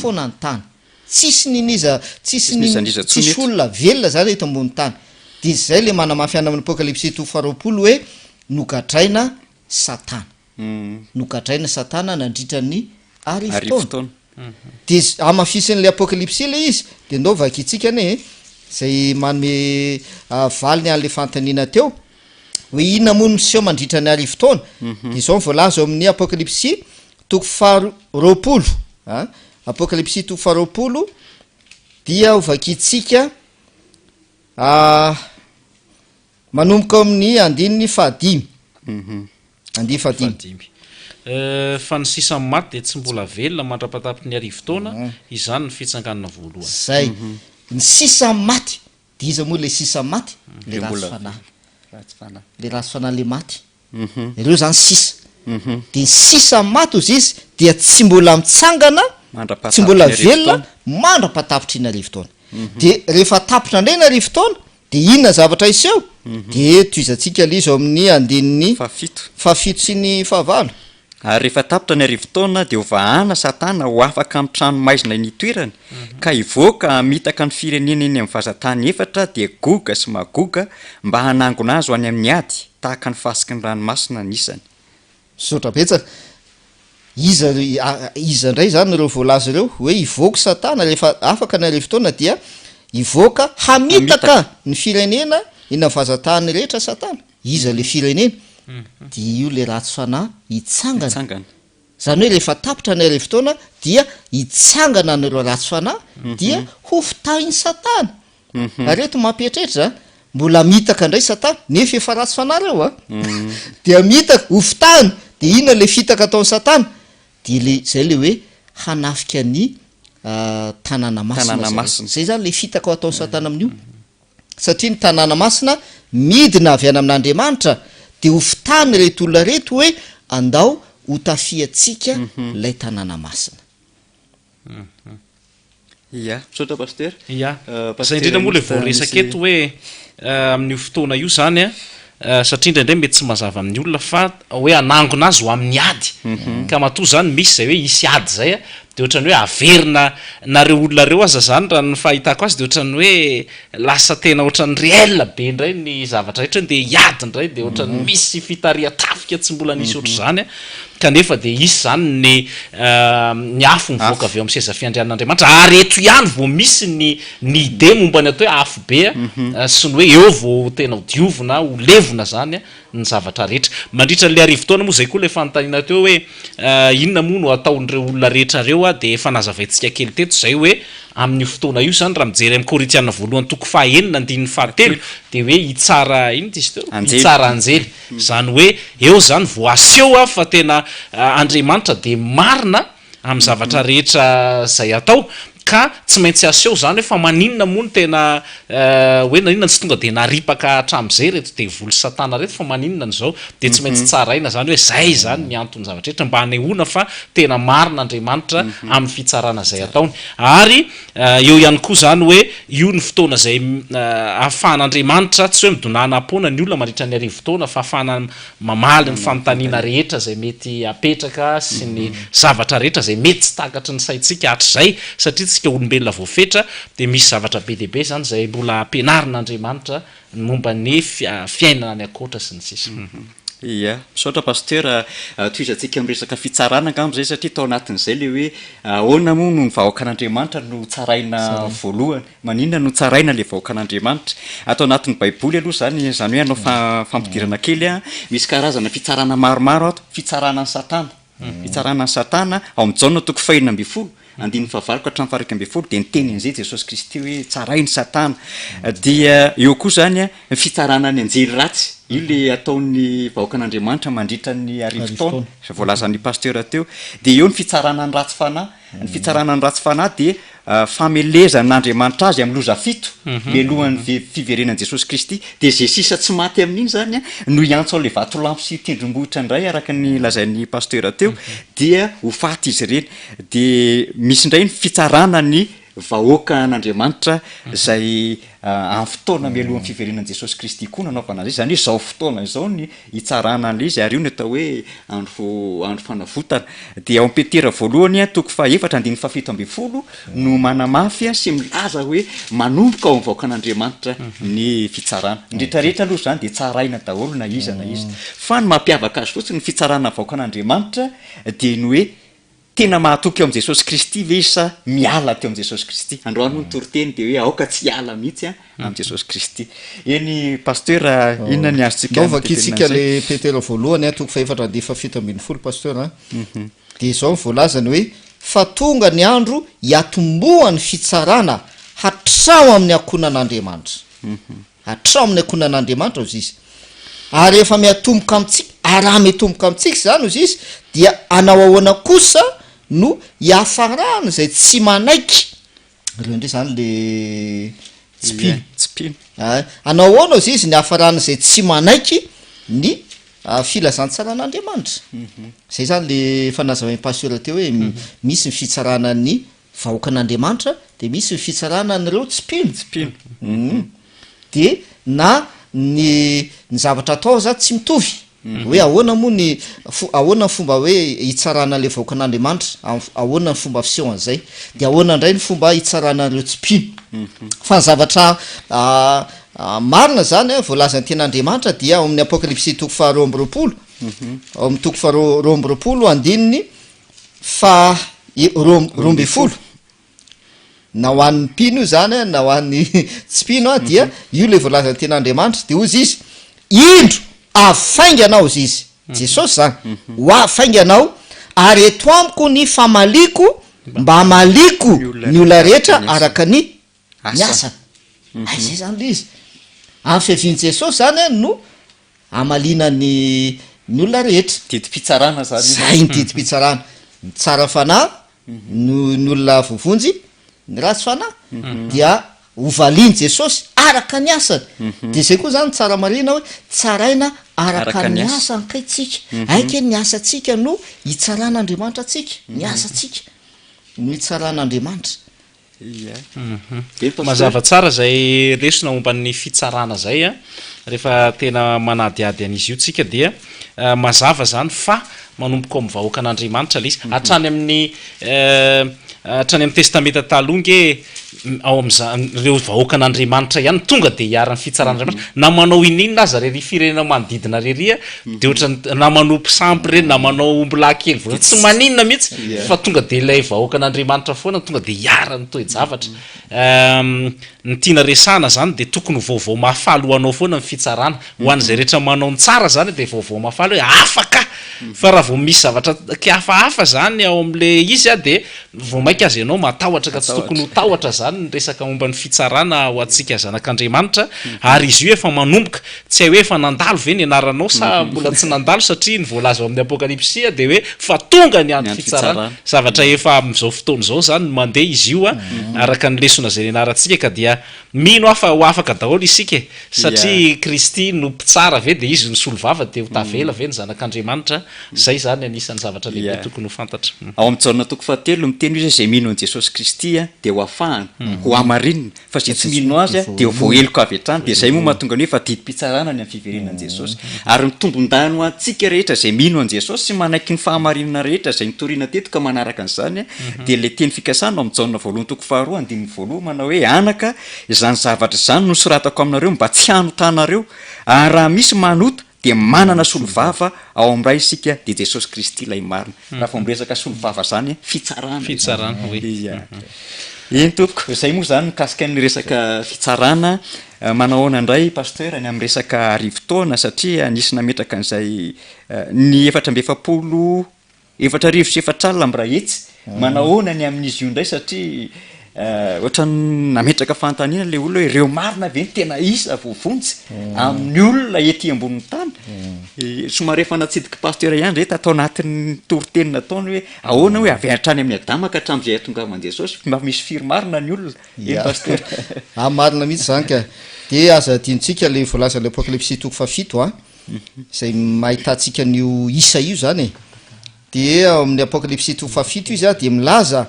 foana ny tany. Tsisy n'in'iza, tsisy n'in, tsisy olona velona izany eto ambonin'ny tany. Dia izay ilay manamafy any amin'ny Apokalypsy toko faharoapolo hoe nogadraina Satana. Nogadraina Satana nandritra ny arivotaona. Arivotaona. Dia hamafisin'ilay Apokalypsy ilay izy, dia ndao vakintsika anie e, izay manome valiny an'ilay fanontaniana teo, hoe inona moa no miseho mandritra ny arivotaona. Dia izao no voalaza ao amin'ny Apokalypsy toko faharoapolo, a, Apokalypsy toko faharoapolo dia ho vakintsika Manomboka ao amin'ny andininy fahadimy. Andininy fahadimy. Fa ny sisa amin'ny maty dia tsy mbola velona mandra-patapitry ny arivotaona, izany ny fitsanganana voalohany. Izay. Ny sisa amin'ny maty. Dia iza moa ilay sisa amin'ny maty? Ilay ratsy fanahy. Ilay ratsy fanahy ilay maty. Ireo izany sisa. Dia ny sisa amin'ny maty hozy izy dia tsy mbola mitsangana, tsy mbola velona mandra-patapitry ny arivotaona. Dia rehefa tapitra indray ny arivotaona, Dia inona zavatra hiseho? Dia tohizantsika ilay izy ao amin'ny andininy fahafito sy ny fahavalo. Ary rehefa tapitra ny arivotaona dia hovahana Satana ho afaka amin'ny trano maizina nitoerany, ka hivoaka hamitaka ny firenena eny amin'ny vazan-tany efatra, dia Goga sy Magoga, mba hanangona azy ho any amin'ny ady, tahaka ny fasiky ny ranomasina ny isany. Misaotra betsaka. Iza iza indray izany ireo voalaza ireo? Hoe hivoaka Satana rehefa afaka ny arivotaona dia hivoaka hamitaka ny firenena eny amin'ny vazan-tany rehetra Satana. Iza ilay firenena? Dia io ilay ratsy fanahy hitsangana. Izany hoe rehefa tapitra ny arivotaona dia hitsangana an'ireo ratsy fanahy dia hofitahin'i Satana. Ary eto mampieritreritra a, mbola mitaka indray Satana, nefa efa ratsy fanahy ireo a, dia mitaka, ho fitahiny, dia inona ilay fitaka ataon'i Satana? Dia ilay, izay ilay hoe hanafika ny tanàna masina Tanàna zareo. masina. Izay izany ilay fitaka ho ataon'i Satana amin'io. Satria ny tanàna masina midina avy any amin'Andriamanitra, dia ho fitahiny ireto olona ireto hoe andao hotafihantsika ilay tanàna masina. Ia, misaotra Pasteur. Ia, Pasteur izay indrindra moa ilay Ernest voaresaka misy eto hoe amin'io fotoana io izany an, satria indraindray mety tsy mazava amin'ny olona fa hoe hanangona azy ho amin'ny ady, ka matoa izany misy izay hoe hisy ady izay an, dia ohatran'ny hoe averina nareo olona ireo aza izany raha ny fahitako azy dia ohatran'ny hoe lasa tena ohatran'ny réel be indray ny zavatra rehetra hoe ndeha hiady indray dia ohatran'ny misy fitarihan-tafika tsy mbola nisy ohatr'izany an, Kanefa dia hisy izany ny ny afo mivoaka avy eo amin'ny seza fiandrianan'Andriamanitra, ary eto ihany vao misy ny ny idée momba ny atao hoe afobe sy ny hoe eo vao tena ho diovina, ho levona izany ny zavatra rehetra. Mandritra an'ilay arivotaona moa izay koa ilay fanontaniana teo hoe inona moa no hataon'ireo olona rehetra ireo dia efa nazavaintsika kely teto izay hoe amin'io fotoana io izany raha mijery amin'ny Korintiana voalohany toko fahaenina andininy fahatelo dia hoe hitsara inona izy teo? Hitsara anjely. Izany hoe eo izany vao aseho fa tena Andriamanitra dia marina amin'ny zavatra rehetra izay atao ka tsy maintsy aseho izany hoe fa maninona moa no tena hoe naninona no tsy tonga dia naripaka hatramin'izay ireto devoly sy satana ireto fa maninona no izao dia tsy maintsy tsaraina izany hoe izay izany ny anton'ny zavatra rehetra mba hanehoana fa tena marina Andriamanitra amin'ny fitsarana izay ataony ary Eo ihany koa izany hoe io ny fotoana izay ahafahan'Andriamanitra, tsy hoe midonàna-poana ny olona mandritra ny arivotaona fa ahafahana mamaly ny fanontaniana rehetra izay mety hapetraka sy ny zavatra rehetra izay mety tsy takatry ny saintsika hatrizay satria tsika olombelona voafetra dia misy zavatra be dia be izany izay mbola ampianarin'Andriamanitra ny momba ny fiainana any ankoatra sy ny sisa. Ia, misaotra Pasteur a, tohizantsika miresaka fitsarana angamba izay satria tao anatin'izay ilay hoe ahoana moa no ny vahoakan'Andriamanitra no tsaraina voalohany, maninona no tsaraina ilay vahoakan'Andriamanitra? Ato anatin'ny baiboly aloha izany, izany hoe hanao fampidirana kely an, misy karazana fitsarana maromaro ato, fitsarana an'i Satana. Fitsarana an'i Satana, ao amin'ny Jaona toko fahenina ambinifolo, andininy fahavalo ka hatramin'ny faha-iraika ambinifolo, dia niteny an'izay Jesosy Kristy hoe tsarain'i Satana. Dia eo koa izany ny fitsarana ny anjely ratsy, io ilay ataon'ny vahoakan'Andriamanitra mandritra ny arivotaona, izay voalazan'ny Pasteur teo. Dia eo ny fitsarana ny ratsy fanahy, ny fitsarana ny ratsy fanahy dia famelezan'Andriamanitra azy amin'ny loza fito mialohan'ny fiverenan'i Jesosy Kristy, dia izay sisa tsy maty amin'iny izany no hiantso an'ilay vatolampy sy tendrombohitra indray araka ny lazain'ny Pasteur teo, dia ho faty izy ireny. Dia misy indray ny fitsarana ny vahoakan'Andriamanitra izay amin'ny fotoana mialohan'ny fiverenan'i Jesosy Kristy koa nanaovana an'izay, izany hoe izao fotoana izao ny hitsarana an'ilay izy ary io no atao hoe andro andro fanavotana. Dia ao amin'ny Petera voalohany toko fahaefatra andininy fahafito ambinifolo no manamafy sy milaza hoe manomboka ao amin'ny vahoakan'Andriamanitra ny fitsarana. Ny rehetra rehetra aloha izany dia tsaraina daholo na iza na iza. Fa ny mampiavaka azy fotsiny ny fitsarana ny vahoakan'Andriamanitra dia ny hoe Tena mahatoky eo amin'i Jesosy Kristy ve izy sa miala teo amin'i Jesosy Kristy? Androany moa ny toriteny dia hoe aoka tsy hiala mihitsy amin'i Jesosy Kristy. Eny Pasteur a, inona ny azontsika Ndao vakintsika notetenina le an'izay? Petera voalohany a, toko fahefatra andihy fahafito ambinifolo Pasteur a. Dia izao ny voalazany hoe, Fa tonga ny andro hiatombohan'ny fitsarana hatrao amin'ny ankohonan'Andriamanitra. Hatrao amin'ny ankohonan'Andriamanitra hozy izy. Ary rehefa miatomboka amintsika, ary raha miatomboka amintsika izany hozy izy, dia hanao ahoana kosa no hiafarany izay tsy manaiky, ireo indray izany le tsy mpino, Tsy mpino. Ay, hanao ahoana hozy izy ny hiafaran'izay tsy manaiky ny filazantsaran'Andriamanitra. Izay izany le efa nazavain'i Pasteur teo hoe misy ny fitsarana ny vahoakan'Andriamanitra dia misy ny fitsarana an'ireo tsy mpino. Tsy mpino. Hum. Dia na ny ny zavatra atao aza tsy mitovy. Hoe ahoana moa ny fo- ahoana ny fomba hoe hitsarana an'ilay vahoakan'Andriamanitra, am- ahoana ny fomba fiseho an'izay. Dia ahoana indray ny fomba hitsarana an'ireo tsy mpino. Fa ny zavatra marina izany an, voalazan'ny tenin'Andriamanitra dia ao amin'ny Apokalypsy toko faharoa amby roapolo, ao amin'ny toko faharoa roa amby roapolo andininy Faha 12, na ho an'ny mpino io izany na ho an'ny tsy mpino dia io ilay voalazan'ny tenin'Andriamanitra, dia hozy izy, indro avy faingana aho hozy izy, Jesosy izany, ho avy faingana aho, ary eto amiko ny famaliako mba hamaliako ny olona rehetra araka ny ny asany. Hay izay izany ilay izy. Amin'ny fiavian'i Jesosy izany no hamaliana ny ny olona rehetra. Didim-pitsarana izany io. Izay ny didim-pitsarana. Ny tsara fanahy no ny olona voavonjy, ny ratsy fanahy dia hovalian'i Jesosy araka ny asany. Dia izay koa izany tsara marihina hoe tsaraina araka ny asany kay tsika. Hay kay ny asantsika no hitsaran'Andriamanitra antsika, ny asantsika no hitsaran'Andriamanitra. Mazava tsara izay lesona momba ny fitsarana izay a. Rehefa tena manadihady an'izy io tsika dia mazava izany fa manomboka ao amin'ny vahoakan'Andriamanitra ilay izy. Hatrany amin'ny hatrany amin'ny Testamenta Taloha nge ao amin'izany ireo vahoakan'Andriamanitra ihany tonga dia iharan'ny fitsaran'Andriamanitra. Na manao ininona aza rery firenena manodidina rery dia ohatran'ny na manompo sampy ireny na manao ombilahy kely voa tsy maninona mihitsy fa tonga dia ilay vahoakan'Andriamanitra foana tonga dia iharan'ny toe-javatra. Ny tiana resahana izany dia tokony ho vaovao mahafaly ho anao foana ny fitsarana. Ho an'izay rehetra manao ny tsara izany dia vaovao mahafaly hoe afaka fa raha vao misy zavatra kihafahafa izany ao amin'ilay izy dia vao mainka aza ianao matahotra ka tsy tokony ho tahotra izany ny resaka momba ny fitsarana ho antsika zanak'Andriamanitra ary izy io efa manomboka Tsy hay hoe efa nandalo ve ny anaranao sa mbola tsy nandalo satria ny voalaza ao amin'ny Apokalypsy dia hoe fa tonga ny andro fitsarana. Zavatra efa amin'izao fotoana izao izany no mandeha izy io araka ny lesona izay nianarantsika ka dia mino aho fa ho afaka daholo isika e! Satria Kristy no mpitsara ve dia izy no solovava dia ho tavela ve ny zanak'Andriamanitra? Izay izany anisan'ny zavatra lehibe tokony ho fantatra. Ao amin'ny Jaona toko fahatelo miteny hoe izay mino an'i Jesosy Kristy dia ho afahana, ho hamarinina. Fa izay tsy mino Azy dia ho voaheloka avy hatrany. Dia izay moa mahatonga ny hoe fa didim-pitsarana ny amin'ny fiverenan'i Jesosy. Ary ny tombon-dahiny ho antsika rehetra izay mino an'i Jesosy sy manaiky ny fahamarinana rehetra izay notorina teto ka manaraka an'izany dia ilay teny fikasana ao amin'ny Jaona voalohany toko faharoa andininy voalohany manao hoe, Anaka, izany zavatra izany no soratako aminareo mba tsy hanotanareo. Ary raha misy manota dia manana solovava ao amin'ny Ray isika dia Jesosy Kristy ilay marina. Raha vao miresaka solovava zany fitsarana izany. Fitsarana, oui. Ia. Eny tompoko, izay moa izany mikasika ny resaka fitsarana. Manao ahoana indray Pasteur ny amin'ny resaka arivotaona satria nisy nametraka an'izay ny 44. 4004 amby iray hetsy. Manahoana ny amin'izy io indray satria ohatran'ny nametraka fanontaniana ilay olona hoe ireo marina ve no tena isa voavonjy amin'ny olona ety ambonin'ny tany? Somary efa natsidik'i Pasteur ihany izay tato anatin'ny toriteny nataony hoe ahoana hoe avy hatrany amin'i Adama ka hatramin'izay hahatongavan'i Jesosy, mba misy firy marina ny olona? Eny Pasteur. Ah marina mihitsy izany ka. Dia aza adinontsika ilay voalazan'ny Apokalypsy toko fahafito an, izay mahitantsika an'io isa io izany e. Dia ao amin'ny Apokalypsy toko fahafito izy dia milaza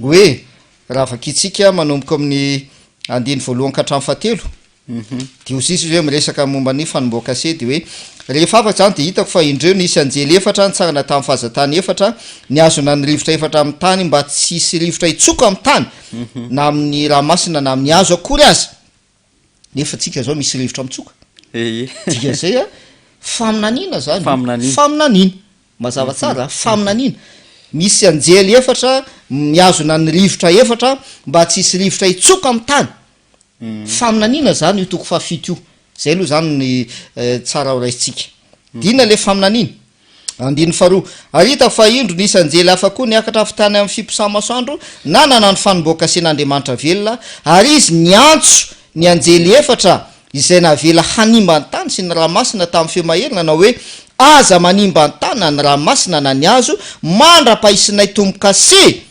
hoe, raha vakintsika manomboka amin'ny andininy voalohany ka hatramin'ny fahatelo, dia hoy izy hoe miresaka momba ny fanombohan-kase, dia hoe, Rehefa afaka izany dia hitako fa indreo nisy anjely efatra nitsangana tamin'ny fahazatany efatra, nihazona ny rivotra efatra amin'ny tany mba tsy hisy rivotra hitsoka amin'ny tany, na amin'ny ranomasina na amin'ny hazo akory aza. Nefa tsika zao misy rivotra mitsoka. Ee. Dikan'izay a, faminaniana zany io. Faminaniana. Faminaniana. Mazava tsara, faminaniana. Misy anjely efatra mihazona ny rivotra efatra mba tsy hisy rivotra hitsoka amin'ny tany. Faminaniana zany io toko fahafito io. Zay aloha zany ny tsara ho raisintsika. Inona le faminaniana? Andininy faharoa, Ary hitako fa indro nisy anjely hafa koa niakatra avy tany amin'ny fiposaha-masoandro, nanana ny fanombohan-kasen'Andriamanitra velona, ary izy niantso ny anjely efatra izay navela hanimba ny tany sy ny ranomasina tamin'ny feo mahery, nanao hoe, Aza manimba ny tany na ny ranomasina na ny hazo, mandra-pahisinay tombo-kase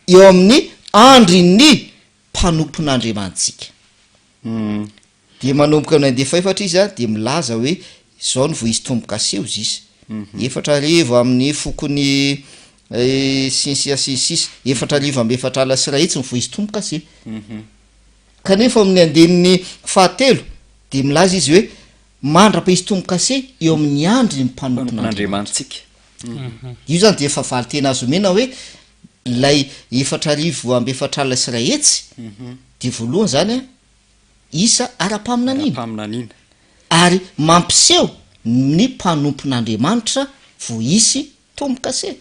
eo amin'ny andrin'ny mpanompon'Andriamanitsika. Dia manomboka amin'ny andiany fahefatra izy dia milaza hoe izao no vao hisy tombo-kase hozy izy. 4000 amin'ny fokon'i sy ny sisa sy ny sisa, 140 140 no vao hisy tombo-kase. Kanefa ao amin'ny andininy fahatelo dia milaza izy hoe mandra-pahisy tombo-kase eo amin'ny andrin'ny mpanompon'Andriamanitsika. Io izany dia efa valin-teny azo omena hoe ilay 140 140 dia voalohany izany an, isa ara-paminaniana. Ara-paminaniana. Ary mampiseho ny mpanompon'Andriamanitra vao hisy tombo-kase.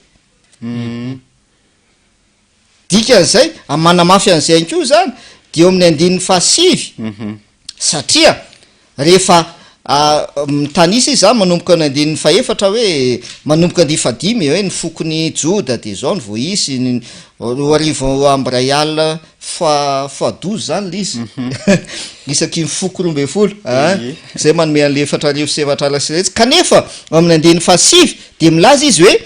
Dikan'izay, manamafy an'izay ihany koa izany, dia eo amin'ny andininy fahasivy, satria rehefa mitanisa izy izany manomboka ny andininy fahefatra hoe, manomboka andininy fahadimy hoe ny fokon'i Joda dia izao no voaisy, ny 2000 amby iray alina fois fois douze izany ilay izy, isaky ny foko 12 an, izay manome an'ilay 140 400, kanefa ao amin'ny andininy fahasivy dia milaza izy hoe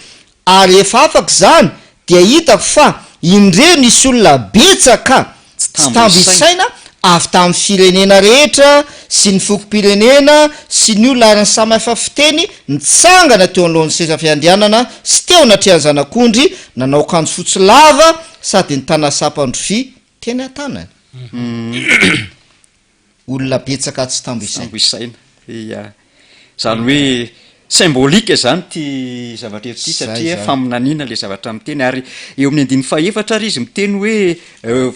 Ary rehefa afaka izany, dia hitako fa indreo nisy olona betsaka tsy tambo isaina avy tamin'ny firenena rehetra sy ny fokom-pirenena sy ny olona ary ny samy hafa fiteny nitsangana teo anoloan'ny seza fiandrianana sy teo anatrehan'ny Zanak'ondry, nanao akanjo fotsy lava sady nitana sampan-drofia teny an-tanany. Olona betsaka tsy tambo isaina. Tambo isaina, ia. Izany hoe symbolique izany ity zavatra eto ity satria faminaniana ilay zavatra miteny ary eo amin'ny andininy fahefatra ary izy miteny hoe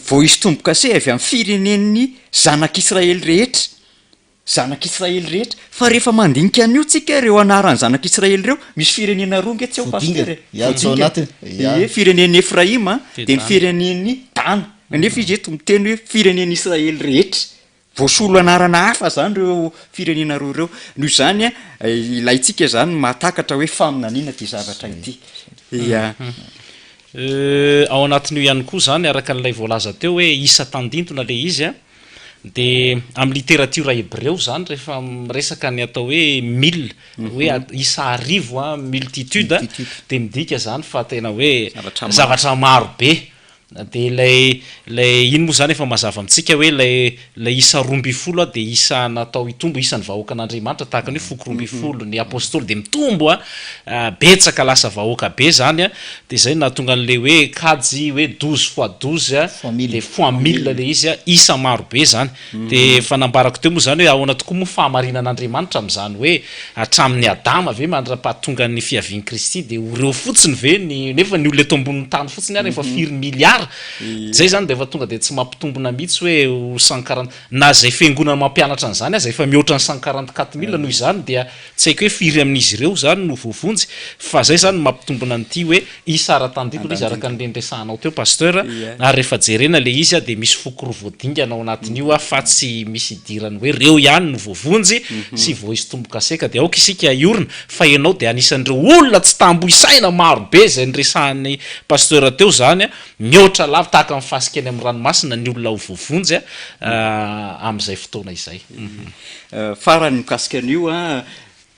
vao hisy tombo-kase avy amin'ny firenen'ny zanak'Israely rehetra, zanak'Israely rehetra. Fa rehefa mandinika an'io tsika ireo anaran'ny zanak'Israely ireo, misy firenena roa ange tsy ao Pasteur e, voadingana. Ie, firenen'i Efraima dia ny firenen'i Dana. Nefa izy eto miteny hoe firenen'Israely rehetra. Voasolo anarana hafa izany ireo firenena roa ireo. Noho izany, ilaintsika izany ny mahatakatra hoe faminaniana ity zavatra ity. Ia. Ao anatin'io ihany koa izany, araka an'ilay voalaza teo hoe isa tandindona ilay izy, dia amin'ny literatiora hebreo izany rehefa miresaka ny atao hoe mille, hoe isa arivo, multitude, dia midika izany fa tena hoe zavatra maro be. Dia ilay ilay iny moa izany efa mazava amintsika hoe ilay ilay isa 12 dia isa natao hitombo isan'ny vahoakan'Andriamanitra tahaka ny hoe foko 12 ny apostoly dia mitombo a, betsaka lasa vahoaka be izany a, dia izay no nahatonga an'ilay hoe kajy hoe douze fois douze dia fois mille ilay izy a, isa maro be izany. Dia efa nambarako teo moa izany hoe ahoana tokoa moa fahamarinan'Andriamanitra amin'izany hoe hatramin'i Adama ve mandra-pahatongan'ny fiavian'i Kristy dia ho ireo fotsiny ve ny nefa ny olona eto ambonin'ny tany fotsiny ary efa firy milliards. tantara. Zay zany dia efa tonga dia tsy mampitombina mihitsy hoe ho 140, na izay fiangonana mampianatra an'izany aza efa mihoatra ny 144 mille, noho izany dia tsy haiko hoe firy amin'izy ireo izany no voavonjy, fa zay zany no mampitombina an'ity hoe isa ara-tandindona izy araka an'le niresahanao teo Pasteur, ary rehefa jerena le izy dia misy foko roa voadingana ao anatin'io fa tsy misy idirany hoe reo ihany no voavonjy sy voaisy tombokase ka dia aoka isika hiorina fa ianao dia anisan'ireo olona tsy tambo isaina maro be izay niresahan'i Pasteur teo izany mihoatra lavitra tahaka ny fasika eny amin'ny ranomasina ny olona ho voavonjy amin'izay fotoana izay. Farany mikasika an'io an,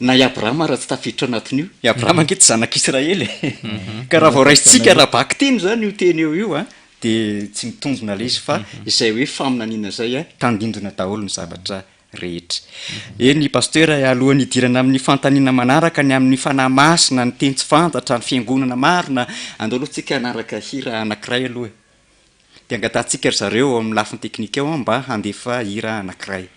na i Abrahama ara tsy tafiditra ao anatin'io. I Abrahama ange tsy zanak'Israely e. Ka raha vao raisintsika ara-bakiteny izany io teny eo io an, dia tsy mitombina ilay izy fa izay hoe faminaniana izay an, tandindona daholo ny zavatra rehetra. Eny Pasteur, alohan'ny hidirana amin'ny fanontaniana manaraka ny amin'ny Fanahy Masina, ny teny tsy fantatra, ny fiangonana marina, andao aloha tsika hanaraka hira anankiray aloha e. Dia angatahantsika ry zareo ao amin'ny lafiny teknika ao mba handefa hira anankiray.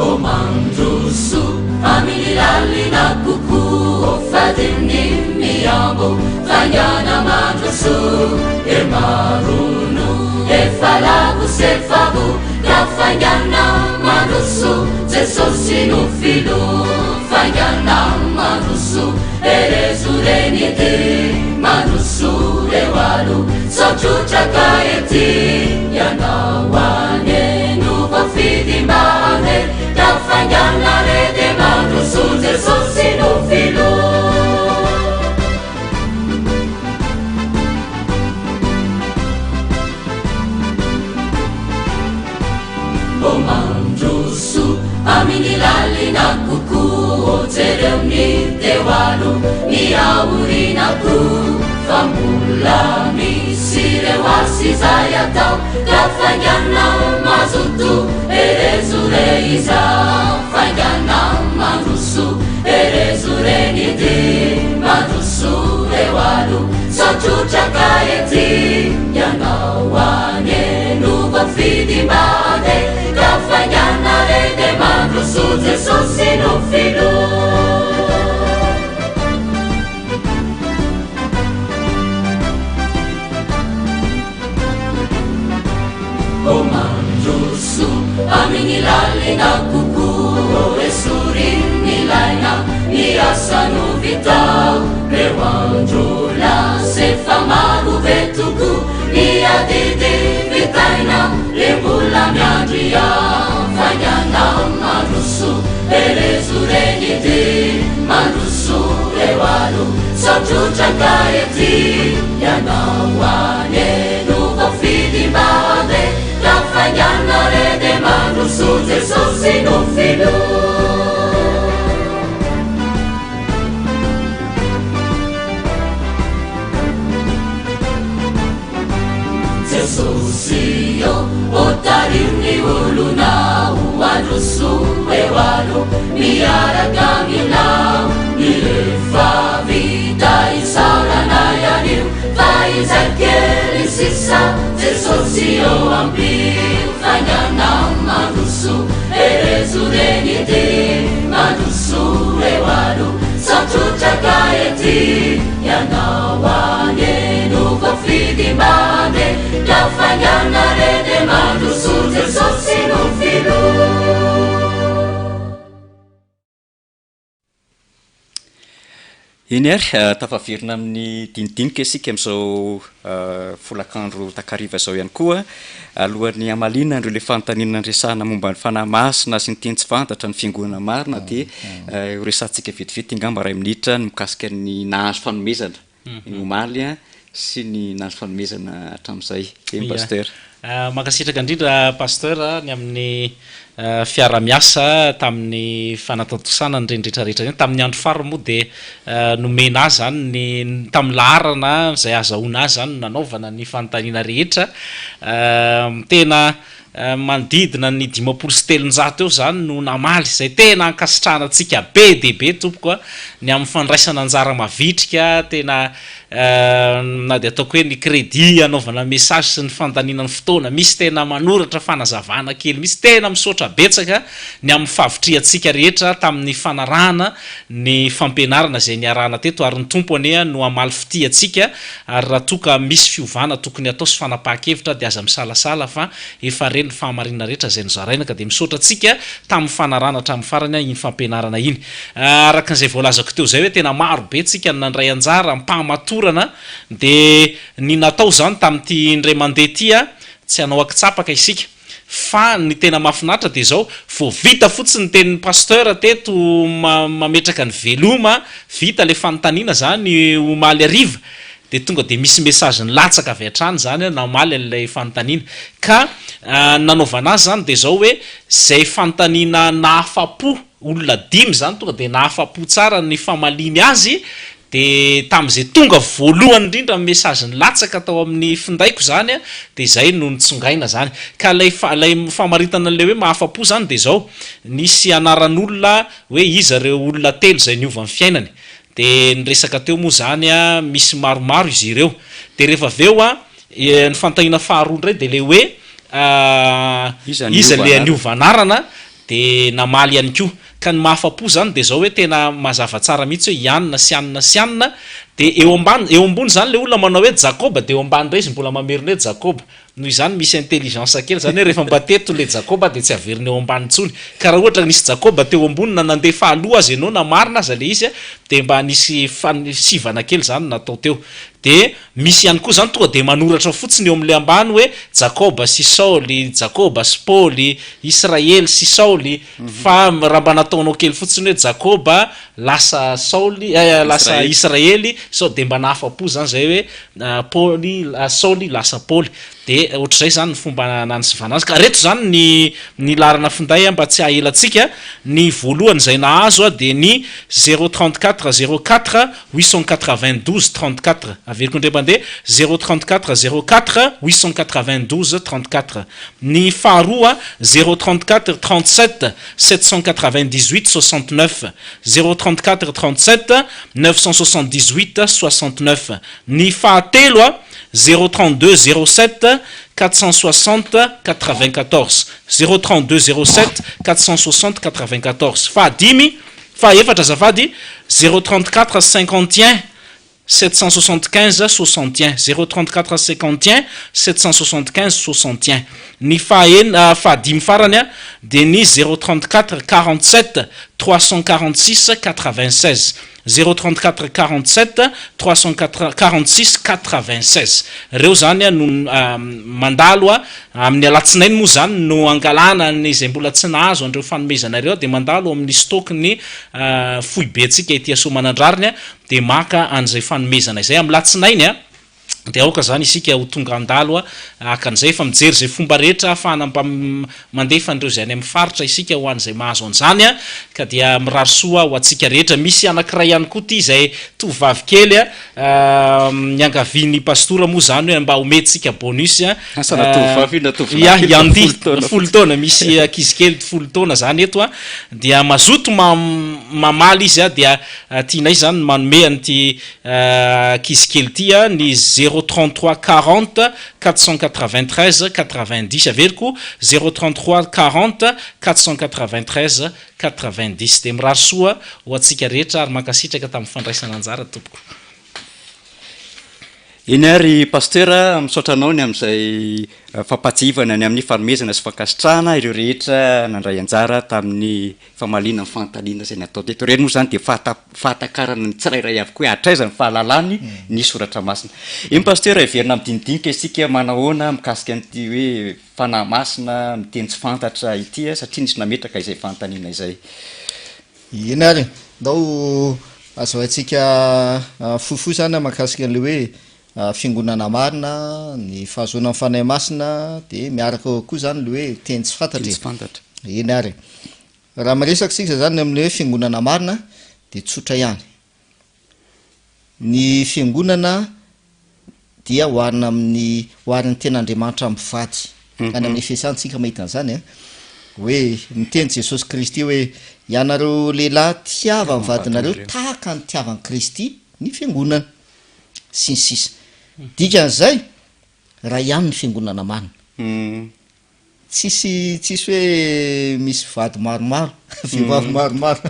Ô mandroso amin'ny lalina kokoa Ô fadin'ny miambo faingana mandroso E maro no efa lavo sy efa voa Ka faingana mandroso Jesosy no filoha Faingana mandroso Herezo reny ety Mandroso eo aloha Sao trotraka ety Ianao anie no voafidy mba handeha Ka faingana re dia mandroso Jesosy no filoha. Ô mandroso amin'ny lalina kokoa Ô jereo ny teo aloha ny aoriana koa Fa mbola misy ireo asa izay atao Ka faingana mazotoa herezo re izao Faingana mandroso herezo re ny dia Mandroso eo aloha sao trotraka ety Ianao anie no voafidy mba handeha Ka faingana re dia mandroso Jesosy no filoha. Ô mandroso amin'ny lalina kokoa Ô esory ny laina ny asa no vita Reo andro lasa efa maro be tokoa Ny adidy vitaina re mbola miandry aho Faingana mandroso herezo reny ity Mandroso eo aloha sao trotraka ety Ianao anie no voafidy mba handeha Ka faingana re dia mandroso Jesosy no filoha. Jesosy ô, ô tariho ny olona ho handroso eo aloha miaraka aminao Ny efa vita isaoranay anio fa izay kely sisa Jesosy ô ampio faingana mandroso Herezo reny ity mandroso eo aloha Sao trotraka ety Ianao anie no voafidy mba handeha Ka faingana re dia mandroso Jesosy no filoha. Eny ary, tafaverina amin'ny dinidinika isika amin'izao folakandro takariva izao ihany koa. Alohan'ny hamaliana an'ireo ilay fanontaniana niresahana momba ny Fanahy Masina sy ny teny tsy fantatra, ny Fiangonana marina dia horesahantsika vetivety angamba iray minitra ny mikasika ny nahazo fanomezana ny omaly sy ny nahazo fanomezana hatramin'izay. Eny Pasteur. Mankasitraka indrindra Pasteur ny amin'ny fiara-miasa tamin'ny fanatontosana an'ireny rehetra rehetra ireny. Tamin'ny andro farany moa dia nomena ahy izany ny, tamin'ny laharana izay ahazahoana ahy izany no nanaovana ny fanontaniana rehetra. Tena manodidina ny 350 eo izany no namaly, izay tena ankasitrahana antsika be dia be tompoko a, ny amin'ny fandraisana anjara mavitrika, tena. na dia ataoko hoe ny crédit hanaovana message sy ny fandaniana ny fotoana, misy tena manoratra fanazavana kely mihitsy, tena misaotra betsaka ny amin'ny fahavitrihantsika rehetra tamin'ny fanarahana ny fampianarana izay niarahana teto ary ny Tompo anie no hamaly fitia antsika ary raha toa ka misy fiovana tokony hatao sy fanapahan-kevitra dia aza misalasala fa efa re ny fahamarinana rehetra izay nozaraina ka dia misaotra antsika tamin'ny fanarahana hatramin'ny farany iny fampianarana iny. Araka izay voalazako teo izay hoe tena maro be tsika no nandray anjara am-pahamatorana dia ny natao izany tamin'ity indray mandeha ity tsy hanao ankitsapaka isika fa ny tena mahafinaritra dia izao vao vita fotsiny ny tenin'ny Pasteur teto mametraka ny veloma vita ilay fanontaniana izany omaly hariva dia tonga dia misy message nilatsaka avy hatrany izany namaly an'ilay fanontaniana ka ny nanaovana azy izany dia izao hoe izay fanontaniana nahafapo Olona dimy izany tonga dia nahafa-po tsara ny famaliany azy, dia tamin'izay tonga voalohany indrindra ny message nilatsaka tao amin'ny findaiko izany dia izay no nitsongaina izany. Ka ilay ilay famaritana an'ilay hoe mahafa-po izany dia izao, nisy anaran'olona hoe iza ireo olona telo izay niova ny fiainany, dia niresaka teo moa izany misy maromaro izy ireo, dia rehefa avy eo ny fanontaniana faharoa indray dia ilay hoe Iza iza niova ilay anarana? niova anarana, Dia namaly ihany koa. Ka ny mahafa-po izany dia izao hoe tena mazava tsara mihitsy hoe i anona sy anona sy anona, dia eo ambany, eo ambony izany ilay olona manao hoe Jakoba, dia eo ambany indray izy mbola mamerina hoe Jakoba. Noho izany misy intelligence kely izany hoe rehefa mba teto ilay Jakoba dia tsy averina eo ambany intsony. Ka raha ohatra nisy Jakoba teo ambony na nandeha fahaaloha aza ianao na marina aza ilay izy dia mba nisy fan- sivana kely izany natao teo. Dia Misy ihany koa izany tonga dia manoratra fotsiny eo amin'ilay ambany hoe Jakoba sy Saoly, Jakoba sy Paoly, Israely sy Saoly, fa raha mba nataonao kely fotsiny hoe Jakoba lasa Saoly, eh, lasa Israely, sao dia mba nahafa-po izany izay hoe Paoly, Saoly lasa Paoly. Dia ohatr'izay izany ny fomba nanisivana azy. Ka reto izany ny ny laharana finday mba tsy hahela antsika. Ny voalohany izay nahazo dia ny zéro 34 04 892 34. Averiko indray mandeha, zéro 34 04 892 34. Ny faharoa zéro 34 37 798 69. Zéro 34 37 978 69. Ny fahatelo zéro 32 07 460 94. Zéro 32 07 460 94. Fahadimy, fahaefatra azafady, zéro 34 51 775 61. Zéro 34 51 775 61. Ny fahaenina, fahadimy farany dia ny zéro 34 47 346 96. Zéro 34 47 346 96. Reo zany no mandalo amin'ny alatsinainy moa zany no angalana ny izay mbola tsy nahazo an'ireo fanomezana ireo dia mandalo ao amin'ny stock ny foibentsika ety Soamanandrariny dia maka an'izay fanomezana izay amin'ny latsinainy. Dia aoka izany isika ho tonga handalo haka an'izay. Efa mijery izay fomba rehetra ahafahana mba mandefa an'ireo izay any amin'ny faritra isika ho an'izay mahazo an'izany ka dia mirary soa ho antsika rehetra. Misy anankiray ihany koa ity izay tovovavy kely niangavian'ny pastora moa izany hoe mba omentsika bonus. Asa na tovovavy io na tovolahy Ya, kely fa Yandy, folo taona folo taona, misy ankizy kely folo taona izany eto dia mazoto mamaly izy dia tianay izany ny manome an'ity Ankizy kely ity a, ny zéro 33 40 493 90, averiko zéro 33 40 493 90. Dia mirary soa ho antsika rehetra ary mankasitraka tamin'ny fandraisana anjara tompoko. Eny ary Pasteur a, misaotra anao ny amin'izay fampahatsiahivana ny amin'ny fanomezana sy fankasitrahana ireo rehetra nandray anjara tamin'ny famaliana ny fanontaniana izay natao teto. Ireny moa izany dia fahatakarana ny tsirairay avy koa hoe hatraiza ny fahalalany ny soratra masina. Eny Pasteur, heverina midinidinika isika manahoana mikasika an'ity hoe fanahy masina miteny tsy fantatra ity satria nisy nametraka izay fanontaniana izay. Eny ary, ndao hazavaintsika fohifohy izany mahakasika an'ilay hoe fiangonana marina, ny fahazoana ny Fanahy Masina, dia miaraka eo koa izany ilay hoe teny tsy fantatra e. Teny tsy fantatra. Eny ary e. Raha miresaka isika izany ny amin'ny hoe fiangonana marina dia tsotra ihany. Ny fiangonana dia oharina amin'ny, oharin'ny ten'Andriamanitra amin'ny vady. Any amin'ny Efesiana isika mahita an'izany an. Hoe miteny Jesosy Kristy hoe ianareo lehilahy tiava ny vadinareo tahaka ny nitiavan'i Kristy ny fiangonana. sy ny sisa. Dikan'izay, iray ihany ny fiangonana marina. Tsisy tsisy hoe misy vady maromaro, vehivavy maromaro.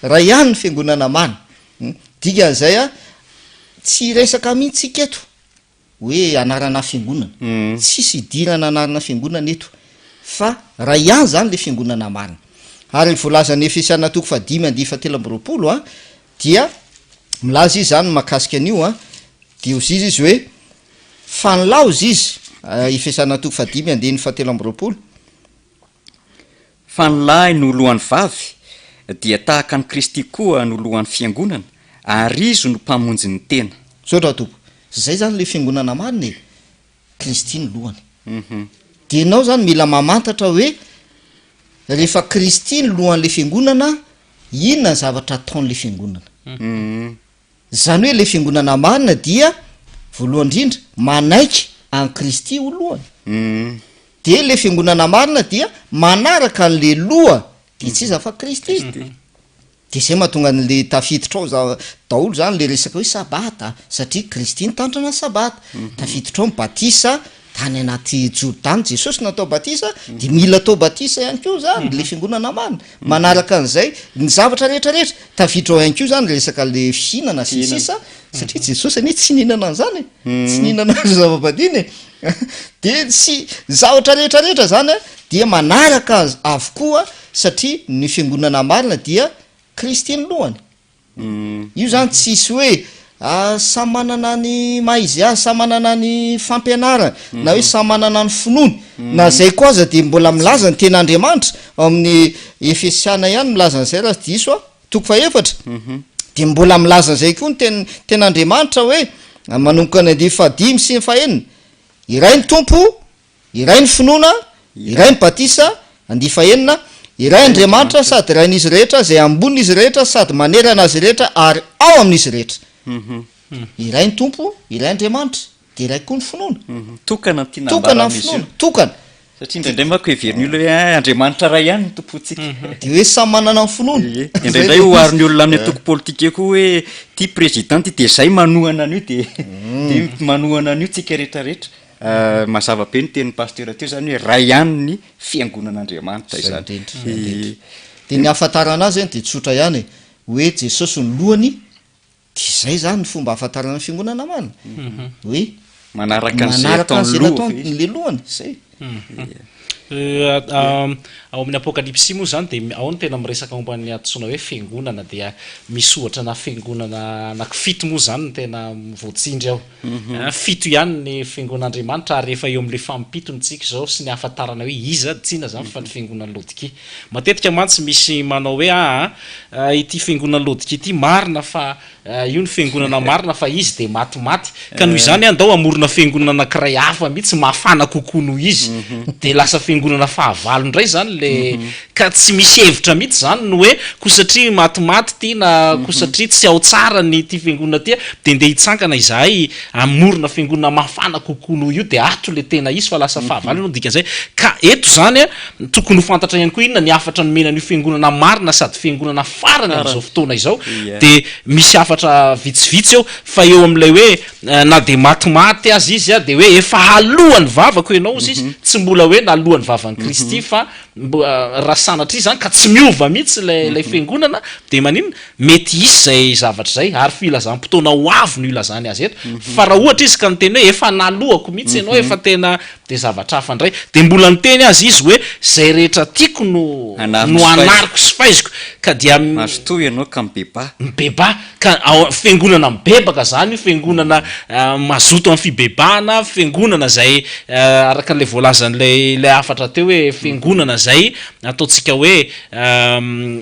Iray ihany ny fiangonana marina. Dikan'izay an, tsy hiresaka mihitsy tsika eto hoe anarana fiangonana. Tsisy idirana anarana fiangonana eto fa iray ihany izany ilay fiangonana marina. Ary ny voalazan'ny Efesiana toko fahadimy andihy fahatelo amby roapolo an, dia milaza izy izany mahakasika an'io an, dia hozy izy hoe fa nilaoza izy, Efesiana toko fahadimy andininy fahatelo amby roapolo. Fa ny lahy no lohan'ny vavy, dia tahaka an'i Kristy koa no lohan'ny fiangonana, ary Izy no Mpamonjy ny tena. Misaotra Tompo. Zay zany le fiangonana marina e. Kristy no lohany. Dia ianao zany mila mamantatra hoe rehefa Kristy no lohan'le fiangonana, inona ny zavatra ataon'le fiangonana. Izany hoe le fiangonana marina dia voalohany indrindra manaiky an'i Kristy ho lohany. Dia le fiangonana marina dia manaraka an'le loha dia tsy iza fa Kristy. Dia izay mahatonga an'le tafiditra ao za daholo zany le resaka hoe sabata satria Kristy nitandrina ny sabata. Tafiditra ao ny batisa tany anaty Jordany Jesosy natao batisa dia mila atao batisa ihany koa zany le fiangonana marina. Manaraka an'izay ny zavatra rehetra rehetra. Tafiditra ao ihany koa zany resaka le fihinana sy ny sisa satria Jesosy anie tsy nihinana an'izany e. Tsy nihinana ireo zava-badiny e. Dia sy zavatra rehetra rehetra zany a dia manaraka azy avokoa satria ny fiangonana marina dia Kristy ny lohany. Io zany tsisy hoe samy manana ny maha izy azy, samy manana ny fampianarany, na hoe samy manana ny finoany. Na zay koa aza dia mbola milaza ny tenin'Andriamanitra ao amin'ny Efesiana ihany milaza an'izay raha tsy diso aho, toko fahefatra, dia mbola milaza an'izay koa ny teny tenin'Andriamanitra hoe manomboka ny andininy fahadimy sy ny fahenina, iray ny Tompo, Iray ny finoana, iray ny batisa, andihy fahenina, iray Andriamanitra sady Rain'izy rehetra, izay ambonin'izy rehetra sady manerana azy rehetra ary ao amin'izy rehetra. Iray ny Tompo, iray Andriamanitra, dia iray koa ny finoana. Tokana ny tiana Tokana ambara ny amin'izy io. finoana, tokana. Satria indraindray manko heverin'ny olona hoe ah, Andriamanitra iray ihany no tompontsika. Dia hoe samy manana ny finoany. Ie. Indraindray oharin'ny olona amin'ny antoko politika koa hoe ity président ity dia izay manohana an'io dia dia manohana an'io tsika rehetra rehetra. Mazava be ny tenin'i Pasteur teo zany hoe ray ihany ny fiangonan'Andriamanitra Izay izany. indrindra, izay indrindra. Dia ny ahafantarana azy dia tsotra ihany e, hoe Jesosy no lohany, dia izay izany ny fomba ahafantarana ny fiangonana marina, hoe Manaraka an'izay manaraka ataon'ny an'izay loha nataony ve izy? le lohany, izay. Ao amin'ny Apokalypsy moa izany dia ao no tena miresaka momba ny antsoina hoe fiangonana dia misy ohatra na fiangonana anankifito moa izany no tena voatsindry ao. Fito ihany ny fiangonan'Andriamanitra ary efa eo amin'ilay fampitony tsika izao sy ny ahafantarana hoe iza, tsy inona izany fa ny fiangonan'i Laodikia. Matetika mantsy misy manao hoe aa ity fiangonan'i Laodikia ity marina fa io ny fiangonana marina fa izy dia matimaty ka noho izany andao hamorona fiangonana anankiray hafa mihitsy mafana kokoa noho izy dia lasa fiangonana fahavalo indray izany le Ka tsy misy hevitra mihitsy izany ny hoe koa satria matimaty ity na koa satria tsy ao tsara ny ity fiangonana ity dia ndeha hitsangana izahay hamorona fiangonana mafana kokoa noho io dia ato ilay tena izy fa lasa fahavalo ianao dikan'izay. Ka eto izany tokony ho fantatra ihany koa inona ny hafatra nomena an'io fiangonana marina sady fiangonana farany amin'izao fotoana izao dia misy hafatra vitsivitsy eo fa eo amin'ilay hoe Na dia matimaty aza izy dia hoe efa haloan'ny vavako ianao hozy izy, tsy mbola hoe naloan'ny vavan'i Kristy fa raha sanatria izany ka tsy miova mihitsy ilay ilay fiangonana dia maninona? Mety hisy izay zavatra izay ary filazam-potoana ho avy no ilazany azy eto fa raha ohatra izy ka niteny hoe efa naloako mihitsy ianao efa tena dia zavatra hafa indray dia mbola niteny aza izy hoe izay rehetra tiako no no anariko sy faiziko ka dia Mazotoa ianao ka mibebaha. Mibebaha. Ka ao fiangonana mibebaka zany io, fiangonana mazoto amin'ny fibebahana, fiangonana izay araka an'ilay voalazan'ilay ilay hafatra teo hoe fiangonana izay ataontsika hoe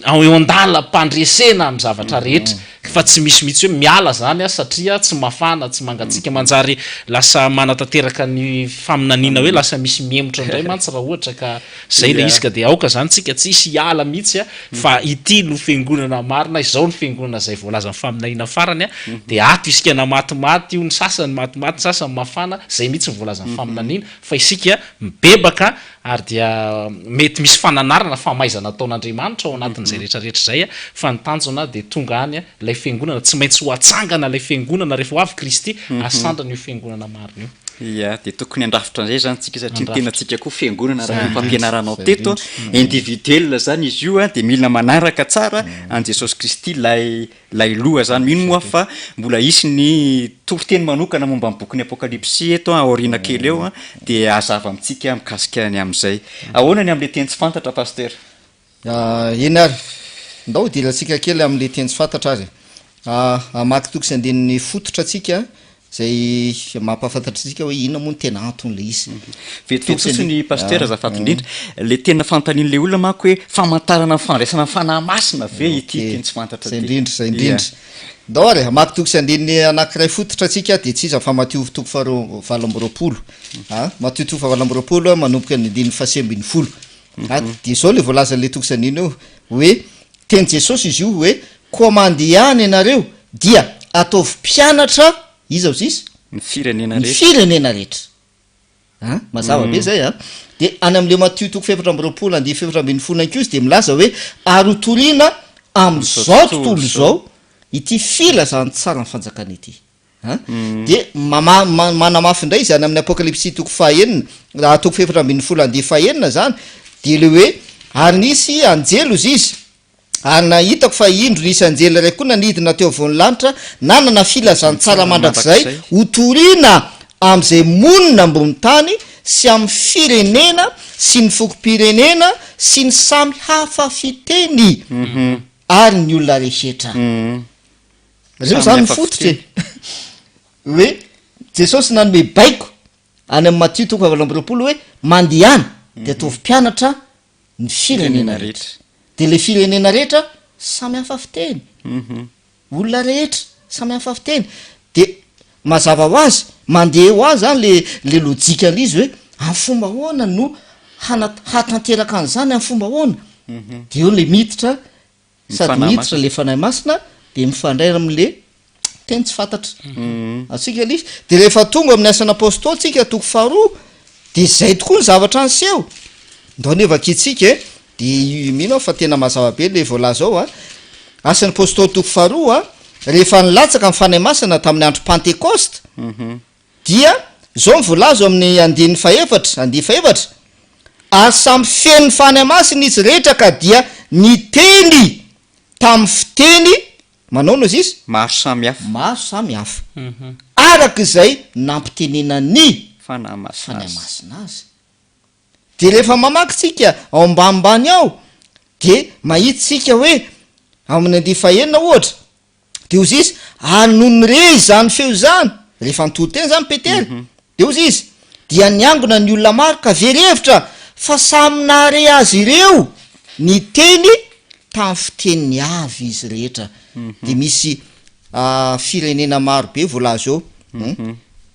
ao eo an-dalam-pandresena amin'ny zavatra rehetra fa tsy misy mihitsy hoe miala zany aho satria tsy mafana, tsy mangatsiaka, manjary lasa manatanteraka ny faminaniana hoe lasa misy mihemotra indray mantsy raha ohatra ka zay ilay izy ka dia aoka zany tsika tsy hisy hiala mihitsy a. Fa ity no fiangonana marina, izao no fiangonana izay voalazan'ny faminaniana farany, dia ato isika na matimaty io ny sasany matimaty, ny sasany mafana, izay mihitsy no voalazan'ny faminaniana, fa isika mibebaka Ary dia mety misy fananarana, famaizana ataon'Andriamanitra ao anatin'izay rehetra rehetra izay, fa ny tanjona dia tonga any ilay fiangonana, tsy maintsy ho atsangana ilay fiangonana rehefa ho avy Kristy, asandrana io fiangonana marina io. Ia, dia tokony handrafitra an'izay izany tsika satria ny Handrafitra. tenantsika koa fiangonana araka Izay ny indrindra, fampianaranao izay teto, indrindra. individuel izany izy io dia mila manaraka tsara an'i Jesosy Kristy ilay Ilay loha izany. Mino moa aho fa mbola hisy ny toriteny manokana momba ny bokin'ny Apokalypsy eto aoriana kely eo dia hazava amintsika mikasika ny amin'izay. Ahoana ny amin'ilay teny tsy fantatra Pasteur? Eny ary. Ndao hidirantsika kely amin'ilay teny tsy fantatra ary. Hamaky toko sy andininy fototra tsika Izay mampahafantatra antsika hoe inona moa no tena anton'ilay izy. Vetivety fotsiny Pasteur azafady indrindra, ilay tena fanontanian'ilay olona manko hoe famantarana ny fandraisana ny Fanahy Masina ve ity teny tsy fantatra Izay ity? indrindra, izay indrindra. Ndao ary hamaky toko sy andininy anankiray fototra tsika dia tsy iza fa Matio toko faharoa 28. A, Matio toko faha 28 manomboka ny andininy faha 19. A, dia izao ilay voalazan'ilay toko sy andininy eo hoe Teny Jesosy izy io hoe, Koa mandehana ianareo, dia ataovy mpianatra, iza hozy izy? Ny firenena Ny rehetra. firenena rehetra. An? Mazava be izay an? Dia any amin'ilay Matio toko faha-24 andiany faha-14 ihany koa izy dia milaza hoe, Ary hotorina amin'izao tontolo izao ity filazantsaran'ny fanjakana ity. An? Dia mama- ma- manamafy indray izy any amin'ny Apokalypsy toko fahaenina, raha toko fahefatra ambin'ny folo andiany fahenina izany, dia ilay hoe, Ary nisy anjely hozy izy, ary nahitako fa indro nisy anjely iray koa nanidina teo afovoan'ny lanitra, nanana filazantsara mandrakizay hotorina amin'izay monina ambony tany sy amin'ny firenena sy ny fokom-pirenena sy ny samy hafa fiteny ary ny olona rehetra. Reo zany ny fototra e! Hoe Jesosy nanome baiko any amin'ny Matio toko faha 28 hoe mandehana de ataovy mpianatra ny firenena rehetra. De le firenena rehetra samy hafa fiteny. Olona rehetra samy hafa fiteny. De mazava ho azy, mandeha ho azy zany le le lojikan'le izy hoe amin'ny fomba ahoana no hana- hahatanteraka an'izany amin'ny fomba ahoana? De eo le miditra Ny Sady Fanahy miditra Masina. le Fanahy Masina dia mifandray amin'le teny tsy fantatra. Antsika ilay izy. Dia rehefa tonga amin'ny Asan'ny Apostoly tsika toko faharoa dia izay tokoa ny zavatra niseho. Ndao anie vakintsika e. Dia mino aho fa tena mazava be le voalaza ao a. Asan'ny Apostoly toko faharoa, rehefa nilatsaka ny Fanahy Masina tamin'ny andro Pantekosta, Dia izao no voalaza ao amin'ny andininy fahefatra, andiany fahefatra, Ary samy feno ny Fanahy Masina izy rehetra ka dia niteny tamin'ny fiteny, manaona hozy izy? Maro samy hafa. Maro samy hafa. Araka izay nampitenenan'ny Fanahy Masina Fanahy azy. Masina azy. Dia rehefa mamaky tsika ao ambanimbany ao, dia mahita tsika hoe, amin'ny andiany fahenina ohatra, Dia hozy izy, ary nony re izany feo izany, rehefa nitory teny izany Petera, dia hozy izy, dia niangona ny olona maro ka very hevitra fa samy nahare azy ireo niteny tamin'ny fiteniny avy izy rehetra. Dia misy firenena maro be voalaza eo,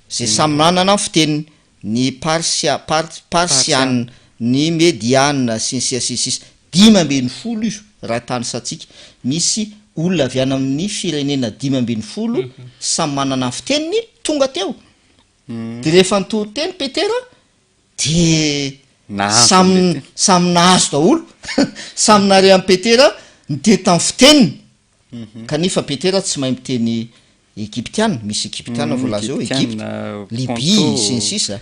izay samy nanana ny fiteniny. ny Parsia, Par-, Parsiana, ny Mediana, sy ny sisa sy ny sisa 15 io raha tanisantsika. Misy olona avy any amin'ny firenena 15 samy manana ny fiteniny tonga teo. Dia rehefa nitory teny Petera dia Nahazo samy, an'ilay teny. samy nahazo daholo, samy nahare an'i Petera niteny tamin'ny fiteniny. Kanefa Petera tsy mahay miteny Egyptiana, misy Egyptiana voalaza eo, Egypta, Libia, sy ny sisa.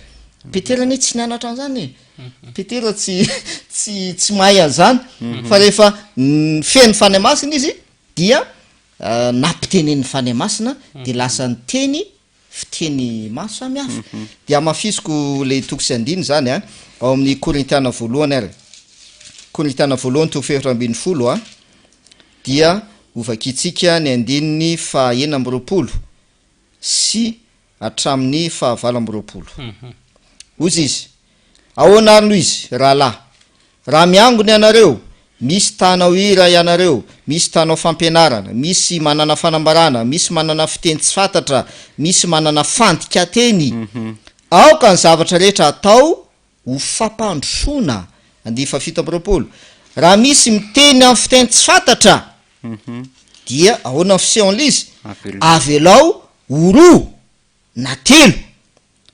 Petera anie tsy nianatra an'izany e. Petera tsy tsy tsy mahay an'izany fa rehefa feno Fanahy Masina izy dia nampitenenin'ny Fanahy Masina dia lasa niteny fiteny maro samy hafa. Dia hamafisiko ilay toko sy andininy izany a, ao amin'ny Korintiana voalohany ary. Korintiana voalohany toko fahefatra ambin'ny folo a, dia hovakintsika ny andininy faha 26 sy hatramin'ny faha 28. Hozy izy, Ahoana ary no izy, rahalahy? Raha miangona ianareo, misy ta-hanao hira ianareo, misy ta-hanao fampianarana, misy manana fanambarana, misy manana fiteny tsy fantatra, misy manana fandikan-teny. Aoka ny zavatra rehetra hatao ho fampandrosoana. Andiany faha 27. Raha misy miteny amin'ny fiteny tsy fantatra, dia ahoana ny fisehon'ilay izy? Avelao ho roa na telo,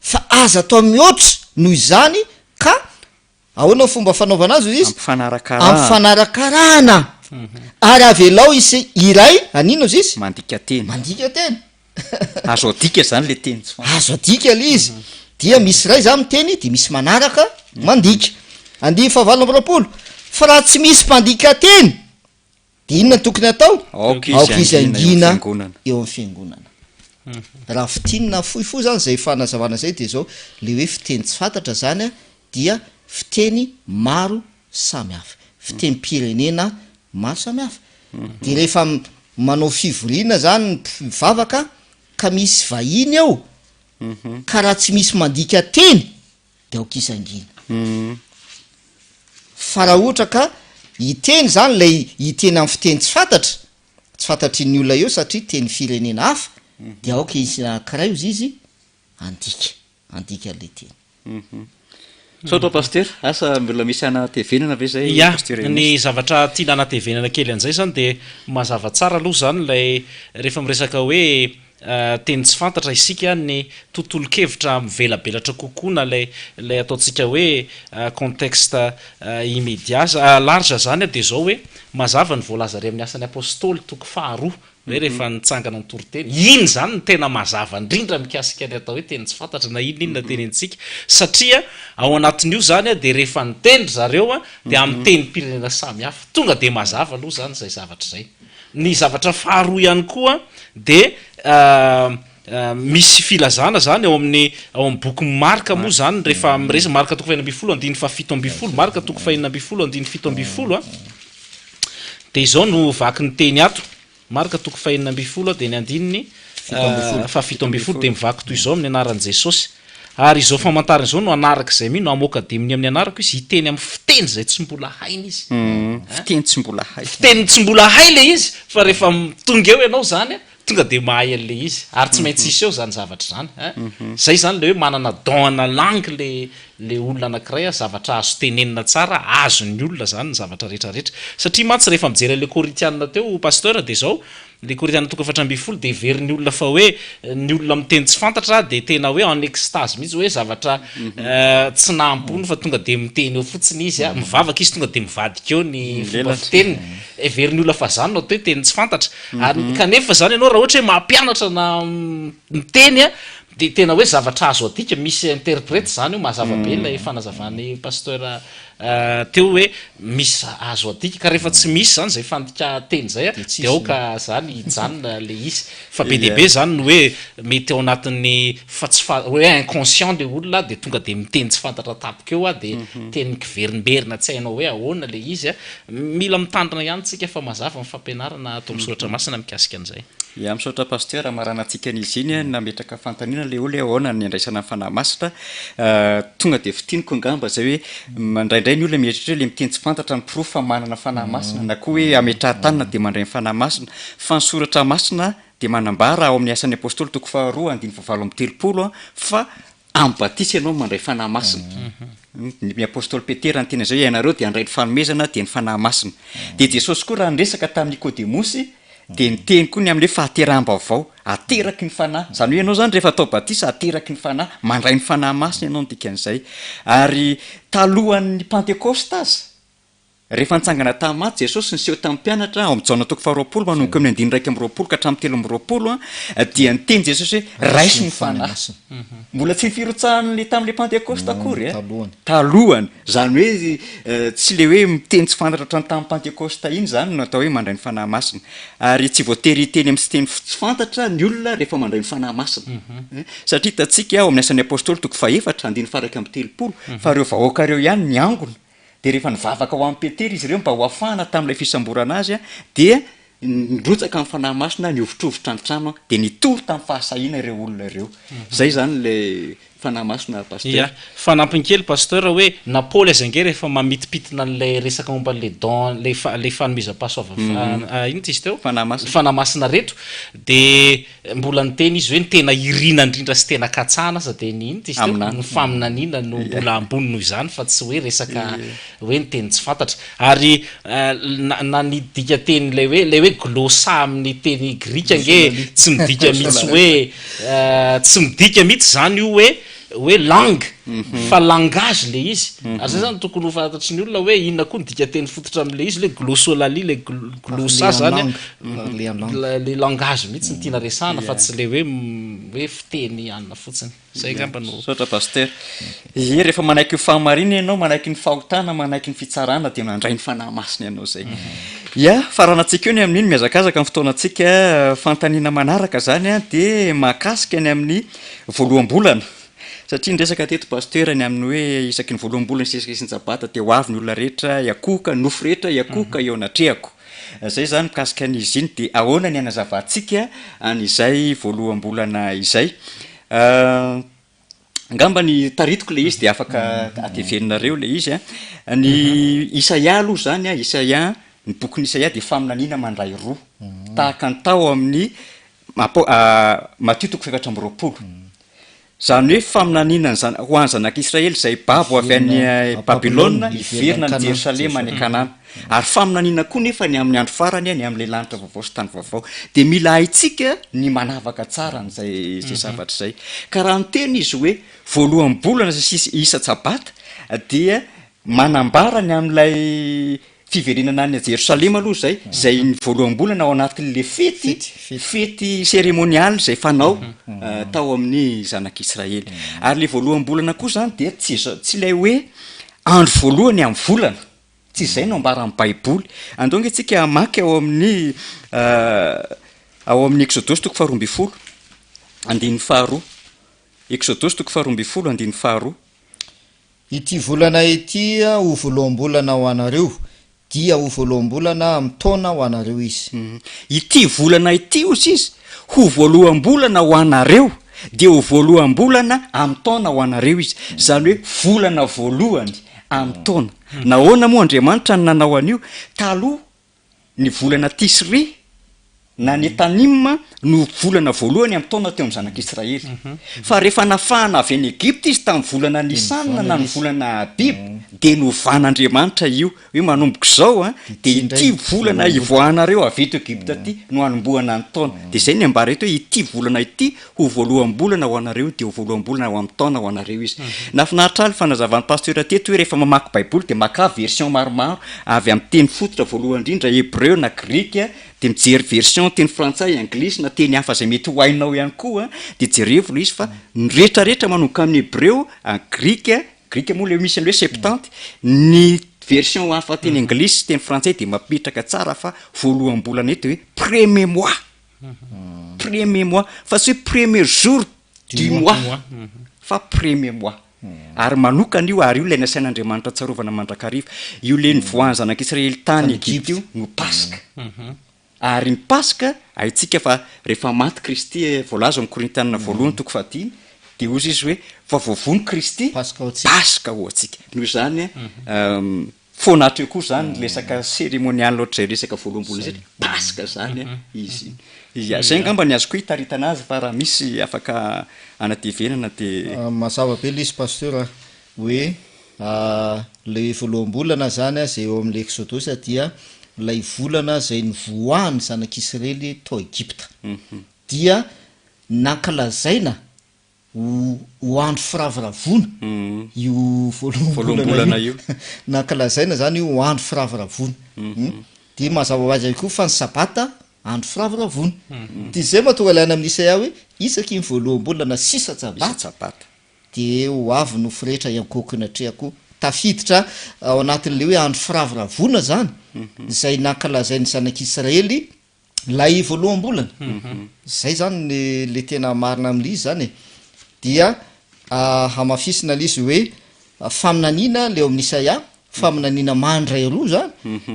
fa aza atao mihoatra noho izany ka. Ahoana ny fomba fanaovana azy hoy izy? Ampifanarakarahana. Ampifanarakarahana. Ary avelao hisy iray haninona hozy izy? Mandika teny. Mandika teny. Azo adika izany ilay teny tsy fantatra. Azo adika ilay izy. Dia misy iray izany miteny dia misy manaraka mandika. Andininy fahavalo amby 20, Fa raha tsy misy mpandika teny Dia inona no tokony hatao? Aoka izy hangina eo amin'ny fiangonana. Raha fintinina fohifohy izany izay fanazavana izay dia izao, ilay hoe fiteny tsy fantatra izany dia fiteny maro samy hafa, fitenim-pirenena maro samy hafa. Dia rehefa manao fivoriana izany ny mpivavaka ka misy vahiny eo, ka raha tsy misy mandika teny de aoka izy hangina. Fa raha ohatra ka hiteny izany ilay hiteny amin'ny fiteny tsy fantatra, tsy fantatry ny olona eo satria teny firenena hafa, dia aoka hisy anankiray hozy izy handika, handika an'ilay teny. Misaotra Pasitera. Asa mbola misy hanatevenana ve izay Ya, Pasitera ny Ernest? zavatra tiana hanatevenana kely an'izay izany dia mazava tsara aloha izany ilay rehefa miresaka hoe Teny tsy fantatra isika ny tontolon-kevitra mivelabelatra kokoa na ilay ilay ataontsika hoe contexte immédiat large izany dia izao hoe mazava ny voalaza ary amin'ny Asan'ny Apostoly toko faharoa hoe rehefa nitsangana ny toriteny, iny izany no tena mazava indrindra mikasika ny atao hoe teny tsy fantatra na inona inona tenenintsika satria ao anatin'io izany dia rehefa niteny ry zareo dia amin'ny tenim-pirenena samihafa, tonga dia mazava aloha izany izay zavatra izay. Ny zavatra faharoa ihany koa dia misy filazana izany ao amin'ny ao amin'ny bokin'i Marka moa izany rehefa miresaka, Marka toko fahenina ambinifolo andininy fahafito ambinifolo, Marka toko fahenina ambinifolo andininy 17 an, dia izao no vaky ny teny ato, Marka toko fahenina ambinifolo dia ny andininy fahafito ambinifolo dia mivaky toy izao amin'ny anaran'i Jesosy. Ary izao famantarana izao no hanaraka izay mino, hamoaka demonia amin'ny anarako izy, hiteny amin'ny fiteny izay tsy mbola hainy izy. Fiteny tsy mbola hay. Fiteny tsy mbola hay ilay izy, fa rehefa tonga eo ianao izany, tonga dia mahay an'ilay izy. Ary tsy maintsy hiseho izany zavatra izany. Izay izany ilay hoe manana don ana langue ilay ilay olona anankiray, zavatra azo tenenina tsara, azon'ny olona izany ny zavatra rehetra rehetra. Satria mantsy rehefa mijery an'ilay Korintiana teo Pasteur dia izao, Ilay Korintiana toko 14 dia heverin'ny olona fa hoe ny olona miteny tsy fantatra dia tena hoe en extase mihitsy hoe zavatra tsy nahampony fa tonga dia miteny eo fotsiny izy, mivavaka izy tonga dia mivadika eo ny fomba fiteniny. Heverin'ny olona fa izany no atao hoe teny tsy fantatra. Ary kanefa izany ianao raha ohatra hoe mampianatra na miteny dia tena hoe zavatra azo adika, misy interprète izany eo, mazava be ilay fanazavan'i Pasteur Teo hoe misy azo adika ka rehefa tsy misy zany zay fandikan-teny zay dia aoka zany hijanona le izy fa be dia be zany ny hoe mety ao anatin'ny fa tsy fa hoe inconscient le olona dia tonga dia miteny tsy fantatra tampoka eo dia teny mikiverimberina tsy hainao hoe ahoana le izy a, mila mitandrina ihany tsika fa mazava ny fampianarana ato amin'ny soratra masina mikasika an'izay. Ya misaotra Pasteur hamaranantsika an'izy iny nametraka fanontaniana le olona hoe ahoana ny andraisana ny Fanahy Masina tonga dia fintiniko angamba izay hoe indraindray ny olona mieritreritra hoe le miteny tsy fantatra ny porofo fa manana Fanahy Masina na koa hoe ametrahan-tanana dia mandray ny Fanahy Masina fa ny soratra masina dia manambara ao amin'ny Asan'ny Apostoly toko faharoa andininy fahavalo amby 30 fa Amin'ny batisa ianao no mandray Fanahy Masina. Ny apostoly Petera niteny an'izay hoe ianareo dia handray ny fanomezana dia ny Fanahy Masina. Dia Jesosy koa raha niresaka tamin'i Nikodemosy dia niteny koa ny amin'ny hoe fahateraham-baovao, ateraky ny Fanahy. Izany hoe ianao izany rehefa atao batisa ateraky ny Fanahy, mandray ny Fanahy Masina ianao ny dikan'izay. Ary talohan'ny Pantekosta aza, Rehefa nitsangana tamin'ny maty Jesosy, niseho tamin'ny mpianatra, ao amin'ny Jaona toko faharoapolo manomboka eo amin'ny andininy 21 ka hatramin'ny 23, dia niteny Jesosy hoe, Raiso ny Fanahy. Mbola tsy ny firotsahan'ny tamin'ilay Pantekosta akory e. Talohany. Izany hoe tsy ilay hoe miteny tsy fantatra ohatran'ny tamin'ny Pantekosta iny izany no atao hoe mandray ny Fanahy Masina. Ary tsy voatery hiteny amin'ny fiteny tsy fantatra ny olona rehefa mandray ny Fanahy Masina. Satria hitantsika ao amin'ny Asan'ny Apostoly toko fahefatra andininy faha-31 fa ireo vahoaka ireo ihany niangona Dia rehefa nivavaka ho an'i Petera izy ireo mba ho afahana tamin'ilay fisamborana azy, dia nirotsaka ny Fanahy Masina, nihovitrovitra ny trano, dia nitory tamin'ny fahasahiana ireo olona ireo. Izay izany ilay Fanahy Masina, Pasteur. Ya, fanampiny kely Pasteur hoe na Paoly aza ange rehefa mamitipitina an'ilay resaka momba an'ilay don, ilay fa- ilay fanomezam-pahasoavana, inona izy teo? Fanahy Masina. Fanahy Masina reto, dia Mbola niteny izy hoe ny tena irina indrindra sy tena katsahana aza dia ny inona izy teo? Ny faminaniana no mbola ambony noho izany fa tsy hoe resaka hoe ny teny tsy fantatra. Ary na na ny dikanteny ilay hoe ilay hoe glossa amin'ny teny grika ange tsy midika mihitsy hoe tsy midika mihitsy izany io hoe. hoe langue fa langage le izy. Ary zay zany tokony ho fantatry ny olona hoe inona koa ny dikanteny fototra amin'le izy, le glossolalie, le glossa zany an, le langage mihitsy no tiana resahana fa tsy le hoe hoe fiteny anona fotsiny. Zay angamba no. Misaotra Pasteur. Ie, rehefa manaiky io fahamarinana ianao, manaiky ny fahotana, manaiky ny fitsarana dia mandray ny Fanahy Masina ianao izay. Ya, faranantsika eo ny amin'iny, mihazakazaka ny fotoanantsika. Fanontaniana manaraka izany an, dia mahakasika ny amin'ny voaloham-bolana. Satria niresaka teto Pasteur ny amin'ny hoe isaky ny voaloham-bolana sy isaky ny sabata dia ho avy ny olona rehetra hiakohoka, ny nofo rehetra hiakohoka eo anatrehako. Izay izany mikasika an'izy iny. Dia ahoana ny hanazavantsika an'izay voaloham-bolana izay? Angamba ny taritiko ilay izy dia afaka ateveninareo ilay izy an. Ny Isaia aloha izany an, Isaia, ny bokin'i Isaia dia faminaniana mandray roa. Tahaka ny tao amin'ny Apo, Matio toko faha-24. Izany hoe faminaniana ny zana, ho an'ny zanak'Israely izay babo avy any Babylona hiverina any Jerosalema any Kanana. Ary faminaniana koa nefa ny amin'ny andro farany, ny amin'ilay lanitra vaovao sy tany vaovao. Dia mila haintsika ny manavaka tsara an'izay izay zavatra izay. Ka raha niteny izy hoe voaloham-bolana sy isa-tsabata dia manambara ny amin'ilay Fiverenana any Jerosalema aloha izay, izay ny voaloham-bolana ao anatin'ilay fety, fety seremonialy izay fanao tao amin'ny zanak'Israely. Ary ilay voaloham-bolana koa izany dia tsy izao, tsy ilay hoe andro voalohany amin'ny volana, tsy izay no ambaran'ny Baiboly. Andao ange tsika hamaky ao amin'ny ao amin'ny Eksodosy toko faharoa ambin'ny folo, andininy faharoa. Eksodosy toko faharoa ambin'ny folo, andininy faharoa. Ity volana ity ho voaloham-bolana ho anareo, dia ho voaloham-bolana amin'ny taona ho anareo izy. Ity volana ity, hozy izy, ho voaloham-bolana ho anareo, dia ho voaloham-bolana amin'ny taona ho anareo izy. Izany hoe volana voalohany amin'ny taona. Nahoana moa Andriamanitra no nanao an'io? Taloha Ny volana Tisri na Netanima no volana voalohany amin'ny taona teo amin'ny zanak'Israely. Fa rehefa nafahana avy any Egypta izy tamin'ny volana Nisana na ny volana Abib, dia novan'Andriamanitra io hoe manomboka izao dia ity volana hivoahanareo avy eto Egypta ity no hanombohana ny taona. Dia izay ny ambara eto hoe ity volana ity ho voaloham-bolana ho anareo dia ho voaloham-bolana ho amin'ny taona ho anareo izy. Nahafinaritra ahy ny fanazavan'ny Pasteur teto hoe rehefa mamaky baiboly dia makà version maromaro avy amin'ny teny fototra voalohany indrindra hebreo na grika dia mijery version teny frantsay, anglisy na teny hafa izay mety ho hainao ihany koa dia jerevo ilay izy fa ny rehetra rehetra manomboka amin'ny hebreo, grika, grika moa ilay misy an'ilay hoe septante, ny version hafa teny anglisy sy teny frantsay dia mapetraka tsara fa voaloham-bolana eto hoe premier mois. Premier mois fa tsy hoe premier jour du mois fa premier mois. Ary manokana io ary io ilay nasain'Andriamanitra tsarovana mandrakariva. Io le nivoahan'ny zanak'Israely tany Egypta io no Paska. Ary ny Paska haintsika fa rehefa maty Kristy voalaza ao amin'ny Korintianina voalohany toko fahadimy dia hozy izy hoe fa voavono Kristy Paska ho antsika. Noho izany Foana hatreo koa zany ny resaka ceremonial ohatr'izay resaka voaloham-bolana izay, Paska zany an izy iny. Ya, zay angamba ny azoko hitaritana azy fa raha misy afaka anatevenana dia. Mazava be ilay izy Pasteur a, hoe ilay voaloham-bolana zany izay eo amin'ilay Exodosy dia ilay volana izay nivoahan'ny zanak'Israely tao Egypta. Dia nankalazaina ho ho andro firavoravoana io voaloham-bolana io. Nankalazaina izany io ho andro firavoravoana. Dia mazava ho azy ihany koa fa ny sabata andro firavoravoana. Dia izay mahatonga ilay any amin'ny Isaia hoe isaky ny voaloham-bolana sy isa-tsabata dia ho avy ny nofo rehetra hiankohoka eo anatrehako. Tafiditra ao anatin'ilay hoe andro firavoravoana izany izay nankalazain'ny zanak'Israely Ilay voaloham-bolana, zay zany ny le tena marina amin'ilay izy zany e, dia hamafisina ilay izy hoe faminaniana le ao amin'ny Isaia, faminaniana mandray roa zany,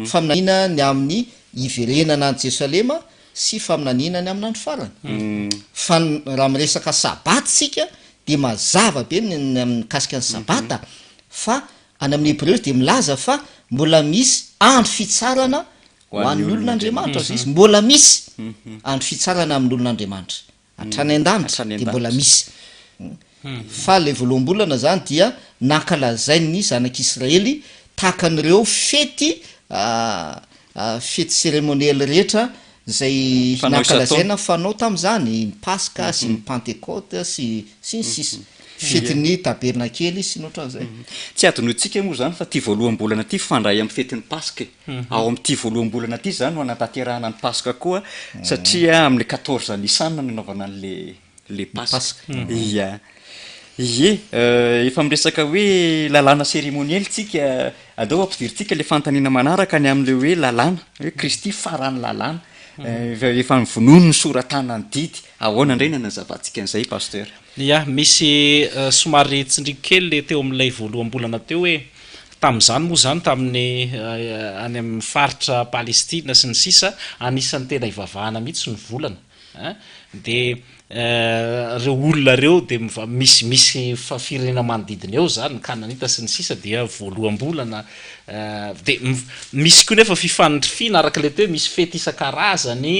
faminaniana ny amin'ny hiverenana any Jerosalema sy faminaniana ny amin'ny andro farany. Fa raha miresaka sabata isika dia mazava be ny ny mikasika ny sabata fa any amin'ny Hebreo dia milaza fa mbola misy andro fitsarana Ho an'ny olon'Andriamanitra hozy izy, mbola misy andro fitsarana amin'ny olon'Andriamanitra. Hatrany an-danitra dia mbola misy. Fa ilay voaloham-bolana izany dia nankalazain'ny zanak'Israely tahaka an'ireo fety fety seremoniely rehetra izay Fanao isan-taona. nankalazaina fanao tamin'izany, ny Paska sy ny Pantekote sy sy ny sisa. Fetin'ny tabernakely sy ny ohatran'izay. Tsy adinointsika moa izany fa ity voaloham-bolana ity mifandray amin'ny fetin'ny Paska e. Ao amin'ity voaloham-bolana ity izany no hanatanterahana ny Paska koa satria amin'ny quatorze Nisan no nanaovana an'ilay ilay Paska. Ia. Ie, efa miresaka hoe lalàna seremoniely tsika, andao ampidirintsika ilay fanontaniana manaraka ny amin'ilay hoe lalàna, hoe Kristy faran'ny lalàna. Efa novonoiny ny soratanan'ny didy, ahoana indray ny hanazavantsika an'izay Pasteur? Ya, misy somary tsindriako kely le teo amin'ilay voaloham-bolana teo hoe, tamin'izany moa izany tamin'ny any amin'ny faritra Palestina sy ny sisa, anisan'ny tena ivavahana mihitsy ny volana an, dia ireo olona ireo dia misy misy firenena manodidina eo izany, ny Kananita sy ny sisa dia voaloham-bolana Dia misy koa nefa fifanindrifiana araka ilay teo hoe misy fety isan-karazany,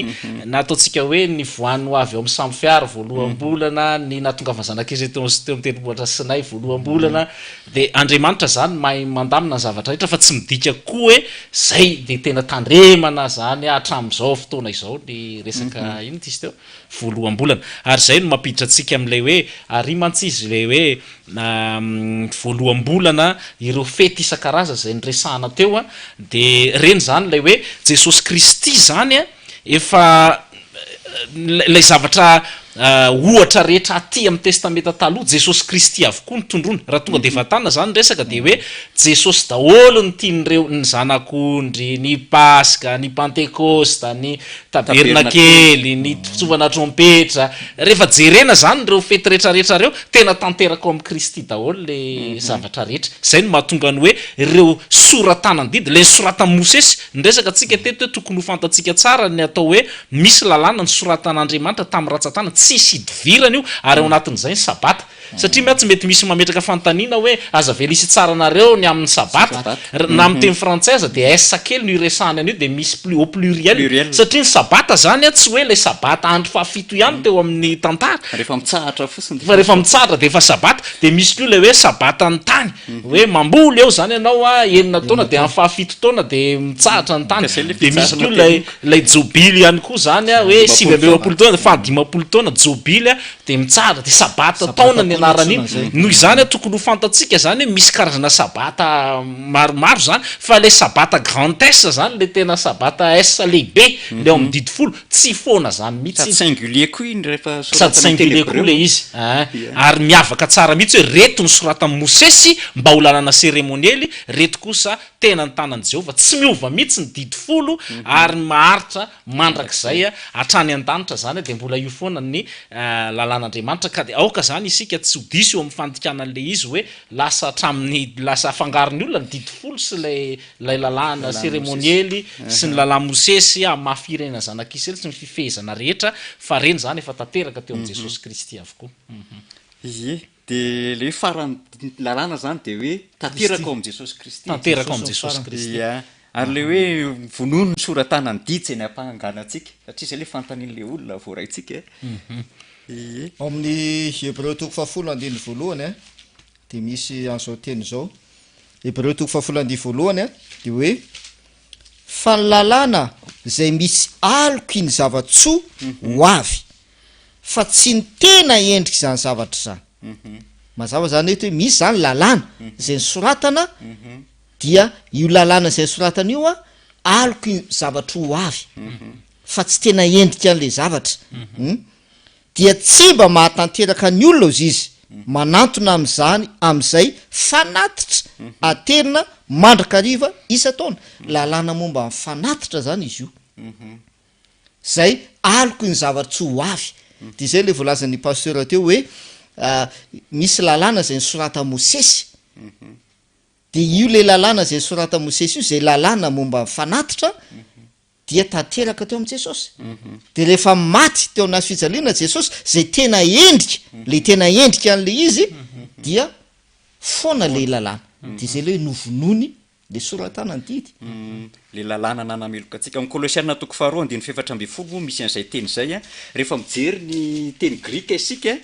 na ataontsika hoe ny voany ho avy ao amin'ny samy fiara voaloham-bolana, ny nahatongavan'ny zanak'Israely teo teo amin'ny tendrombohitra Sinay voaloham-bolana. Dia Andriamanitra izany mahay mandamina ny zavatra rehetra fa tsy midika koa hoe izay dia tena tandremana izany hatramin'izao fotoana izao ny resaka inona ity izy teo? Voaloham-bolana. Ary izay no mampiditra antsika amin'ilay hoe ary mantsy izy ilay hoe voaloham-bolana, ireo fety isan-karazany izay niresahana teo, dia ireny izany ilay hoe Jesosy Kristy izany efa ilay zavatra ohatra rehetra aty amin'ny Testamenta Taloha, Jesosy Kristy avokoa no tondroina. Raha tonga dia vatana izany ny resaka dia hoe Jesosy daholo no tian'ireo, ny Zanak'ondry, ny Paska, ny Pantekosta, ny Tabernakely, ny fitsofana trompetra, Rehefa jerena izany ireo fety rehetra rehetra ireo, tena tanteraka ao amin'i Kristy daholo ilay zavatra rehetra. Izay no mahatonga ny hoe ireo sora-tanan-didy, ilay nosoratan'i Mosesy, niresaka tsika teto hoe tokony ho fantatsika tsara ny atao hoe misy lalàna nosoratan'Andriamanitra tamin'ny ratsan-tanana, tsisy idivirana io, ary ao anatin'izay ny Sabata. Satria mantsy mety misy mametraka fanontaniana hoe aza avela hisy hitsara anareo ny amin'ny sabata, na amin'ny teny frantsay aza dia s kely no iresahany an'io dia misy au pluriel, satria ny sabata zany an tsy hoe ilay sabata andro fahafito ihany teo amin'ny tantara, Rehefa mitsahatra fotsiny dia fa rehefa mitsahatra dia efa sabata, dia misy koa ilay hoe sabatan'ny tany, hoe mamboly eo zany ianao an enina taona dia amin'ny fahafito taona dia mitsahatra ny tany, dia misy koa ilay ilay jobily ihany koa zany an hoe 49 taona dia fahadimampolo taona jobily an, Dia mitsahatra, dia sabata taona ny anaran'iny. Noho izany tokony ho fantatsika izany hoe misy karazana sabata maromaro izany, fa ilay sabata grand S izany, ilay tena sabata S lehibe, ilay ao amin'ny didy folo, tsy foana izany mihitsy iny. Sady singulier koa iny rehefa Sady soratana amin'ny teny singulier koa hebreo. ilay izy ein. Ary miavaka tsara mihitsy hoe reto ny soratan'i Mosesy mba ho lalàna seremoniely, reto kosa tena ny tanan'i Jehovah. Tsy miova mihitsy ny didy folo ary maharitra mandrakizay hatrany an-danitra izany dia mbola io foana ny lalàn'Andriamanitra ka dia aoka izany isika tsy ho diso eo amin'ny fandikana an'ilay izy hoe lasa hatramin'ny lasa afangaron'ny olona ny didy folo sy ilay ilay lalàna seremoniely sy ny lalàn'i Mosesy amin'ny maha firenena zanak'Israely sy ny fifehezana rehetra fa ireny izany efa tanteraka teo amin'i Jesosy Kristy avokoa. Ie, dia ilay hoe faran'ny lalàna izany dia hoe tanteraka ao amin'i Jesosy Kristy. Tanteraka ao amin'i Jesosy Kristy. Ia. Ary ilay hoe vonono ny sora-tanan'ny didy izay niampangana antsika, satria izay ilay fanontanian'ilay olona voaraintsika e. Ie. Ao amin'ny Hebreo toko fahafolo andininy voalohany dia misy an'izao teny izao, Hebreo toko fahafolo andininy voalohany dia hoe, Fa ny lalàna izay misy aloky ny zava-tsoa ho avy, fa tsy ny tena endrik'izany zavatra izany. Mazava izany eto hoe misy izany lalàna izay nosoratana, dia io lalàna izay nosoratana io an, aloky ny zavatra ho avy, fa tsy tena endrika an'ilay zavatra. Dia tsy mba mahatanteraka ny olona ozy izy, manantona amin'izany amin'izay fanatitra aterina mandrakariva isan-taona. Lalàna momba ny fanatitra izany izy io. Zay aloky ny zava-tsoa ho avy. Dia izay ilay voalazan'ny pasteur teo hoe misy lalàna izay nosoratan'i Mosesy. Dia io ilay lalàna izay nosoratan'i Mosesy io, izay lalàna momba ny fanatitra, dia tanteraka teo amin'i Jesosy. Dia rehefa maty teo amin'ny hazo fijaliana Jesosy, izay tena endrika, ilay tena endrika an'ilay izy, dia foana ilay lalàna. Dia izay ilay hoe novonoiny Le soratana ny didy. Le lalàna nanameloka antsika. Ao amin'ny Kolosiana toko faharoa andininy fahefatra ambinifolo moa misy an'izay teny izay. Rehefa mijery ny teny grika isika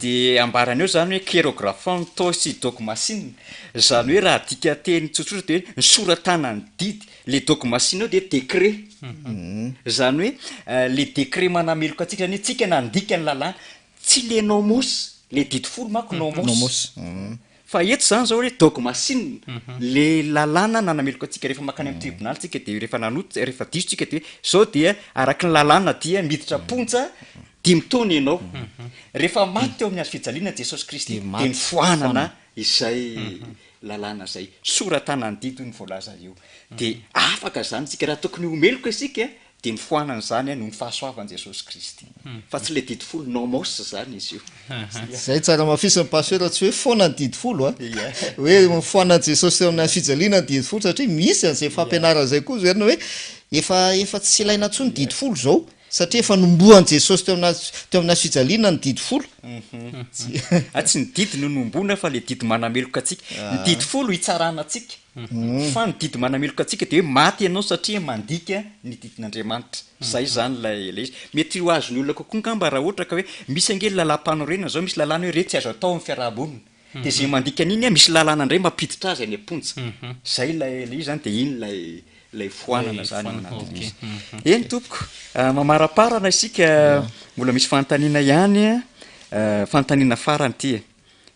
dia ambarany eo izany hoe kierografon tos dogmasin. Izany hoe raha adika teny tsotsotra dia hoe ny soratana ny didy. Le dogmasin eo dia décret. Izany hoe le décret manameloka antsika izany hoe tsika nandika ny lalàna. Tsy le nomos. Le didy folo manko nomos. Nomos. Fa eto zany zao hoe dogmasin, le lalàna nanameloka antsika rehefa mankany amin'ny tribonaly tsika de rehefa nanota, rehefa diso tsika de zao dia araky ny lalàna dia miditra am-ponja dimy taona ianao. Rehefa maty teo amin'ny hazo fijaliana Jesosy Kristy dia nofoanana izay lalàna izay. Soratana ny didy hoy ny voalaza eo. Dia afaka zany tsika, raha tokony ho meloka isika Dia nofoanana izany noho ny fahasoavan'i Jesosy Kristy. Fa tsy ilay didy folo, nomos, izany izy io. Izay tsara hamafisin'ny Pasteur tsy hoe foana ny didy folo a! Hoe nofoanan'i Jesosy teo amin'ny hazo fijaliana ny didy folo satria misy an'izay fampianarana izay koa izany hoe efa efa tsy ilaina intsony ny didy folo izao satria efa nombohan'i Jesosy teo amin'ny hazo teo amin'ny hazo fijaliana ny didy folo. Ah tsy ny didy no nomboana fa ilay didy manameloka antsika. Ny didy folo hitsarana antsika. Fa ny didy manameloka antsika dia hoe maty ianao satria mandika ny didin'Andriamanitra. Izay izany ilay ilay izy. Mety ho azon'ny olona kokoa angamba raha ohatra ka hoe misy ange ny lalàm-panorenana izao, misy lalàna hoe ireo tsy azo atao amin'ny fiaraha-monina. Dia izay mandika an'iny an, misy lalàna indray mampiditra azy any am-ponja. Izay ilay ilay izy izany dia iny ilay ilay foanana izany ao anatin'izy. Eny tompoko, mamaraparana isika, mbola misy fanontaniana ihany, fanontaniana farany ity e.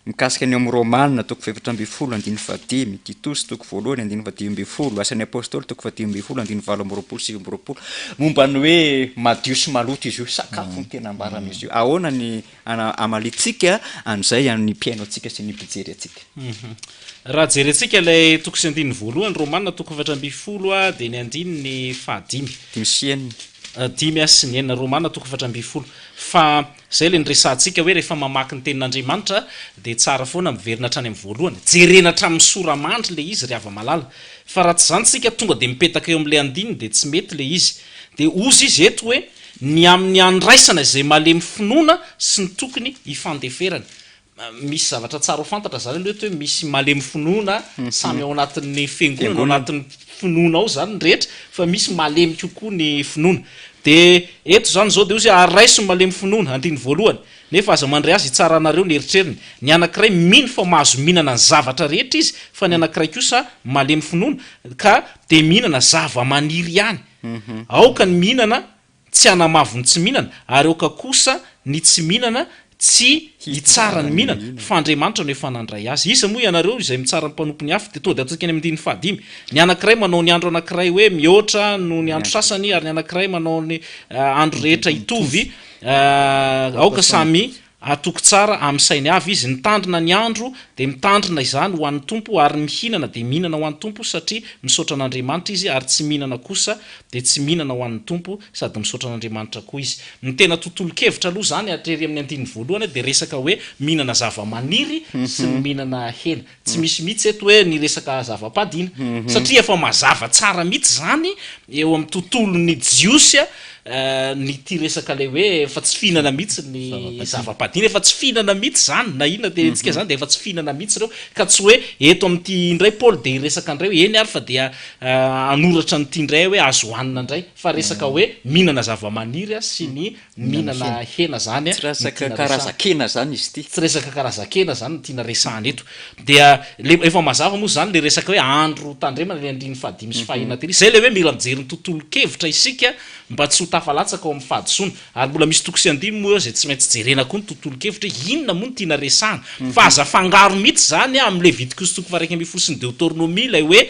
Mikasika ny ao amin'ny Romana toko fahefatra ambinifolo andininy fahadimy, Titosy toko voalohany andininy fahadimy ambinifolo, Asan'ny Apostoly toko fahadimy ambinifolo andininy 28 sy 29, momba ny hoe madio sy maloto izy io, sakafo no tena ambaran'izy io. Ahoana ny hamaliantsika an'izay amin'ny mpihaino antsika sy ny mpijery antsika? Raha jerentsika ilay toko sy andininy voalohany, Romana toko 14 dia ny andininy fahadimy. Dimy sy enina. Dimy sy ny enina, Romana toko 14. Fa Izay ilay niresahantsika hoe rehefa mamaky ny tenin'Andriamanitra dia tsara foana miverina hatrany amin'ny voalohany. Jerena hatramin'ny sora-mandry ilay izy ry hava-malala. Fa raha tsy izany isika tonga dia mipetaka eo amin'ilay andininy dia tsy mety ilay izy. Dia hozy izy eto hoe ny amin'ny handraisana izay malemy finoana sy ny tokony hifandeferana. Misy zavatra tsara ho fantatra zany aloha eto hoe misy malemy finoana samy ao anatin'ny fiangonana, ao anatin'ny finoana ao zany ny rehetra fa misy malemy kokoa ny finoana. De eto zany zao de hozy hoe ary raiso ny malemy finoana, andininy voalohany, nefa aza mandray azy hitsaranareo ny eritreriny. Ny anankiray mino fa mahazo mihinana ny zavatra rehetra izy fa ny anankiray kosa malemy finoana ka de mihinana zava-maniry ihany. Aoka ny mihinana Tsy hanamavo ny tsy mihinana, ary aoka kosa ny tsy mihinana tsy hitsara ny mihinana, fa Andriamanitra no efa nandray azy. Iza moa ianareo izay mitsara ny mpanompony hafa? Dia tonga dia ataontsika any amin'ny andininy fahadimy. Ny anankiray manao ny andro anankiray hoe mihoatra noho ny andro sasany, ary ny anankiray manao ny andro rehetra hitovy, aoka samy Hatoky tsara amin'ny sainy avy izy. Mitandrina ny andro dia mitandrina izany ho an'ny Tompo, ary ny mihinana dia mihinana ho an'ny Tompo, satria misaotra an'Andriamanitra izy, ary tsy mihinana kosa dia tsy mihinana ho an'ny Tompo, sady misaotra an'Andriamanitra koa izy. Ny tena tontolon-kevitra aloha izany hatrery amin'ny andininy voalohany dia resaka hoe mihinana zava-maniry sy ny mihinana hena. Tsy misy mihitsy eto hoe ny resaka zava-padina, satria efa mazava tsara mihitsy izany eo amin'ny tontolon'ny Jiosy ny ity resaka ilay hoe efa tsy fihinana mihitsy ny zava-padina, efa tsy fihinana mihitsy izany, na inona tenenintsika izany dia efa tsy fihinana mihitsy ireo, ka tsy hoe eto amin'ity indray Paoly dia hiresaka indray hoe eny ary fa dia hanoratra an'ity indray hoe azo hohanina indray, fa resaka hoe mihinana zava-maniry sy ny Mihinana hena zany Tsy resaka karazan-kena zany izy ity. Tsy resaka karazan-kena zany no tiana resahana eto. Dia le efa mazava moa zany le resaka hoe andro tandremana le andininy fahadimy sy fahenina tery. Zay le hoe mila mijery ny tontolon-kevitra isika mba tsy ho tafalatsaka ao amin'ny fahadisoana. Ary mbola misy toko sy andininy moa eo izay tsy maintsy jerena koa ny tontolon-kevitra hoe inona moa no tiana resahana. Fa aza afangaro mihitsy zany amin'ny Levitikosy toko faha-11 sy ny Deotornomia ilay hoe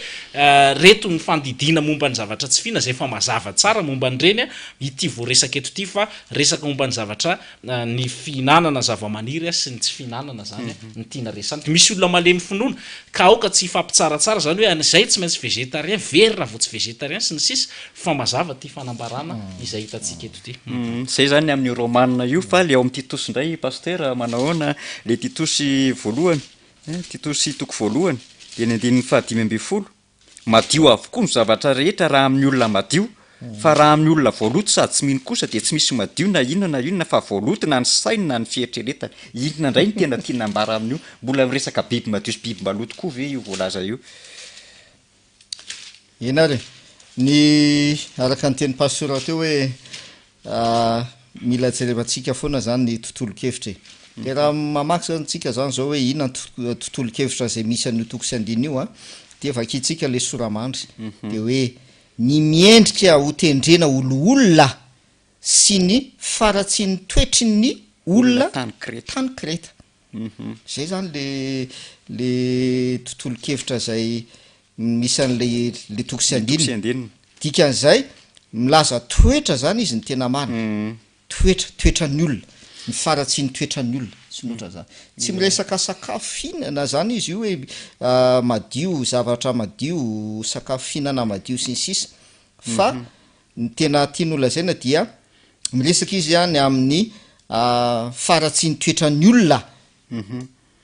reto ny fandidiana momba ny zavatra tsy fihina izay efa mazava tsara momba an'ireny ity voaresaka eto ity fa resaka momba ny zavatra ny fihinanana zavamaniry sy ny tsy fihinanana zany no tiana resahana. Misy olona malemy finoana ka aoka tsy hifampitsaratsara zany hoe izay tsy maintsy végétarien, very raha vao tsy végétarien sy ny sisa fa mazava ity fanambarana izay hitantsika eto ity. Zay zany ny amin'io Romana io fa le ao amin'ny Titosy indray Pasteur manahoana le Titosy voalohany, Titosy toko voalohany dia ny andininy fahadimy ambinifolo. Madio avokoa ny zavatra rehetra raha amin'ny olona madio, fa raha amin'ny olona voaloto sady tsy mino kosa dia tsy misy madio na inona na inona fa voaloto na ny sainy na ny fieritreretany. Inona indray no tena tiana ambara amin'io? Mbola miresaka biby madio sy biby maloto koa ve io voalaza io? Eny ary e. Ny araka ny tenin'i Pastora teo hoe Mila jerevantsika foana zany ny tontolon-kevitra e. Dia raha mamaky zany tsika zany zao hoe inona ny tontolon-kevitra izay misy an'io toko sy andininy io an, dia vakintsika ilay sora-mandry dia hoe ny miendrika ho tendrena ho loholona sy ny faharatsian'ny toetry ny olona tany Kreta. Zay zany le le tontolon-kevitra zay misy an'le le toko sy andininy. Dikan'izay, milaza toetra zany izy ny tena marina. Toetra, toetran'ny olona, ny faharatsian'ny toetran'ny olona sy ny ohatran'izany. Tsy miresaka sakafo fihinana zany izy io hoe madio, zavatra madio, sakafo fihinana madio sy ny sisa fa ny tena tiany ho lazaina dia miresaka izy ny amin'ny faharatsian'ny toetran'ny olona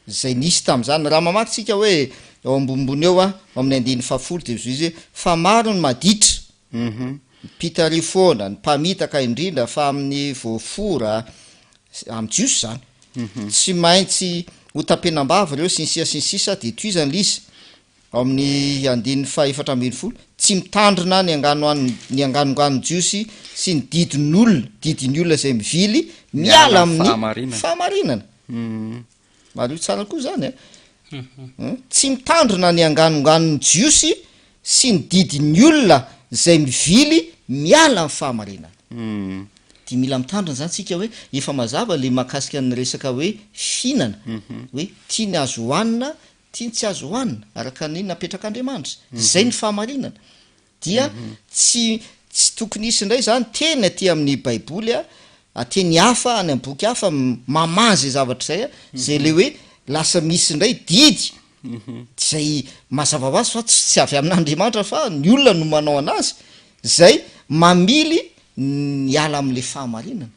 izay nisy tamin'izany. Raha mamaky tsika hoe ao ambonimbony eo ao amin'ny andininy fahafolo dia hoy izy hoe fa maro ny maditra, ny mpitariho foana, ny mpamitaka indrindra fa amin'ny voafora, amin'ny Jiosy izany, tsy maintsy ho tapenam-bava ireo sy ny sisa sy ny sisa dia tohizany ilay izy ao amin'ny andininy fahefatra 18, tsy mitandrina ny angano ny anganonganon'ny Jiosy sy ny didin'olona, didin'ny olona izay mivily miala amin'ny fahamarinana. Mariho tsara koa izany a! Tsy mitandrina ny anganonganon'ny Jiosy sy ny didin'ny olona izay mivily miala amin'ny fahamarinana. Dia mila mitandrina izany tsika hoe efa mazava ilay mahakasika ny resaka hoe fihinana, hoe tia ny azo hohanina, tia ny tsy azo hohanina, araka ny napetrak'Andriamanitra. Izay ny fahamarinana. Dia tsy tsy tokony hisy indray izany teny aty amin'ny baiboly a, teny hafa any amin'ny boky hafa mamaha izay zavatra izay a, izay ilay hoe lasa misy indray didy izay mazava ho azy fa tsy tsy avy amin'Andriamanitra fa ny olona no manao anazy, izay mamily ny hiala amin'ilay fahamarinana.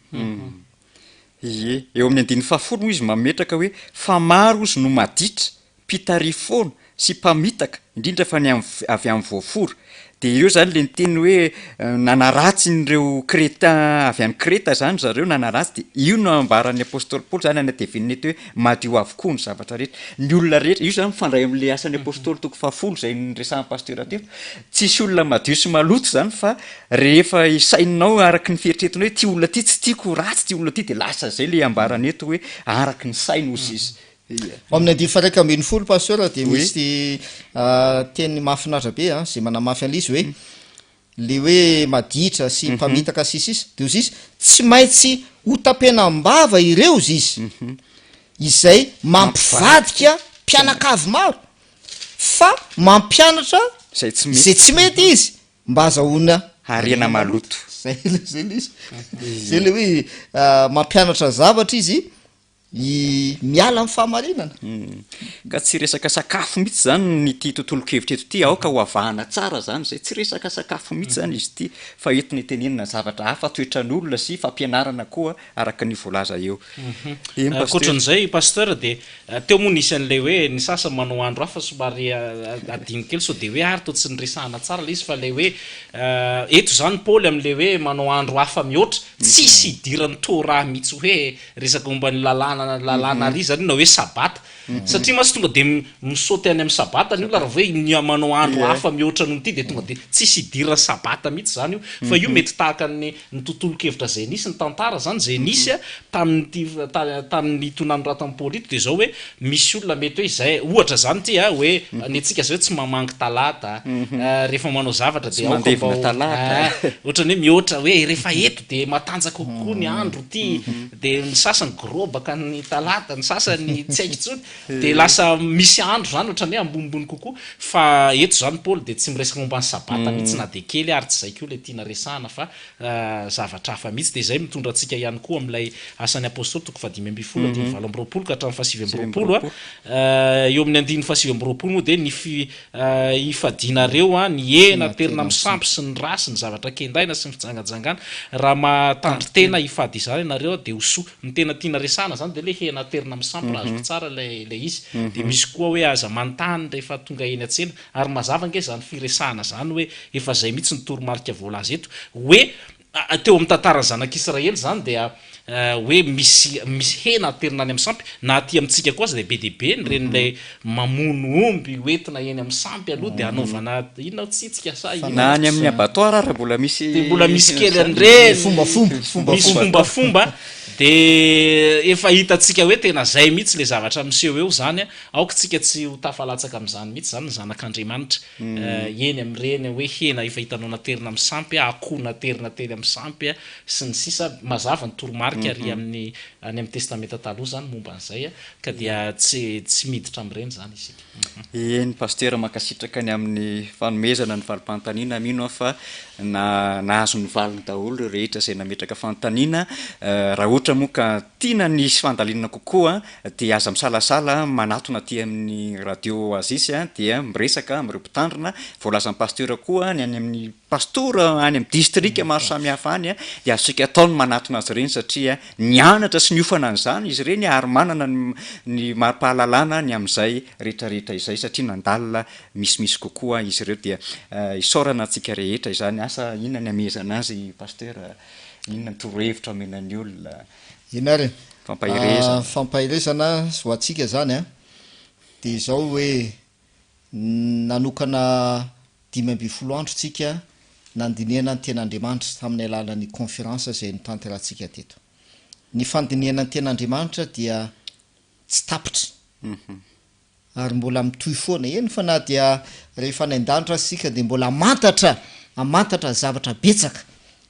Ie, eo amin'ny andininy fahafolo moa izy mametraka hoe fa maro ozy no maditra, mpitarihy foana sy mpamitaka, indrindra fa ny avy amin'ny voafora. Dia ireo izany ilay niteny hoe nanaratsy an'ireo Crétains avy any Kreta izany zareo, nanaratsy, dia io no ambaran'ny apostoly Paoly izany any an-tevenina eto hoe madio avokoa ny zavatra rehetra. Ny olona rehetra, io izany mifandray amin'ilay asan'ny apostoly toko fahafolo izay niresahan'ny pasteur teto, tsisy olona madio sy maloto izany fa rehefa saininao araka ny fieritreretinao hoe ity olona ity tsy tiako, ratsy ity olona ity, dia lasa izay ilay ambarany eto hoe araka ny saina hozy izy. Ao amin'ny andininy faha 11 Pasteur dia misy teny mahafinaritra be an, izay manamafy an'ilay izy hoe le hoe maditra sy mpamitaka sy sisa dia hozy izy tsy maintsy ho tapenam-bava ireo hozy izy izay mampivadika mpianakavy maro fa mampianatra Izay tsy mety. izay tsy mety izy mba azahoana Harena maloto. Zay le zay le izy. Zay le hoe mampianatra zavatra izy I miala amin'ny fahamarinana. Ka tsy resaka sakafo mihitsy izany ity tontolon-kevitra eto ity, aoka ho avahana tsara izany izay, tsy resaka sakafo mihitsy izany izy ity fa entina itenenana zavatra hafa, toetran'olona sy fampianarana koa araka ny voalaza eo. Eny Pasteur. Ankoatran'izay Pasteur dia teo moa nisy an'ilay hoe ny sasany manao andro hafa somary adino kely sao dia hoe ary toa tsy niresahana tsara ilay izy fa ilay hoe eto izany Paoly amin'ilay hoe manao andro hafa mihoatra, tsisy idiran'ny Torah mihitsy hoe Resaka momba ny lalàna lalàna ary izany na hoe sabata. Satria mantsy tonga dia misaoty any amin'ny sabata ny olona raha vao hoe ny manao andro hafa mihoatra noho ity dia tonga dia tsisy idiran'ny sabata mihitsy izany io. Fa io mety tahaka ny ny tontolon-kevitra izay nisy, ny tantara izany izay nisy tamin'ity tamin'ito nanoratan'i Paoly ito dia izao hoe misy olona mety hoe izay ohatra izany ity a hoe ny antsika izao hoe tsy mamangy talata rehefa manao zavatra Tsy dia aoka mba mandevina ho talata. ohatran'ny hoe mihoatra hoe rehefa eto dia matanjaka kokoa ny andro ity dia ny sasany gorobaka ny talata, ny sasany tsy haiko intsony dia lasa misy andro izany ohatran'ny hoe ambonimbony kokoa fa eto izany Paoly dia tsy miresaka momba ny sabata mihitsy na dia kely ary tsy izay koa ilay tiana resahana fa zavatra hafa mihitsy dia izay mitondra antsika ihany koa amin'ilay Asan'ny Apostoly toko fahadimy ambin'ny folo andininy 28 ka hatramin'ny faha29 eo amin'ny andininy faha-29 moa dia ny Ifadianareo ny hena aterina amin'ny sampy sy ny ra sy ny zavatra kendaina sy ny fijangajangana. Raha mahatandrin-tena hifady izany ianareo dia ho soa. Ny tena tiana resahana izany dia ilay hena aterina amin'ny sampy raha azoko tsara ilay ilay izy. Dia misy koa hoe aza manontany rehefa tonga eny an-tsena. Ary mazava ange izany firesahana izany hoe efa izay mihitsy ny toromarika voalaza eto hoe Teo amin'ny tantaran'ny zanak'Israely izany dia hoe misy misy hena aterina any amin'ny sampy, na aty amintsika koa aza dia be dia be ny ren'ilay mamono omby hoentina eny amin'ny sampy aloha dia hanaovana inona tsitsika sa inona. Na any amin'ny abattoir ary mbola misy Dia mbola misy kely an'ireny, Fombafomba, misy fombafomba. Dia efa hitantsika hoe tena izay mihitsy ilay zavatra miseho eo izany an. Aoka isika tsy ho tafalatsaka amin'izany mihitsy izany ny zanak'Andriamanitra. Eny amin'ireny hoe hena efa hitanao naterina amin'ny sampy, akoho naterina teny amin'ny sampy, sy ny sisa Mazava ny toromarika ary amin'ny any amin'ny Testamenta Taloha izany momba an'izay ka dia tsy tsy miditra amin'ireny izany isika. Eny Pasitera mankasitraka ny amin'ny fanomezana ny valim-panontaniana, mino aho fa na nahazo ny valiny daholo ireo rehetra izay nametraka fanontaniana, raha ohatra moa ka tiana ny hisy fandalinana kokoa dia aza misalasala manatona aty amin'ny radio Oasis dia miresaka amin'ireo mpitandrina, voalazan'i Pasitera koa ny any amin'ny Pastora any amin'ny distrika maro samihafa any dia azontsika atao ny manatona azy ireny satria nianatra sy niofana an'izany izy ireny ary manana ny ny mari-pahalalana ny amin'izay rehetra rehetra izay satria nandalina misimisy kokoa izy ireo dia isaorana antsika rehetra izany. Asa inona ny hamehezana azy Pasteur? Inona ny torohevitra omena ny olona? Inona ary e? Fampaherezana. Fampaherezana ho antsika izany an, dia izao hoe nanokana 15 andro tsika nandinihana ny Ten'Andriamanitra tamin'ny alalan'ny conférence izay notanterahantsika teto. Ny fandinihana ny Ten'Andriamanitra dia tsy tapitra ary mbola mitohy foana, eny fa na dia rehefa any an-danitra aza isika dia mbola hamantatra hamantatra zavatra betsaka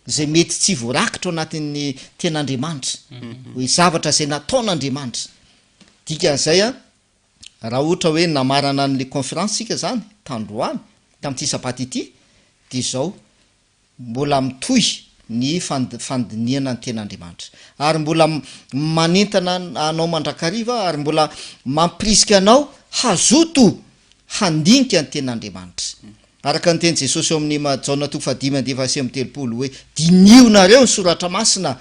izay mety tsy voarakitra ao anatin'ny Ten'Andriamanitra, hoe zavatra izay nataon'Andriamanitra. Dikan'izay an, Raha ohatra hoe namarana an'ilay conférence isika izany tandroany, tamin'ity sabata ity, dia izao, mbola mitohy ny fandinihana ny Tenin'Andriamanitra. Ary mbola manentana anao mandrakariva aho, ary mbola mampirisika anao hazoto handinika ny Tenin'Andriamanitra. Araka ny tenin'i Jesosy ao amin'ny Jaona toko fahadimy andiany faha-39 hoe, Dinihonareo ny Soratra Masina,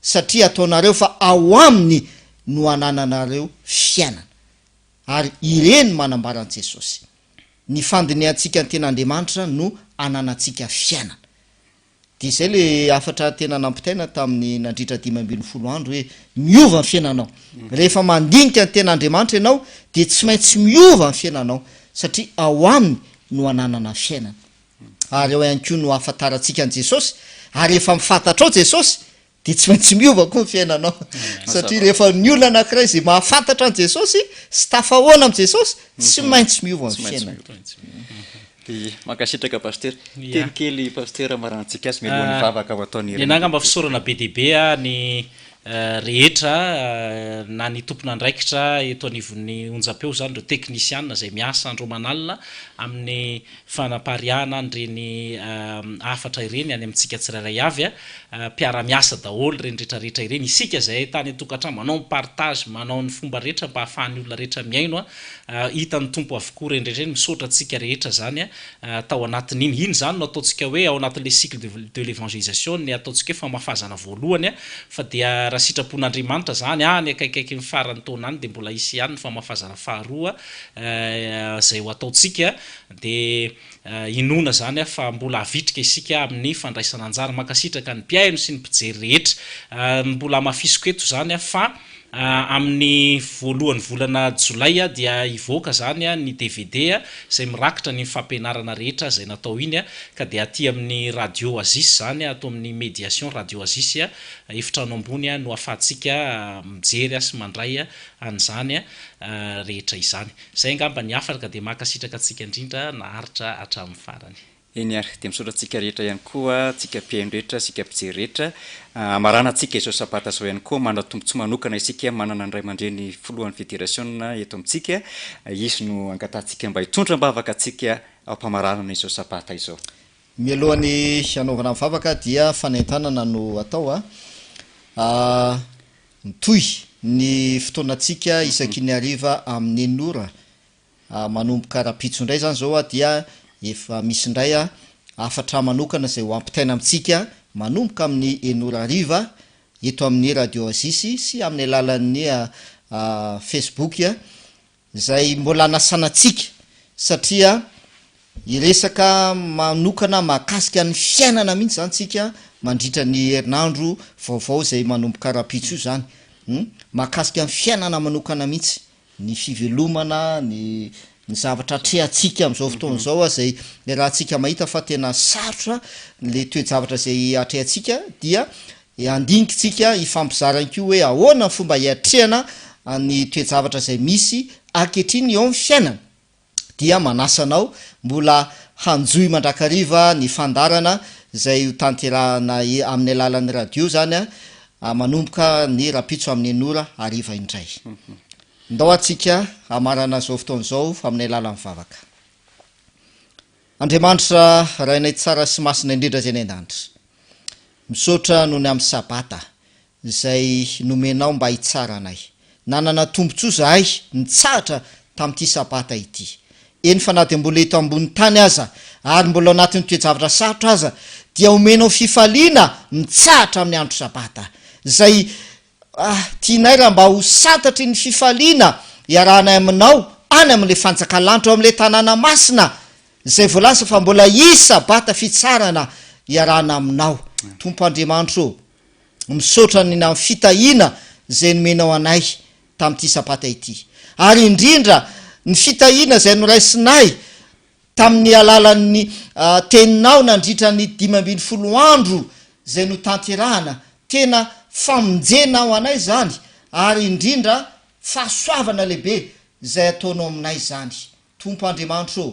satria ataonareo fa ao aminy no anananareo fiainana. Ary ireny manambara an'i Jesosy. Ny fandinihantsika ny Tenin'Andriamanitra no ananantsika fiainana. Dia izay ilay hafatra tena nampitaina tamin'ny nandritra 15 andro hoe miova ny fiainanao. Rehefa mandinika ny Tenin'Andriamanitra ianao dia tsy maintsy miova ny fiainanao satria ao aminy no ananana fiainana. Ary ao ihany koa no ahafantarantsika an'i Jesosy. Ary rehefa mifantatrao Jesosy dia tsy maintsy miova koa ny fiainanao satria rehefa ny olona anankiray izay mahafantatra an'i Jesosy sy tafahoana amin'i Jesosy tsy maintsy miova ny fiainany. Dia mankasitraka Pasitera. Teny kely Pasitera hamaranantsika azy mialohan'ny vavaka ho ataon'i Ny anah angamba fisaorana be dia be ny rehetra na ny tompon'andraikitra eto anivon'ny onjam-peo izany ireo teknisiana izay miasa andro aman'alina amin'ny fanapariahana an'ireny hafatra ireny any amintsika tsirairay avy, mpiara-miasa daholo ireny rehetra rehetra ireny, isika izay tany an-tokantrano manao ny partage, manao ny fomba rehetra mba hahafahan'ny olona rehetra mihaino, hitan'ny Tompo avokoa ireny rehetra ireny, misaotra antsika rehetra izany tao anatin'iny, iny izany no ataontsika hoe ao anatin'ilay cycle de l'évangélisation ny ataontsika hoe famafazana voalohany, fa dia raha sitrapon'Andriamanitra izany any akaikaikin'ny faran'ny taona any dia mbola hisy ihany ny famafazana faharoa izay ho ataontsika dia inoana izany aho fa mbola havitrika isika amin'ny fandraisana anjara. Mankasitraka ny mpihaino sy ny mpijery rehetra. Mbola hamafisiko eto izany fa amin'ny voalohan'ny volana jolay dia hivoaka izany ny dvd izay mirakitra ny fampianarana rehetra izay natao iny ka dia aty amin'ny radio Oasis izany ato amin'ny médiation radio Oasis efitrano ambony no ahafahantsika mijery sy mandray an'izany rehetra izany. Izay angamba ny hafatra ka dia mankasitraka antsika indrindra naharitra hatramin'ny farany. Eny ary, dia misaotra antsika rehetra ihany koa, antsika mpihaino rehetra, isika mpijery rehetra. Hamaranantsika izao sabata izao ihany koa, manana tombontsoa manokana isika manana ny ray aman-dreny filohan'ny federasiona eto amintsika. Izy no angatahantsika mba hitondra am-bavaka antsika ao am-pamaranana izao sabata izao. Mialohan'ny hanaovana ny vavaka dia fanentanana no atao a. Mitohy ny fotoanantsika isaky ny hariva amin'ny enina ora, manomboka rahampitso indray izany izao dia efa misy indray hafatra manokana izay ho ampitaina amintsika manomboka amin'ny enina ora hariva eto amin'ny Radio Oasis sy amin'ny alalan'ny Facebook. Izay mbola anasana antsika satria hiresaka manokana mahakasika ny fiainana mihitsy izany tsika mandritra ny herinandro vaovao izay manomboka rahampitso io izany hum, mahakasika ny fiainana manokana mihitsy, ny fivelomana, ny ny zavatra atrehantsika amin'izao fotoana izao izay iarahantsika mahita fa tena sarotra le toe-javatra izay atrehantsika dia. Handinika isika, hifampizara ihany koa hoe ahoana ny fomba hiatrehana ny toe-javatra izay misy ankehitriny eo amin'ny fiainana. Dia manasa anao mbola hanjohy mandrakariva ny fandaharana izay ho tanterahana amin'ny alalan'ny radio izany manomboka ny rahampitso amin'ny enina ora hariva indray. Ndao antsika hamarana izao fotoana izao amin'ny alalan'ny vavaka. Andriamanitra Rainay tsara sy masina indrindra izay any an-danitra, misaotra noho ny amin'ny Sabata izay nomenao mba hitsara anay. Nanana tombontsoa izahay nitsahatra tamin'ity Sabata ity. Eny fa na dia mbola eto ambony tany aza ary mbola ao anatin'ny toe-javatra sarotra aza dia omenao fifaliana mitsahatra amin'ny andro Sabata izay Ah, tianay raha mba ho santatry ny fifaliana iarahanay aminao any amin'ilay fanjakalanitra ao amin'ilay tanàna masina izay voalaza fa mbola hisy sabata fitsarana iarahana aminao. Tompo Andriamanitro ô, misaotra ny amin'ny fitahiana izay nomenao anay tamin'ity sabata ity, ary indrindra ny fitahiana izay noraisinay Tamin'ny alalan'ny Teninao nandritra ny 15 andro izay notanterahana, tena famonjena ho anay izany ary indrindra fahasoavana lehibe izay ataonao aminay izany. Tompo Andriamanitro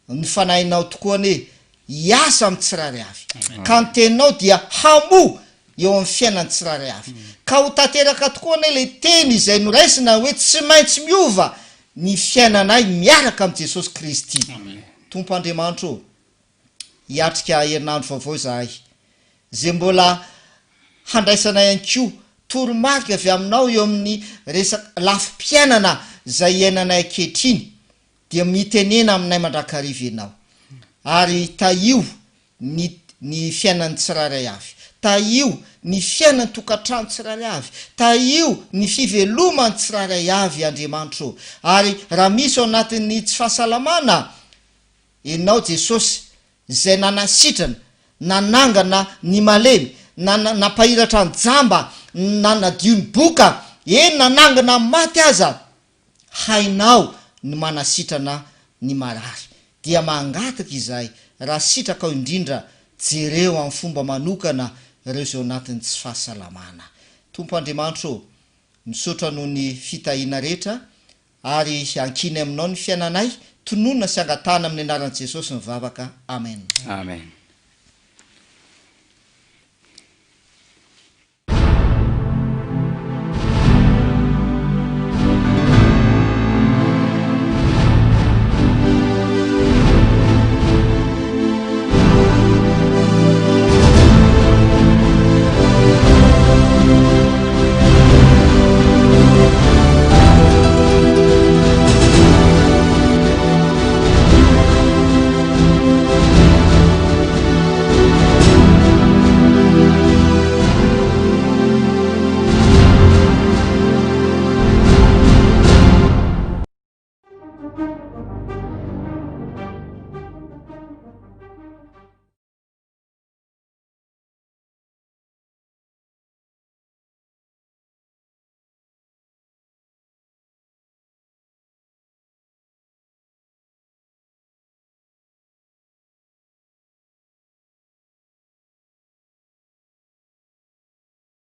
ô, ny Fanahinao tokoa anie hiasa amin'ny tsirairay avy, ka ny Teninao dia hamoa eo amin'ny fiainan'ny tsirairay avy. Ka ho tanteraka tokoa anie ilay teny izay noraisina hoe tsy maintsy miova ny fiainanay miaraka amin'i Jesosy Kristy. Tompo Andriamanitro ô, hiatrika herinandro vaovao izahay, izay mbola handraisanay ihany koa toromarika avy Aminao eo amin'ny resaka lafim-piainana izay iainanay ankehitriny, dia mitenena aminay mandrakariva Ianao, ary tahio ny ny fiainan'ny tsirairay avy. Tahio ny fiainan-tokantrano tsirairay avy. Tahio ny fiveloman'ny tsirairay avy Andriamanitra ô. Ary raha misy ao anatin'ny tsy fahasalamana, Ianao Jesosy izay nanasitrana, nanangana ny malemy, nana nampahiratra ny jamba, nanadio ny boka, eny nanangana ny maty aza, Hainao ny manasitrana ny marary. Dia mangataka izahay, raha sitrakao indrindra, jereo amin'ny fomba manokana ireo izay ao anatin'ny tsy fahasalamana. Tompo Andriamanitra ô, misaotra noho ny fitahiana rehetra, ary ankiny aminao ny fiainanay, tononina sy angatahana amin'ny anaran'i Jesosy ny vavaka. Amen. Amen.